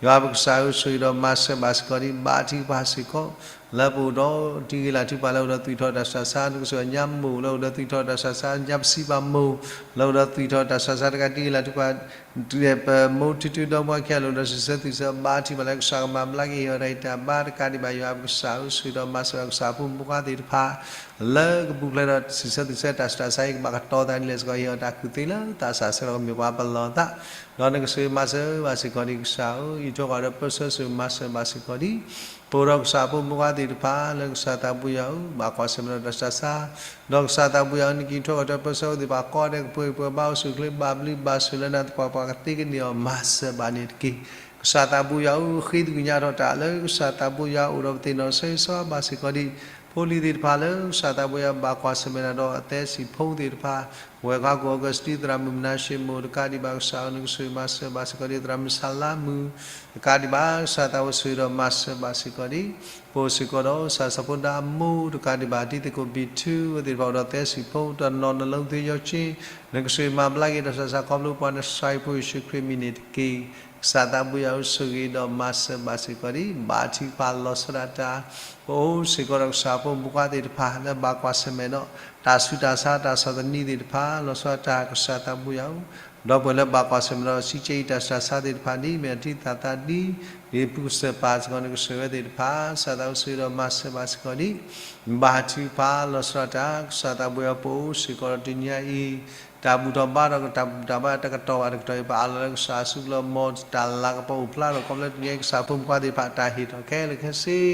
ယွၤပကစၢ်ဧၢ ဆိၣ်ဂ့ၤဒီးမၤစၢၤဘၣ်စ့ၢ်ကီးဒံး ဘါထုကဖၣ်စ့ၢ်ကီး လၢပအိၣ်ဒီးတံၤဂ့ၤလၢ်ထုကဖၣ်လၢအိၣ်ဒီးသွံၣ်ထီၣ်တၢ်ဆူးတၢ်ဆါ နကဆိၣ်ဂ့ၤညါမိၢ်လၢအိၣ်ဒီးသွံၣ်ထီၣ်တၢ်ဆူးတၢ်ဆါ ညါပစံးဘၣ်မိၢ် လၢအိၣ်ဒီးသွံၣ်ထီၣ်တၢ်ဆူးတၢ်ဆါတကးတံၤဂ့ၤလၢ်ထုကဖၣ် ပမိၢ်ထူထူဒီမါခံဂၤလၢအိၣ်ဒီးစံးဆၢသုးဆၢ ဘါထုကဖၣ်လၢကစၢ်ကမၤဘျါက့ၤဟ့ၣ်အီၤတၢ်ဂံၢ်တၢ်ဘါ တကးဒံးဘၣ်ယွၤပကစၢ်ဧၢ ဆိၣ်ဂ့ၤဒီးမၤစၢၤဘၣ်ကစၢ်ဖိမုၣ်ဖိခွါသ့ၣ်တဖၣ် လၢကပူၤဖျဲးဒီးစံးဆၢသုးဆၢတၢ်ဆူးတၢ်ဆါအံၤ ကဘၣ်ကတီၤသးဒ်လဲၣ်စ့ၢ်ကီး ဟ့ၣ်အီၤတၢ်ကူၣ်သ့လၢသးစၢ်ဆၢကမ့ၢ်ပှၤပလီၢ်သး ဒီးနကဆိၣ်ဂ့ၤမၤစၢၤဘၣ်စ့ၢ်ကီးဒံးကစၢ်ဧၢ အံးထွဲကွၢ်ထွဲပၢဆှၢ ဆိၣ်ဂ့ၤမၤစၢၤဘၣ်စ့ၢ်ကီးဒံး ပအိၣ်ဒီးကစၢ်ဖိမုၣ်ဖိခွါသ့ၣ်တဖၣ် လၢကစၢ်သးဘိယွၤဧၢ ဘၣ်ကွၢ်ဆၢၣ်မဲာ်ဒီးတၢ်ဆူးတၢ်ဆါ ဒီးကစၢ်သးဘိယွၤဧၢ နကအံးထွဲကွၢ်ထွဲပၢဆှၢအဝဲသ့ၣ်တဖၣ်ကိးဂၤဒဲး ကပှဲၤပှဲၤဘါအိၣ်ဆူၣ်အိၣ်ချ့ ဘၣ်ဘျုးဘၣ်ဆိၣ်လၢနၤသပှၢ်ပှၢ် ကသ့ကန့ၢ်အီၤ မၤစၢၤဘၣ်န့ၣ်တက့ၢ်. ကစၢ်သးဘိယွၤဧၢ ဃ့သကွံာ်ညါထီၣ်တၢ်လၢကစၢ်သးဘိယွၤအိၣ်ဒီးပသ့ၣ်နီၣ်ဆိၣ်ဂ့ၤဆိၣ်ဝါဘၣ်စ့ၢ်ကီးဒံး ဖိလံၤသ့ၣ်တဖၣ်လၢကစၢ်သးဘိယွၤဘၣ်ကွၢ်ဆၢၣ်မဲာ်တၢ်ဒီးအသဲစံာ်ဖိသ့ၣ်တဖၣ် ဝဲၢ်ခါကိၣ်အီကူးစတံ သရၣ်မုၣ်မနၤၡ့မိၢ် တကးဒံးဘၣ်ကစၢ်ဧၢ နကဆိၣ်ဂ့ၤမၤစၢၤဘၣ်စ့ၢ်ကီးဒံး သရၣ်မုၣ်စၤလါမုၣ် တကးဒံးဘၣ် ကစၢ်သးဘိဆိၣ်ဂ့ၤဒီးမၤစၢၤဘၣ်စ့ၢ်ကီးဒံး ပအိၣ်စ့ၢ်ကီးဒီးကစၢ်စီၤဖိဒါအမိၢ် တကးဒံးဘၣ် တံၤသကိးဘံၣ်ထူ အဝဲသ့ၣ်တဖၣ်အိၣ်ဒီးသဲစံာ်ဖိ တနီၤနီၤလၢသ့ယီၤက့ နကဆိၣ်ဂ့ၤမၤဘျါက့ၤတၢ်ဆူးတၢ်ဆါခီဖျိပှၤနဆှၢအံၤဖိယ့ၣ်ၡူးခရံာ်မံၤန့ၣ်တက့ၢ်. ကစၢ်သးဘိယွၤဧၢ ဆိၣ်ဂ့ၤဒီးမၤစၢၤဘၣ်စ့ၢ်ကီးဒံး ဘါထုကဖၣ်လီၤဆီဒၣ်တၢ် ပအိၣ်စ့ၢ်ကီးဒီးကစၢ်ဖိမုၣ်ဖိခွါသ့ၣ်တဖၣ် လၢဘၣ်ကွၢ်ဆၢၣ်မဲာ်ဒီး တၢ်ဆူးတၢ်ဆါတၢ်ဆီၣ်သနံးသ့ၣ်တဖၣ် လီၤဆီဒၣ်တၢ်ကစၢ်သးဘိယွၤဧၢ ဒီပုၢ်ဝဲၢ်လၢဘၣ်ကွၢ်ဆၢၣ်မဲာ်ဒီး စံးကဲအံၤတၢ်ဆူးတၢ်ဆါသ့ၣ်တဖၣ် ဒ်မ့ၢ်အထံသးသးဒ် ဒ်ပူၤစၢၤပာ်စ့ၢ်ကီး နကဆိၣ်ဂ့ၤဝဲသ့ၣ်တဖၣ် ကစၢ်သးဘိဆိၣ်ဂ့ၤဒီးမၤစၢၤဘၣ်စ့ၢ်ကီးဒံး ဘါထုကဖၣ်လီၤဆီဒၣ်တၢ် ကစၢ်သးဘိယွၤဧၢ ပအိၣ်စ့ၢ်ကီးဒီးတနံၤညါအံၤ တၢ်ဘူၣ်ထီၣ်ဘါထီၣ် တၢ်ဘူၣ်တၢ်ဘါတကတီၢ်ဘၣ်တကတီၢ်အံၤ ပအးလီၤလၢကစၢ်အစုပူၤလီၤ မ်တၢ်လၤကပီၤအိၣ်ဖျါထီၣ် ခီဖျိလၢတနံၤညါအံၤ ကစၢ်ဖိမုၣ်ဖိခွါသ့ၣ်တဖၣ်တၢ်ဟ့ၣ်ထီၣ်ခဲလၢာ်ခဲဆ့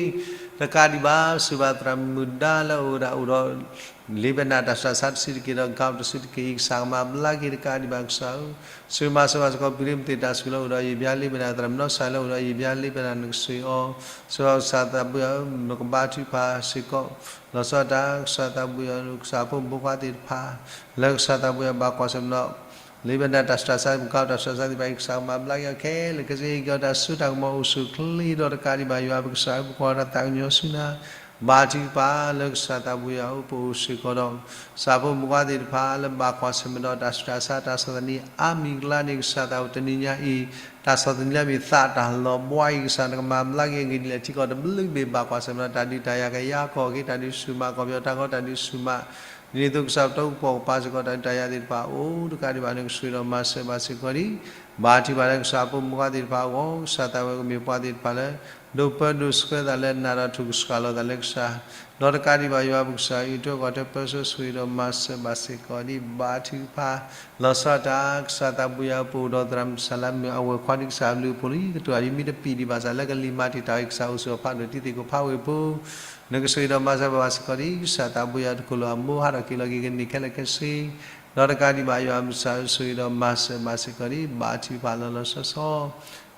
တကးဒံးဘၣ် စူၢ်ဘၣ်သရၣ်မုၣ်ဒါလၢအအိၣ်ဒီး လ့ဘနၣ်တၢ်ဆူးတၢ်ဆါတဆံးတက့ၢ်ဒီး ကီၢ်တဆံးတက့ၢ်အံၤ ကစၢ်ကမၤဘျါက့ၤတကးဒံးဘၣ်ကစၢ်ဧၢ ဆိၣ်ဂ့ၤမၤစၢၤဘၣ်စ့ၢ်ကီး ပံၤရ့မသ့ၣ်တၢ်စူၤလၢအအိၣ်ဒီးယံာ်ဘျါလ့ဘနၣ် သရၣ်မုၣ်နီၢ်စၢ်လၢအအိၣ်ဒီးယံာ်ဘျါလ့ဘနၣ် နကဆိၣ်ဂ့ၤအီၤ ဆိၣ်ဂ့ၤကစၢ်သးဘိယွၤဧၢ နကဘါထုကဖၣ်စ့ၢ်ကီး လီၤဆီဒၣ်တၢ် ကစၢ်သးဘိယွၤဧၢ ကစၢ်ဖိမုၣ်ဖိခွါသ့ၣ်တဖၣ် လၢကစၢ်သးဘိယွၤဘၣ်ကွၢ်ဆၢၣ်မဲာ်ဒီး လ့ဘနၣ်တၢ်ဆူးတၢ်ဆါ ပကီၢ်တၢ်ဆူးတၢ်ဆါသ့ၣ်တဖၣ်အံၤ ကစၢ်ကမၤဘျါက့ၤအီၤခဲလၢာ်ခဲဆ့ ဟ့ၣ်က့ၤအီၤတၢ်စိတၢ်ကမီၤအိၣ်ဆူၣ်အိၣ်ချ့ဒီးတကးဒံးဘၣ် ယွၤပကစၢ်ဧၢ ပကွၢ်တၢ်သးကညီၤဆူနၤ ဘါထုကဖၣ်လၢကစၢ်သးဘိယွၤဧၢ ပအိၣ်စ့ၢ်ကီးဒီး ကစၢ်ဖိမုၣ်ဖိခွါသ့ၣ်တဖၣ် လၢဘၣ်ကွၢ်ဆၢၣ်မဲာ်ဒီးတၢ်ဆူးတၢ်ဆါတၢ်ဆီၣ်သနံးအါမံၤအကျါန့ၣ် ကစၢ်သးဘိတနံၤညါအံၤ တၢ်ဆီၣ်သနံးလၢအမ့ၢ်သးတၢ်လီၤဘှါအံၤ ကစၢ်နကမၤဘျါက့ၤအဂ့ၢ်ဒ်လဲၣ် ထံကီၢ်တဘျုးဘ့ၣ်ဘၣ်ကွၢ်ဆၢၣ်မဲာ်ဒီး တၢ်ဒုးတၢ်ယၤကယါကီၢ်က့ၤ တၢ်ဒုးဆူၣ်မးကီၢ်ပယီၤတၢ်ကီ တၢ်ဒုးဆူၣ်မး ဒ်န့ၣ်အသိးကစၢ်ပတၢ်အိၣ်ကပီၤကပၤစ့ၢ်ကီး တၢ်ဒုးတၢ်ယၤသ့ၣ်တဖၣ်အိၣ် တကးဒံးဘၣ် နကဆိၣ်ဂ့ၤဒီးမၤစၢၤဘၣ်စ့ၢ်ကီးဒံး ဘါထုကဖၣ်လၢကစၢ်ဖိမုၣ်ဖိခွါသ့ၣ်တဖၣ်အဂီၢ် ကစၢ်သးဘိကမ့ၢ်ပှၤသ့ၣ်တဖၣ်လၢ ဒိးပၢဒိးဆှၢသးလၢနၤဒီးထုကစှၤလီၤသးလၢကစၢ် ဒီးတကးဒံးဘၣ် ယွၤပကစၢ်အံးထွဲကွၢ်ထွဲပၢဆှၢ ဆိၣ်ဂ့ၤဒီးမၤစၢၤဘၣ်စ့ၢ်ကီးဒံး ဘါထုကဖၣ် လီၤဆီဒၣ်တၢ် ကစၢ်သးဘိယွၤဧၢ ပအိၣ်ဒီးသရၣ်မုၣ်စၤလါမုၣ် အဝဲၢ်ခွါဒ်ကစၢ်အဘျုးအဖှိၣ်လံ ကတိၤအဒံးမ့ၢ်တပံာ်ဒံးဘၣ်ဆၣ် လၢကလံၤမၤတံာ်တာ်အံၤ ကစၢ်အိၣ်ဆိးအီၤဖးဒိၣ်တံၤသကိးဖးဝ့ၢ်ဖိ နကဆိၣ်ဂ့ၤဒီးမၤစၢၤဘၣ်စ့ၢ်ကီးဒံး ကစၢ်သးဘိယွၤတခီလၢအမိၢ်ဟးထီၣ်က့ၤလီၤက့ၤကန့ၢ်ခဲလၢာ်ခဲဆ့ ဒီးတကးဒံးဘၣ် ယွၤပကစၢ်ဧၢ ဆိၣ်ဂ့ၤဒီးမၤစၢၤဘၣ်စ့ၢ်ကီးဒံး ဘါထုကဖၣ်လီၤလီၤဆီဆီ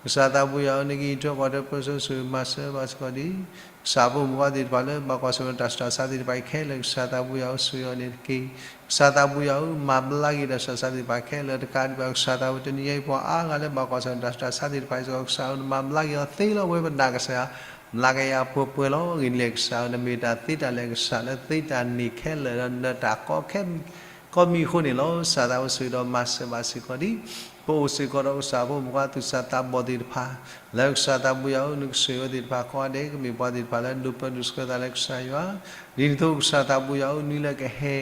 ကစၢ်သးဘိယွၤဧၢ နကအံးထွဲကွၢ်ထွဲပၢဆှၢ ဆိၣ်ဂ့ၤမၤစၢၤဘၣ်စ့ၢ်ကီးဒံး ကစၢ်ဖိမုၣ်ဖိခွါသ့ၣ်တဖၣ်လၢ ဘၣ်ကွၢ်ဆၢၣ်မဲာ်တၢ်ဆူးတၢ်ဆါသ့ၣ်တဖၣ်အံၤခဲလၢာ် ကစၢ်သးဘိယွၤဧၢ ဆိၣ်ဂ့ၤအီၤန့ၣ်တက့ၢ်. ကစၢ်သးဘိယွၤဧၢ မၤဘျါက့ၤတၢ်ဆူးတၢ်ဆါသ့ၣ်တဖၣ်ခဲလၢာ် တကးဒံးဘၣ် ကစၢ်သးဘိ တနံၤညါအံၤ ပှၤအါဂၤလၢဘၣ်ကွၢ်ဆၢၣ်မဲာ်တၢ်ဆူးတၢ်ဆါသ့ၣ်တဖၣ်အံၤစ့ၢ်ကီး ကစၢ်ဧၢ နမၤဘျါက့ၤအီၤသ့လီၤဝဲပနာ်ကစၢ်ဧၢ မၤကယၤပှဲၤပှဲၤလီၤ ဂ့ၤန့ၣ်လဲၣ် ကစၢ်ဧၢ နမ့ၢ်တၢ်သ့တၢ်လၢာ်ကစၢ်လၢသ့တၢ်န့ၢ်ခဲလၢာ်ဒီးနတၢ်ကီခဲ ကီၢ်မံၤအဃိန့ၣ်လီၤ. ကစၢ်သးဘိဆိၣ်ဂ့ၤဒီးမၤစၢၤဘၣ်စ့ၢ်ကီးဒံး ပအိၣ်စ့ၢ်ကီးဒီးကစၢ်ဖိမုၣ်ဖိခွါသူၣ်စၢ်သးဘီၣ်သ့ၣ်တဖၣ် လၢကစၢ်သးဘိယွၤဧၢ နကဆိၣ်ဂ့ၤဝဲသ့ၣ်တဖၣ်ကိးဂၤဒဲး ကမ့ၢ်ပှၤသ့ၣ်တဖၣ်လၢဒိးပၢဒိးဆှၢသးလၢကစၢ်ယွၤ ဒ်န့ၣ်အသိးကစၢ်သးဘိယွၤဧၢ နွံလၢကဟဲ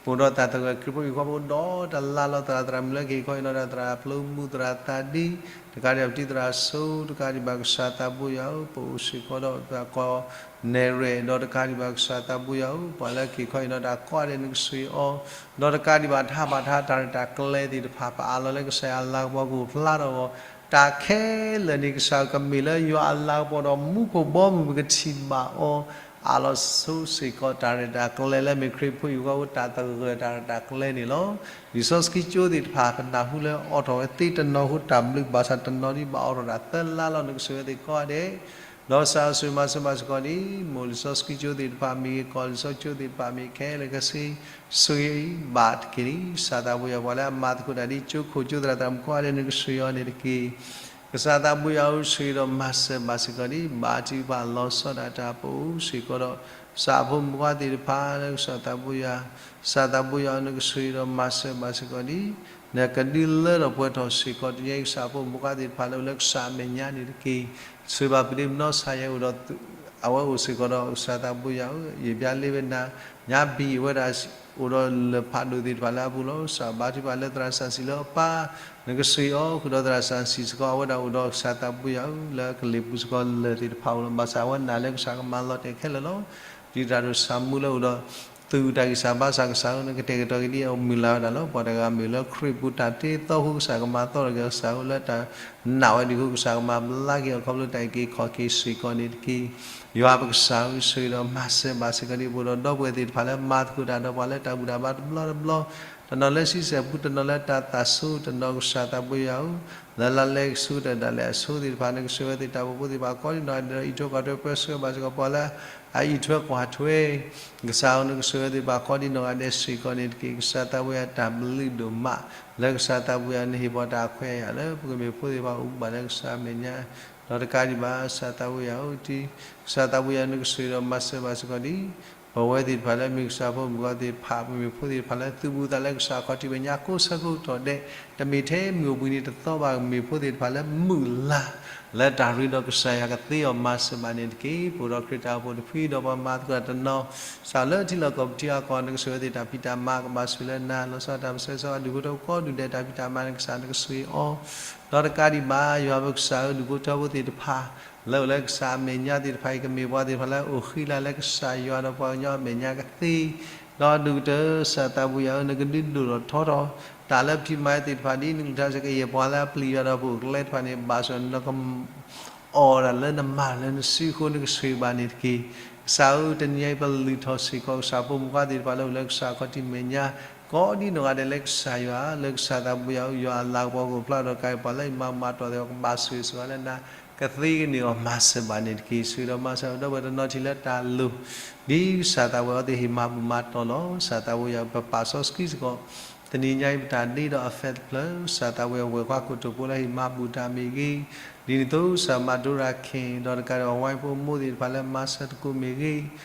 ပအိၣ်ဒီးတၢ်သဂၢၢ်ခရံာ်ဖိက့ၤခီဖျိဒီးတၢ်လၢ်လီၤသရၣ် သရၣ်မုၣ်လၢကဟ့ၣ်ခီဟ့ၣ်နီၤတၢ် သရၣ်ဖျိမူ သရၣ်သးဒ့ တကးဒံးဘၣ်ပတံၤသရၣ်စိ တကးဒံးဘၣ်ကစၢ်သးဘိယွၤဧၢ ပအိၣ်စ့ၢ်ကီးဒီးပှၤကိးနဲၣ်ရွဲၣ် ဒီးတကးဒံးဘၣ်ကစၢ်သးဘိယွၤဧၢ ပှၤလၢကဟ့ၣ်ခီဟ့ၣ်နီၤတၢ်ကိးဂၤဒဲး နကဆိၣ်ဂ့ၤအီၤ ဒီးတကးဒံးဘၣ်တၢ်ဟးဘၣ်တၢ်ဟးတၢ်ရဲၣ်တၢ်ကျဲၤသ့ၣ်တဖၣ် ပအးလီၤလၢကစၢ်ယွၤအလၤကပီၤကအိၣ်ဖျါထီၣ်အဂီၢ် တၢ်ခဲလၢာ်န့ၣ် ကစၢ်ကမ့ၢ်လၢယွၤအလၤကပီၤဒီးမူခိၣ်ဘီမုၢ် ပကထံၣ်ဘၣ်အီၤ အးလီၤဆိစ့ၢ်ကီးတၢ်ရဲၣ်တၢ်ကျဲၤလၢမ့ၢ်ခရံာ်ဖိအံၤအဂီၢ် အိၣ်တၢ်သဂၢၢ်တၢ်ရဲၣ်တၢ်ကျဲၤန့ၣ်လီၤ. လံာ်စီဆှံကၠိသ့ၣ်တဖၣ် ပနၢ်ဟူလၢအီထီၣ်ဝဲသ့တနီၤဃိတၢ်ဘျုး ဘၣ်ဆၣ်တနီၤဒ်ဘၣ်အီထီၣ်တၢ်သၢလါလီၤ နကဆိၣ်ဂ့ၤဝဲသ့ၣ်ကိးဂၤဒဲး ဒီးကစၢ်ယွၤဆိၣ်ဂ့ၤမၤစၢၤဘၣ်စ့ၢ်ကီးဒ် မိၢ်လံာ်စီဆှံကၠိသ့ၣ်တဖၣ်မ့ၢ်ဂ့ၤ ကီၢ်လံာ်စီဆှံကၠိသ့ၣ်တဖၣ်မ့ၢ်ဂ့ၤ ခဲလၢာ်ခဲဆ့ ဆိၣ်ဂ့ၤဘၣ်တက့ၢ်. ကစၢ်သးဘိယွၤ ပှၤလၢအမၤသကိးတၢ်ဒ်ကၠိခိၣ်ကၠိသရၣ်သရၣ်မုၣ်ကိးဂၤဒဲး နကဆိၣ်ဂ့ၤအီၤန့ၣ်တက့ၢ်. ကစၢ်သးဘိယွၤဧၢ ဆိၣ်ဂ့ၤဒီးမၤစၢၤဘၣ်စ့ၢ်ကီးဒ် ဘါထုကဖၣ်လီၤဆီဒၣ်တၢ်ပအိၣ်စ့ၢ်ကီးဒီး ကစၢ်ဖိမုၣ်ဖိခွါသ့ၣ်တဖၣ်လၢကစၢ်သးဘိယွၤ, ကစၢ်သးဘိယွၤဧၢ နကဆိၣ်ဂ့ၤဒီးမၤစၢၤဘၣ်စ့ၢ်ကီးဒ် နကဒုးလၢထီၣ်ပှဲၤထီၣ်စ့ၢ်ကီး တနံၤအံၤကစၢ်ဖိမုၣ်ဖိခွါသ့ၣ်တဖၣ်လၢအိၣ်လၢကစၢ်အမဲာ်ညါန့ၣ်တက့ၢ်. ဆိၣ်ဂ့ၤဘၣ်ဖုဒ့မုၣ်နီၢ်ဆါယဲအိၣ်ဒီး အဝဲအိၣ်စ့ၢ်ကီးဒီး ကစၢ်သးဘိယွၤဧၢ ယဘျါလ့ဝဲနၤ ညါဘံၣ်အဝဲဒၣ် အိၣ်ဒီးလၢၢ်ဖးဒိၣ်သ့ၣ်တဖၣ်လၢအပူၤလီၤ. ကစၢ်ဘါထုကဖၣ်လၢသရၣ်စၢ်စံၤလၢအပၢ် နကဆိၣ်ဂ့ၤအီၤဃုာ်ဒီးသရၣ်စၢ်စံၤစ့ၢ်ကီး အဝဲဒၣ်အိၣ်ဒီးကစၢ်သးဘိယွၤဧၢ လၢကလ့ၢ်ပူၤစ့ၢ်ကီးလၢၢ်သ့ၣ်တဖၣ်အိၣ်လီၤ. ဘၣ်ဆၣ်အဝဲနာ်လၢကစၢ်ကမၤလီၤတဲာ်ခဲလၢာ်လီၤ. ဒ်တၢ်ဒိၣ်ဆၣ်မူလၢအိၣ်ဒီး သုးတၢ်ဂံၢ်စၢ်ဘါစၢ် ကစၢ်ဧၢ နကတဲာ်ကတီၤက့ၤဒ်အမုၢ်လၢ်ဝဲဒၣ်လီၤ. ပှၤတဂၤမ့ၢ်လၢခရံာ်ပူၤတၢ်တ့အသီအဃိ ကစၢ်ကမၤသီထီၣ်က့ၤ ကစၢ်ဧၢလၢတၢ်နာ်ဝဲဒၣ်အဃိ ကစၢ်ကမၤဘျါက့ၤအီၤခီဖျိတၢ်အုၣ်က့ၤခီၣ်က့ၤစ့ၢ်ကီးန့ၣ်တက့ၢ်. ယွၤပကစၢ်ဧၢ ဆိၣ်ဂ့ၤဒီးမၤစၢၤဘၣ်စ့ၢ်ကီးဒ် ပအိၣ်ဒီးဒီပုၢ်ဝဲၢ်သ့ၣ်တဖၣ်လၢမၤသကိးတၢ်ဒီးပှၤလၢတၢ်ဘူၣ်တၢ်ဘါတဘျီတဘျီ တနီၤလၢဆံဆဲၣ်ပူၤ တနီၤလၢတၢ်သးဆိ တနီၤကစၢ်သးဘိယွၤဧၢ လၢလါလဲကဆူတၢ်ဒၣ်လဲာ်အဆိသ့ၣ်တဖၣ် နကဆိၣ်ဂ့ၤဝဲသ့ၣ်တၢ်အိၣ်ဖှိၣ်ဖိသ့ၣ်တဖၣ်ကိးဒ်နီၢ်ဂၤဒဲးဒီး အံးထွဲကွၢ်ထွဲပၢဆှၢဘၣ်စ့ၢ်ကီး ပှၤလၢအအံးထွဲကွၢ်ထွဲ ကစၢ်ဧၢ နကဆိၣ်ဂ့ၤဝဲသ့ၣ်တဖၣ်ကိးဒ်နီၢ်ဂၤဒဲးစ့ၢ်ကီးန့ၣ်တက့ၢ်. ကစၢ်သးဘိယွၤ တၢ်ဘျုးဒိၣ်မး လၢကစၢ်သးဘိယွၤ နဟ့ၣ်ပှၤတၢ်ခွဲးယာ်လၢ ပကမ့ၢ်ဖိသ့ၣ်တဖၣ်အိၣ်ဘၣ်လၢကစၢ်အမဲာ်ညါ ဒီးတကးဒံးဘၣ် ကစၢ်သးဘိယွၤဧၢ ကစၢ်သးဘိယွၤ နကဆိၣ်ဂ့ၤဒီးမၤစၢၤဘၣ်စ့ၢ်ကီးဒ် ပဝဲသ့ၣ်တဖၣ်လၢမ့ၢ်ကစၢ်ဖိမုၣ်ဖိခွါသ့ၣ်တဖၣ် ပမ့ၢ်ဖိသ့ၣ်တဖၣ်လၢသုးဘူးသးလၢကစၢ်ခီၣ်ထံးမဲာ်ညါကိးဆၢကတီၢ်ဒဲး တမ့ၢ်ထဲမုၢ်အိၣ်ဘှံးနံၤတသီဘၣ် ကမ့ၢ်ဖိသ့ၣ်တဖၣ်လၢမုၢ်လၢ် လၢတၢ်ရ့ဒီးကစၢ်ယွၤကသ့အီၤမၤစၢၤဘၣ်န့ၣ်တက့ၢ်. ပအိၣ်ဒီးခရံာ်တၢ်အိၣ်ဖှိၣ်တဖုဒီးပှၤမၤသကိးတၢ်တနီၤ ကစၢ်လၢထံလီၢ်ကီၢ်ပူၤထံအကီၢ် နကဆိၣ်ဂ့ၤဝဲသ့ၣ်တၢ်ဖံးတၢ်မၤ ကဘၣ်ဆိၣ်လၢနၤ လီၤဆီဒၣ်တၢ်ပၢဆှၢ ဒူၣ်ဖိထၢဖိကိးဒူၣ်ဒဲးတၢ်ဖံးတၢ်မၤ နကစၢ်နကဆိၣ်ဂ့ၤအီၤ ဒီးတကးဒံးဘၣ် ယွၤပကစၢ်ဧၢ ဒူၣ်ဖိထၢဖိသ့ၣ်တဖၣ် လၢအိၣ်လၢကစၢ်အမဲာ်ညါသ့ၣ်တဖၣ်အံၤ ကမ့ၢ်ပှၤသ့ၣ်တဖၣ်လၢအအိၣ်ဃံလၤလၢကစၢ်ယွၤဒီးပှၤကညီအမဲာ်ညါကသ့ ဒီးဒူၣ်ကတၢၢ် ကစၢ်သးဘိယွၤဧၢ နကဒုးဒိၣ်ထီၣ်ထီထီၣ် တၢ်လၢပထံၣ်မၤသ့ၣ်တဖၣ်ဒ်နကလုၢ်ကထါစ့ၢ်ကီး ယဲၢ်ပှၤလၢအပျံၤယွၤဒီးပအိၣ်ကျဲတဖၣ်န့ၣ် ဘၣ်ဆၣ်နက အီၣ်ဒၣ်လၢနမၤလၢနစုအဃိ နကဆိၣ်ဂ့ၤဘၣ်န့ၣ်တက့ၢ်. ကစၢ်ဧၢ တနံၤအံၤပလုၢ်ထီၣ်စ့ၢ်ကီး ကစၢ်ဖိမုၣ်ဖိခွါသ့ၣ်တဖၣ်လၢအိၣ်လၢကစၢ်ခီၣ်ထံးမဲာ်ညါ ကိးဒ်နီၢ်ဂၤဒဲးလၢကစၢ်ယွၤ လၢကစၢ်သးဘိယွၤဧၢ ယွၤအလၤကပီၤကအိၣ်ဖျါဒီးကါအံၤ ပှၤလၢအမၤမၤတီၢ်သ့ၣ်တဖၣ် ကဘၣ်ဆိၣ်ဂ့ၤဆိၣ်ဝါလၢနၤ ကသ့ကန့ၢ်အီၤမၤစၢၤဘၣ်န့ၣ်တက့ၢ်. ဆိၣ်ဂ့ၤဒီးမၤစၢၤဒီပုၢ်ဝဲၢ်တနီၤထံၣ်လၢတၢ်လိၤ ဒ်ကစၢ်သးဘိယွၤအဝဲသ့ၣ်ဟ့ၣ်မၤဘူၣ်မၤတီၢ်လီၤ. ကစၢ်သးဘိယွၤဧၢ ပပာ်စီဆှံစ့ၢ်ကီး တနံၤညါအံၤပတၢ်ဒ့ဒီးအ faith တဖျၢၣ် ကစၢ်သးဘိယွၤ ဝဲၢ်ခွါခိၣ်တိာ်ဖိလၢဟ့ၣ်မၤဘူၣ်တၢ်မ့ၢ်ဂ့ၤ, ဒ်န့ၣ်အသိး ကစၢ်မၤဒိရၤခ့ၣ် ဒီးတကးဒံးဝဲဝါအဖိအမိၢ်သ့ၣ်တဖၣ်လၢမၤစၢၤသကိးမ့ၢ်ဂ့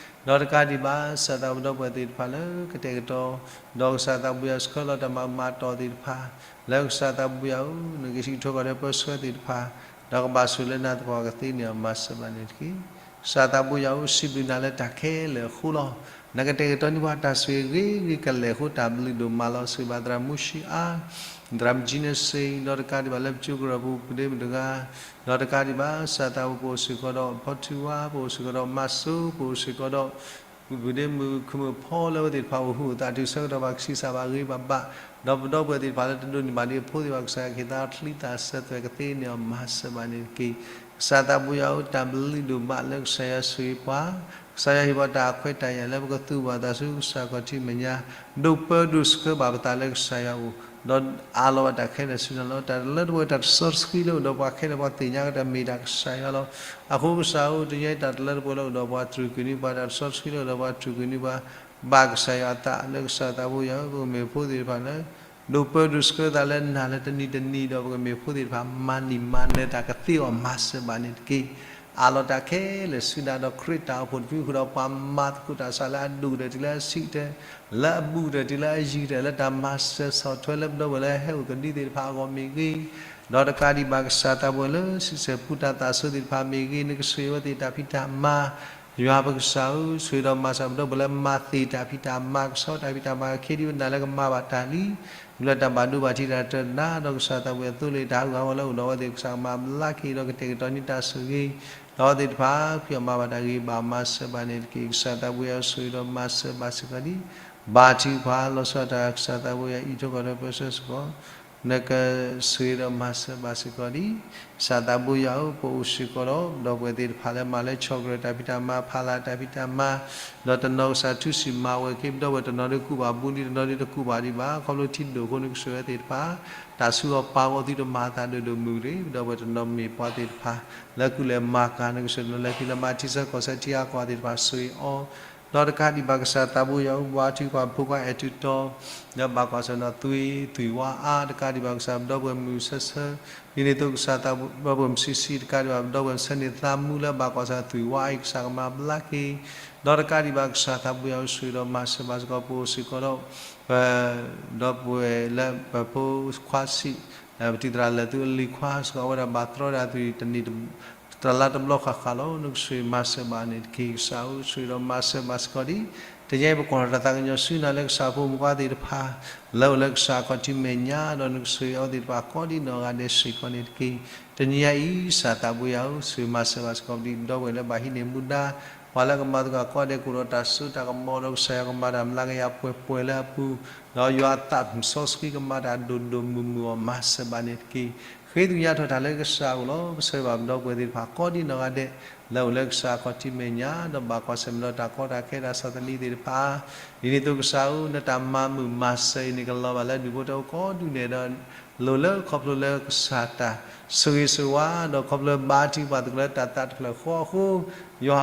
ၤ, ဒီးတကးဒံးဘၣ် ကစၢ်သးဘိဒီပုၢ်ဝဲၢ်သ့ၣ်တဖၣ်လၢကတဲာ်ကတီၤ ဒီးကစၢ်သးဘိယွၤဆှၢလီၤတၢ်မၤဘူၣ်မၤတီၢ်သ့ၣ်တဖၣ် လၢကစၢ်သးဘိယွၤဧၢ နကဟံးထီၣ်ကီၢ်ဒီးပၢဆှၢသ့ၣ်တဖၣ် ဒီးကဘၣ်ဆိၣ်လၢနၤသပှၢ်ကသ့န့ၢ်အီၤမၤစၢၤဘၣ်န့ၣ်တက့ၢ်. ကစၢ်သးဘိယွၤဧၢ စံးဘျုးနၤလၢတၢ်ခဲလၢာ်အဃိလီၤ. နကတဲာ်ကတီၤန့ၢ်ပှၤတၢ်ဆိၣ်ဂ့ၤဂ့ၤကလဲာ်အဃိ တၢ်ဘျုးဒိၣ်မးလီၤ. ဆိၣ်ဂ့ၤဘၣ်သရၣ်မူၡံအါ သရၣ်မုၣ်ကၠံနစ့ ဒီးတကးဒံးဘၣ်လၢပကၠိကရၢၢ်ပူၤ ပူၤဒ့မုၣ်တဂၤ ဒီးတကးဒံးဘၣ် ကစၢ်သးဘိပအိၣ်စ့ၢ်ကီးဒီးဖီထူဝါ ပအိၣ်စ့ၢ်ကီးဒီးမၤစိ ပအိၣ်စ့ၢ်ကီးဒီး ပူၤဒ့မုၣ် ခူမုၣ်ဖီလၢအဝဲသ့ၣ်တဖၣ်အိၣ်ဟုၣ်အိၣ်သးတုၤဆၢကတီၢ်ဘၣ်ကဆံးစၢ်ဘၣ်ဂ့ၤဘၣ်ဘၣ်, ဒီးပဒီပုၢ်ဝဲၢ်သ့ၣ်တဖၣ်လၢတဒိးန့ၢ်ဘၣ်ဒံးအဖိသ့ၣ်တဖၣ် ကစၢ်ယွၤကဟ့ၣ်သးချံသးစၢၤသွဲၣ်ကသ့န့ၢ်အီၤမၤစၢၤဘၣ်န့ၣ်တက့ၢ်. ကစၢ်သးဘိယွၤဧၢ တၢ်ဘျုးဒိၣ်မးလၢကစၢ်ယွၤဆိၣ်ဂ့ၤပှၤ, ကစၢ်ယွၤဟ့ၣ်ပှၤတၢ်ခွဲးတၢ်ယာ်လၢပကသူၣ်ဘၣ်သးဆူကစၢ်ခီၣ်ထံးမဲာ်ညါ, ဒိးပၢဒိးဆှၢဘၣ်ပသးလၢကစၢ်ယွၤအအိၣ်, ဒီးအးလီၤဘၣ်တၢ်ခဲလၢာ်ဆူနၤလီၤ. တၢ်တလၢတပှဲၤတၢ်တစီတဆှံလၢအိၣ်ဒီးပှၤခဲလၢာ်ပှၤသ့ၣ်ညါကတၢၢ်မ့ၢ်တၢ်ကစၢ်ယွၤလီၤ. အဃိကစၢ်ဧၢ တနံၤအံၤတၢ်တလၢတပှဲၤလၢအိၣ်ဒီးပှၤ တြူာ်ကွံာ်န့ၢ်ပှၤ တၢ်တစီတဆှံလၢအိၣ်ဒီးပှၤ တြူာ်ကွံာ်န့ၢ်ပှၤ ဘၣ်ကစၢ်ယွၤအသးလၢကစၢ်သးဘိယွၤဧၢ ပကမ့ၢ်ဖိသ့ၣ်တဖၣ်လၢ ဒိးပၢဒိးဆှၢသးလၢနၤလၢတနံၤတနံၤဒီး ပကမ့ၢ်ဖိသ့ၣ်တဖၣ်မၤနံၤမၤနၢၤတၢ်ကသ့အီၤမၤစၢၤဘၣ်န့ၣ်တက့ၢ်. အးလီၤတၢ်ခဲလၢာ်ဆူနၤဒီးခရံာ်တၢ်အိၣ်ဖှိၣ်တဖုဃုာ်ဒီးပှၤမၤသကိးတၢ်ဆးလၢအဒိၣ်ကတၢၢ်တုၤလၢအဆံးကတၢၢ်, လၢအဘူးကတၢၢ်တုၤလၢအယံၤကတၢၢ် လၢတၢ်မၤစၢၤဆီၣ်ထွဲလၢပဒီပုၢ်ဝဲၢ်လၢဟဲအိၣ်ကဒံသ့ၣ်တဖၣ်အဂီၢ်မ့ၢ်ဂ့ၤ, ဒီးတကးဒံးဘၣ်ကစၢ်သးဘိလၢဆံဆဲၣ်ပူၤတၢ်သးစီဆှံသ့ၣ်တဖၣ်မ့ၢ်ဂ့ၤ နကဆိၣ်ဂ့ၤဝဲသ့ၣ်တၢ်ဖံးတၢ်မၤ ယွၤပကစၢ်ဧၢ, ဆိၣ်ဂ့ၤဒီးမၤစၢၤပဒီပုၢ်ဝဲၢ်လၢမၤသ့ၣ်တၢ်ဖံးတၢ်မၤ ကဆှီတၢ်ဖံးတၢ်မၤ ကခ့ဒံးဝဲနၤလၢကမၤဘၣ်တၢ်လံ, လၢတၢ်ဘၣ်ဒိဘၣ်ထံးတၢ်တနါ ဒီးကစၢ်သးဘိယွၤသိလ့ၣ်တၢ်ဟးဂူာ်ဟးဂီၤလၢအိၣ်ဒီးအဝဲသ့ၣ် ကစၢ်ကမၤဘျါက့ၤဒီးကတဲာ်ကတီၤန့ၢ်တၢ်ဆိၣ်ဂ့ၤ, ဒီးအဝဲသ့ၣ်တဖၣ် ဖှံအီၣ်မၤဘၣ်တၢ်ဂ့ၤဘၣ်မၤစၢၤဘၣ်န့ၣ်တက့ၢ်. ကစၢ်သးဘိယွၤဆိၣ်ဂ့ၤဒီးမၤစၢၤဘၣ်စ့ၢ်ကီးဒံး ဘါထုကဖၣ်လီၤဆီဒၣ်တၢ် ကစၢ်သးဘိယွၤအံးထွဲကွၢ်ထွဲပၢဆှၢစ့ၢ်ကီး နကဆိၣ်ဂ့ၤဒီးမၤစၢၤဘၣ်စ့ၢ်ကီးဒံး. ကစၢ်သးဘိယွၤဧၢ, ပအိၣ်စ့ၢ်ကီးဒီး ပဒီပုၢ်ဝဲၢ်သ့ၣ်တဖၣ်လၢမၤလၢဆီၣ်ကရၢၢ်တၢ်ဖံးတၢ်မၤ ဖးလၢ်တၢ်ဖံးတၢ်မၤ, ဒီးတနီၤကစၢ်ထူစံၣ်မၤဝဲၤက့ၤ ပဒီပုၢ်ဝဲၢ်တနီၤဒုးကူၣ်ဘၣ်ဘူးဒံး တနီၤဒုးတကူၣ်ဘၣ်ဒံးဘၣ် ခီဖျိထံဒိၣ်အဃိ နကဆိၣ်ဂ့ၤသ့ၣ်တဖၣ် တၢ်ဆူးအီၣ်ပာ်ဂီၤသုတမၤအသးဒိၣ်ဒိၣ်မုၢ်မုၢ်တဂ့ၤ. ပဒီပုၢ်ဝဲၢ်တနီၤမ့ၢ်ပှၤသ့ၣ်တဖၣ် လၢကူၣ်လဲၤမၤကၤ နကဆိၣ်ဂ့ၤတနီၤလၢခံလၢမၤထံဆၢကီၢ်ဆၢထံအါကီၢ်သ့ၣ်တဖၣ် ဆိၣ်ဂ့ၤအီၤ ဒီးတကးဒံးဘၣ်ကစၢ်သးဘိယွၤဧၢ, ဘါထုကဖၣ်ဖိခွါအဲၣ်ထူတီ လၢဘၣ်ကွၢ်ဆၢၣ်ဒီးသွံၣ်သွံၣ်ဝါအါ, တကးဒံးဘၣ်ကစၢ်ပဒီပုၢ်ဝဲၢ်မုၢ်ဆၢဆၢ, ဒ်န့ၣ်အသိးကစၢ်သးဘိပဒီပုၢ်ဝဲၢ်မုၢ်ဆံးဆံး, တကးဒံးဘၣ်ပဒီပုၢ်ဝဲၢ်မုၢ်ဆၢန့ၣ်သးမူလၢဘၣ်ကွၢ်ဆၢၣ်သွံၣ်ဝါအံၤ ကစၢ်ကမၤဘျါက့ၤ, ဒီးတကးဒံးဘၣ်ကစၢ်သးဘိယွၤဧၢ, ဆိၣ်ဂ့ၤဒီးမၤစၢၤဘၣ်စ့ၢ်ကီး ပအိၣ်စ့ၢ်ကီးဒီး ပဒီပုၢ်ဝဲၢ်လၢပဖိခွါဆံး, ပတံၤသရၣ်လၢာ်သူအလံၤခွါစ့ၢ်ကီး အဝဲဒၣ်ဘၣ်တြီဒၣ်သွံၣ်တနံၣ် တလါတဘျီဃၣ်ဃၣ်လီၤ. နကဆိၣ်ဂ့ၤမၤစၢၤဘၣ်န့ၣ်တက့ၢ်. ကစၢ်ဧၢ, ဆိၣ်ဂ့ၤဒီးမၤစၢၤဘၣ်စ့ၢ်ကီးဒံး. တနံၤအံၤပကွၢ်ထီၣ်တၢ်သးကညီၤဆူနၤလၢကစၢ်ဖိမုၣ်ခွါသ့ၣ်တဖၣ် လၢအိၣ်လၢကစၢ်အခီၣ်ထံးမဲာ်ညါ ဒီးနကဆိၣ်ဂ့ၤအဝဲသ့ၣ်တဖၣ်ကိးဒံးနီၢ်ဂၤဒဲးစ့ၢ်ကီးန့ၣ်တက့ၢ်. တနံၤအံၤ ကစၢ်သးဘိယွၤဧၢ, ဆိၣ်ဂ့ၤမၤစၢၤဘၣ်စ့ၢ်ကီးဒံး ပဒီပုၢ်ဝဲၢ်လၢဘၣ်ဟံးန့ၢ်မူဒါ ပှၤလၢကမၤသကိးကိးဒဲးကိးဒီးတၢ်စိတၢ်ကမီၤဒီးကစၢ်ယွၤကမၤတၢ်မျးကယၤပှဲၤပှဲၤလၢအပူၤ, ဒီးယွၤအသးမုၢ်စီဆှံကမၤတၢ်ဒိၣ်ဒိၣ်မုၢ်မုၢ်အီၤ မၤစၢၤဘၣ်န့ၣ်တက့ၢ်. ဃ့သကွံာ်ညါထီၣ်တၢ်လၢကစၢ်အအိၣ်လီၤ. ပဆၢဘၣ်ပဒီပုၢ်ဝဲၢ်သ့ၣ်တဖၣ်ကိးဒံးနီၢ်ဂၤဒဲး လၢအိၣ်လၢကစၢ်အခီၣ်ထံးမဲာ်ညါ ဒီးဘၣ်ကွၢ်ဆၢၣ်မဲာ်ဒီးတၢ်ကီတၢ်ခဲတၢ်ဆီၣ်သနံးသ့ၣ်တဖၣ် ဒ်န့ၣ်အသိးကစၢ်ဧၢ, နတၢ်မၤမုာ်မၤစၢၤအံၤန့ၣ်ကလီၤဘၣ်လၢဒူၣ်ဖိထၢဖိကိးဒူၣ်နဲၣ်ဒီး လိၤလၢခီဖျိလၢကစၢ်တၢ်ဆိၣ်ဂ့ၤဆိၣ်ဝါ ဒီးခီဖျိဘါထုကဖၣ်သုလၢတၢ်သးတဖျၢၣ်ဃီအဃိ, ယွၤဧၢ, ဒုးလၢထီၣ်ပှဲၤထီၣ်က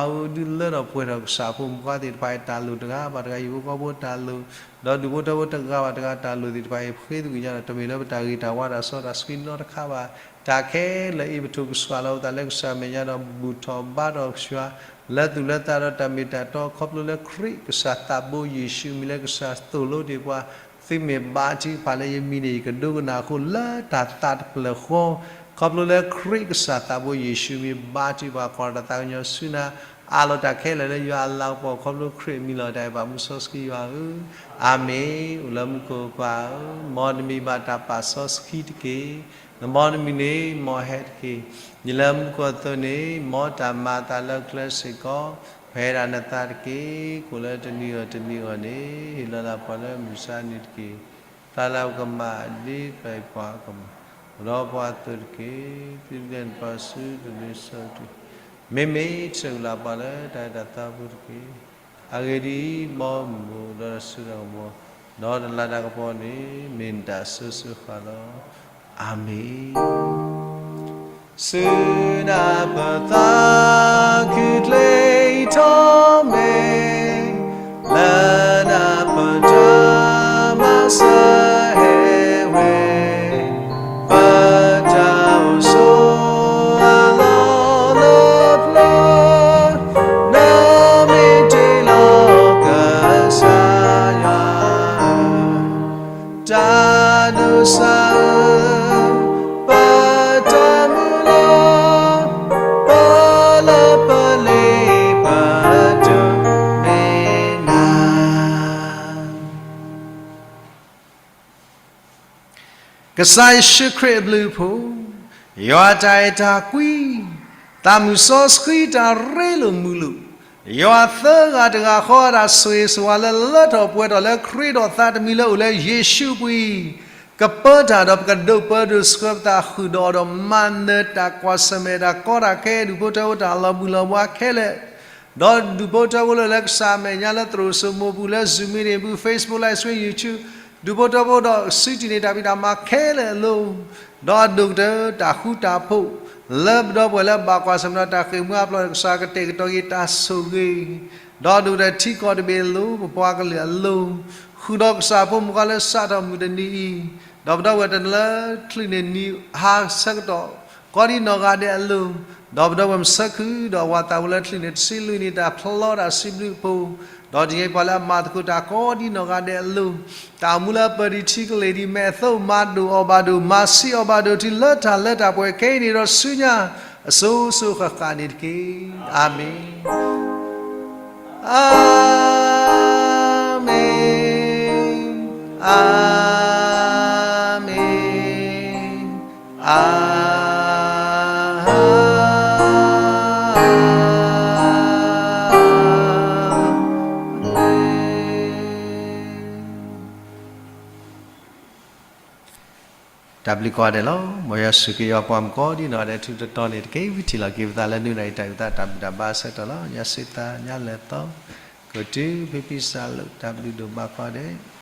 စၢ်ဖိမုၣ်ခွါသ့ၣ်တဖၣ်အံၤ တၢ်လိၣ်တဂၤဘၣ်တဂၤ ဟံၣ်ဖိဃီဖိတၢ်လိၣ်, ဒီးဒူၣ်ဖိထၢဖိတဂၤဘၣ်တဂၤတၢ်လိၣ်သ့ၣ်တဖၣ်အံၤ ပဃ့သကွံာ်ညါဒီး တမ့ၢ်လၢပတၢ်ဂ့ၤတၢ်ဝါတၢ်စီတၢ်ဆှံနီတခါဘၣ်. တၢ်ခဲလၢာ်အံၤ ပထိၣ်ကစှၤလီၤပသးလၢကစၢ်မဲာ်ညါဒီးဘူၣ်ထီၣ်ဘါထီၣ်ကစၢ် လၢသူၣ်လၢသးဒီးတၢ်မ့ၢ်တၢ်တီ ခီဖျိလၢခရံာ်ကစၢ်သးဘိယ့ၣ်ၡူးအမံၤလၢကစၢ်သိၣ်လိတ့ၢ်ပှၤ, သုမ့ၢ်ဘါထုကဖၣ်လၢယမံၤန့ၣ် ယကဒိကနၣ်အဃိ လၢတၢ်သးတဖျၢၣ်ဃီ, ခီဖျိလၢခရံာ်ကစၢ်သးဘိယ့ၣ်ၡူးအမံၤ ဘါထုကဖၣ်ကွၢ်တၢ်သးကညီၤဆူနၤ, အးလီၤတၢ်ခဲလၢာ်လၢယွၤအလၤကပီၤ ခီဖျိခရံာ်အမံၤလီၤတၢ်အံၤ ပၢ်မုၢ်စီဆှံယွၤဧၢ, အၤမ့ၣ်. အိၣ်လၢမူခိၣ်ပၢ်ဧၢ, မ်နမံၤဘၣ်တၢ်ပာ်စီဆှံတက့ၢ်. နမ်နမံၤန့ၣ် မ်ဟဲတက့ၢ်. ဒ်လၢမူခိၣ်အသိးန့ၣ် မ်တၢ်မၤအသးလၢကျဲစ့ၢ်ကီး, ပဟဲဒၣ်နသးတက့ၢ်. ကအိၣ်လၢတနံၤအဂီၢ်တနံၤအဂီၢ်န့ၣ် ဟ့ၣ်လီၤလၢပှၤလၢမုၢ်ဆါနံၤတက့ၢ်. ဖျါလၢပကမၣ်ဒ်ပှၤကမၣ်, အိၣ်ဒီးပှၤအသိးတက့ၢ်. သုတဒဲးနပၢ်ဆူတနံၤဆၢကတီၢ်, မ့မ့ၢ်ဆၢကလၢ်ပှၤလၢတၢ်အဲၣ်တၢ်သးပူၤတက့ၢ်. အဂ့ၢ်ဒ်အံၤ, မ်မူဒီးတၢ်စိတၢ်ကမီၤ, ဒီးတၢ်လၤတၢ်ကပီၤန့ၣ် မ့ၢ်နတၢ်အစိၤစိၤဃၣ်ဃၣ်လီၤ. အၤမ့ၣ်. ဆူနၤပသးခုကျဲထီၣ်မဲာ်, လၢနၤပတၢ်မၤစၢၤဟဲဝဲ, ပတၢ်အိၣ်ဆိးအလီၢ်လၢပျၢၤ, နမ့ၢ်တ့ၢ်လီၤကစၢ်ယွၤ တၢ်ဒိးစၢ်ဧၢ, ပတၢ်မုၢ်လၢ်, ပလၢပလ့ပတုၤမ့ၢ်နၤ. ကစၢ်ယ့ၣ်ၡူးခရံာ်အဘျုးအဖှိၣ်, ယွၤတၢ်အဲၣ်တၢ်ကွံ, သးမုၢ်စီဆှံတၢ်ရ့လိာ်မုာ်လိာ်, ယွၤသၢဂၤတဂၤဃီတၢ်ဆိၣ်ဂ့ၤဆိၣ်ဝါလၢလၢထီၣ်ပှဲၤထီၣ်လၢခရံာ်ဒီးသးတမံၤလၢအိၣ်လၢယ့ၣ်ၡူးအပူၤအံၤ, ကပၢတၢ်ဒီးပကဒိးပၢဒိးဆှၢပသးဃုာ်ဒီးအီၤဒီး မၤနၢၤတၢ်ကွၢ်ဆၢၣ်မဲာ်တၢ်ကီတၢ်ခဲ ဒူၣ်ဖိထၢဖိတၢ်လီၤဘှံးလီၤဘှါခဲလၢာ် ဒီးဒူၣ်ဖိထၢဖိလၢလၢကစၢ်အမဲာ်ညါလၢသရိာ်စိမိၤပူၤ လၢ Zoom meeting ပူၤ Facebook Live Stream YouTube ဒူၣ်ဖိထၢဖိဒီးစုတံၢ်န့ၢ်တၢ်ဖံးတၢ်မၤ ခဲလၢာ်အလိၤ, ဒီးအဒိၣ်ကတၢၢ်တၢ်ဃူတၢ်ဖိး လၢပဒီပုၢ်ဝဲၢ်လၢဘၣ်ကွၢ်ဆၢၣ်မဲာ်ဒီးတၢ်ဃ့ၢ်မှံဟးဖျိး ကစၢ်ကတဲာ်ကတီၤက့ၤတၢ်ဆိၣ်ဂ့ၤ, ဒီးအဒိၣ်ကတၢၢ်ထံကီၢ်တဘ့ၣ်အလိၤ ပပှၤကလုာ်အလိၤ, ဃုာ်ဒီးကစၢ်ဖိမုၢ်ခွါလၢစးထီၣ်မုၢ်တနံၤအံၤ, ဒီးပဒီပုၢ်ဝဲၢ်တနၤလၢချုးန့ၢ်နံၤဟါဆၢကတီၢ် ကိးဒံနီၢ်ဂၤဒဲးအလိၤ, ဒီးပဒီပုၢ်ဝဲၢ်မုၢ်ဆၢခုၣ်ဒီးဝၤသးဝဲလၢချုးန့ၢ်တဆံလွံၢ်နံၣ် တၢ်ဖျီတၢ်စံးဘျုးအပူၤ, ဒီးတနံၤအံၤပှၤလၢအမၤသကိးတၢ်ကိးဒံနီၢ်ဂၤဒဲးအလိၤ, တၢ်အိၣ်မူလၢအပၢၤဒံးထံကလ့ၢ်ဒံး မ့ၢ်အသိးမၤဒိၣ်အီၣ်ဘၣ်ဒိၣ် မၤဆံးအီၣ်ဘၣ်ဒိၣ်တုၤလၢတၢ်လၢတၢ်ပှဲၤခဲအံၤန့ၣ်ဒီးဆူညါ အစိၤစိၤဃၣ်ဃၣ်န့ၣ်တက့ၢ်. အၤမ့ၣ်. အၤမ့ၣ်, အၤမ့ၣ်, အၤမ့ၣ်. က တၢ်ဘျုးကိးဂၤဒဲးလီၤ. မ်ယွၤဆိၣ်ဂ့ၤယွၤပှၤမုၣ်ကိးဒံနီၢ်ဂၤဒဲး ထူးထူးတီၤတီၤန့ၣ် တက့ၢ်. ဝံထံၣ်လီၤက့ၤပသးလၢနွံနၣ်ရံၣ်တၢ်အုၣ်သးတၢ်ဘူၣ်တၢ်ဘါအဆၢကတီၢ်လီၤ. ယွၤဆိၣ်ဂ့ၤသုညါလၢအသီ, ကီၢ်တုဖံဖံစၢ်လိာ် တၢ်ဘျုးဒိၣ်မးကိးဂၤဒဲး.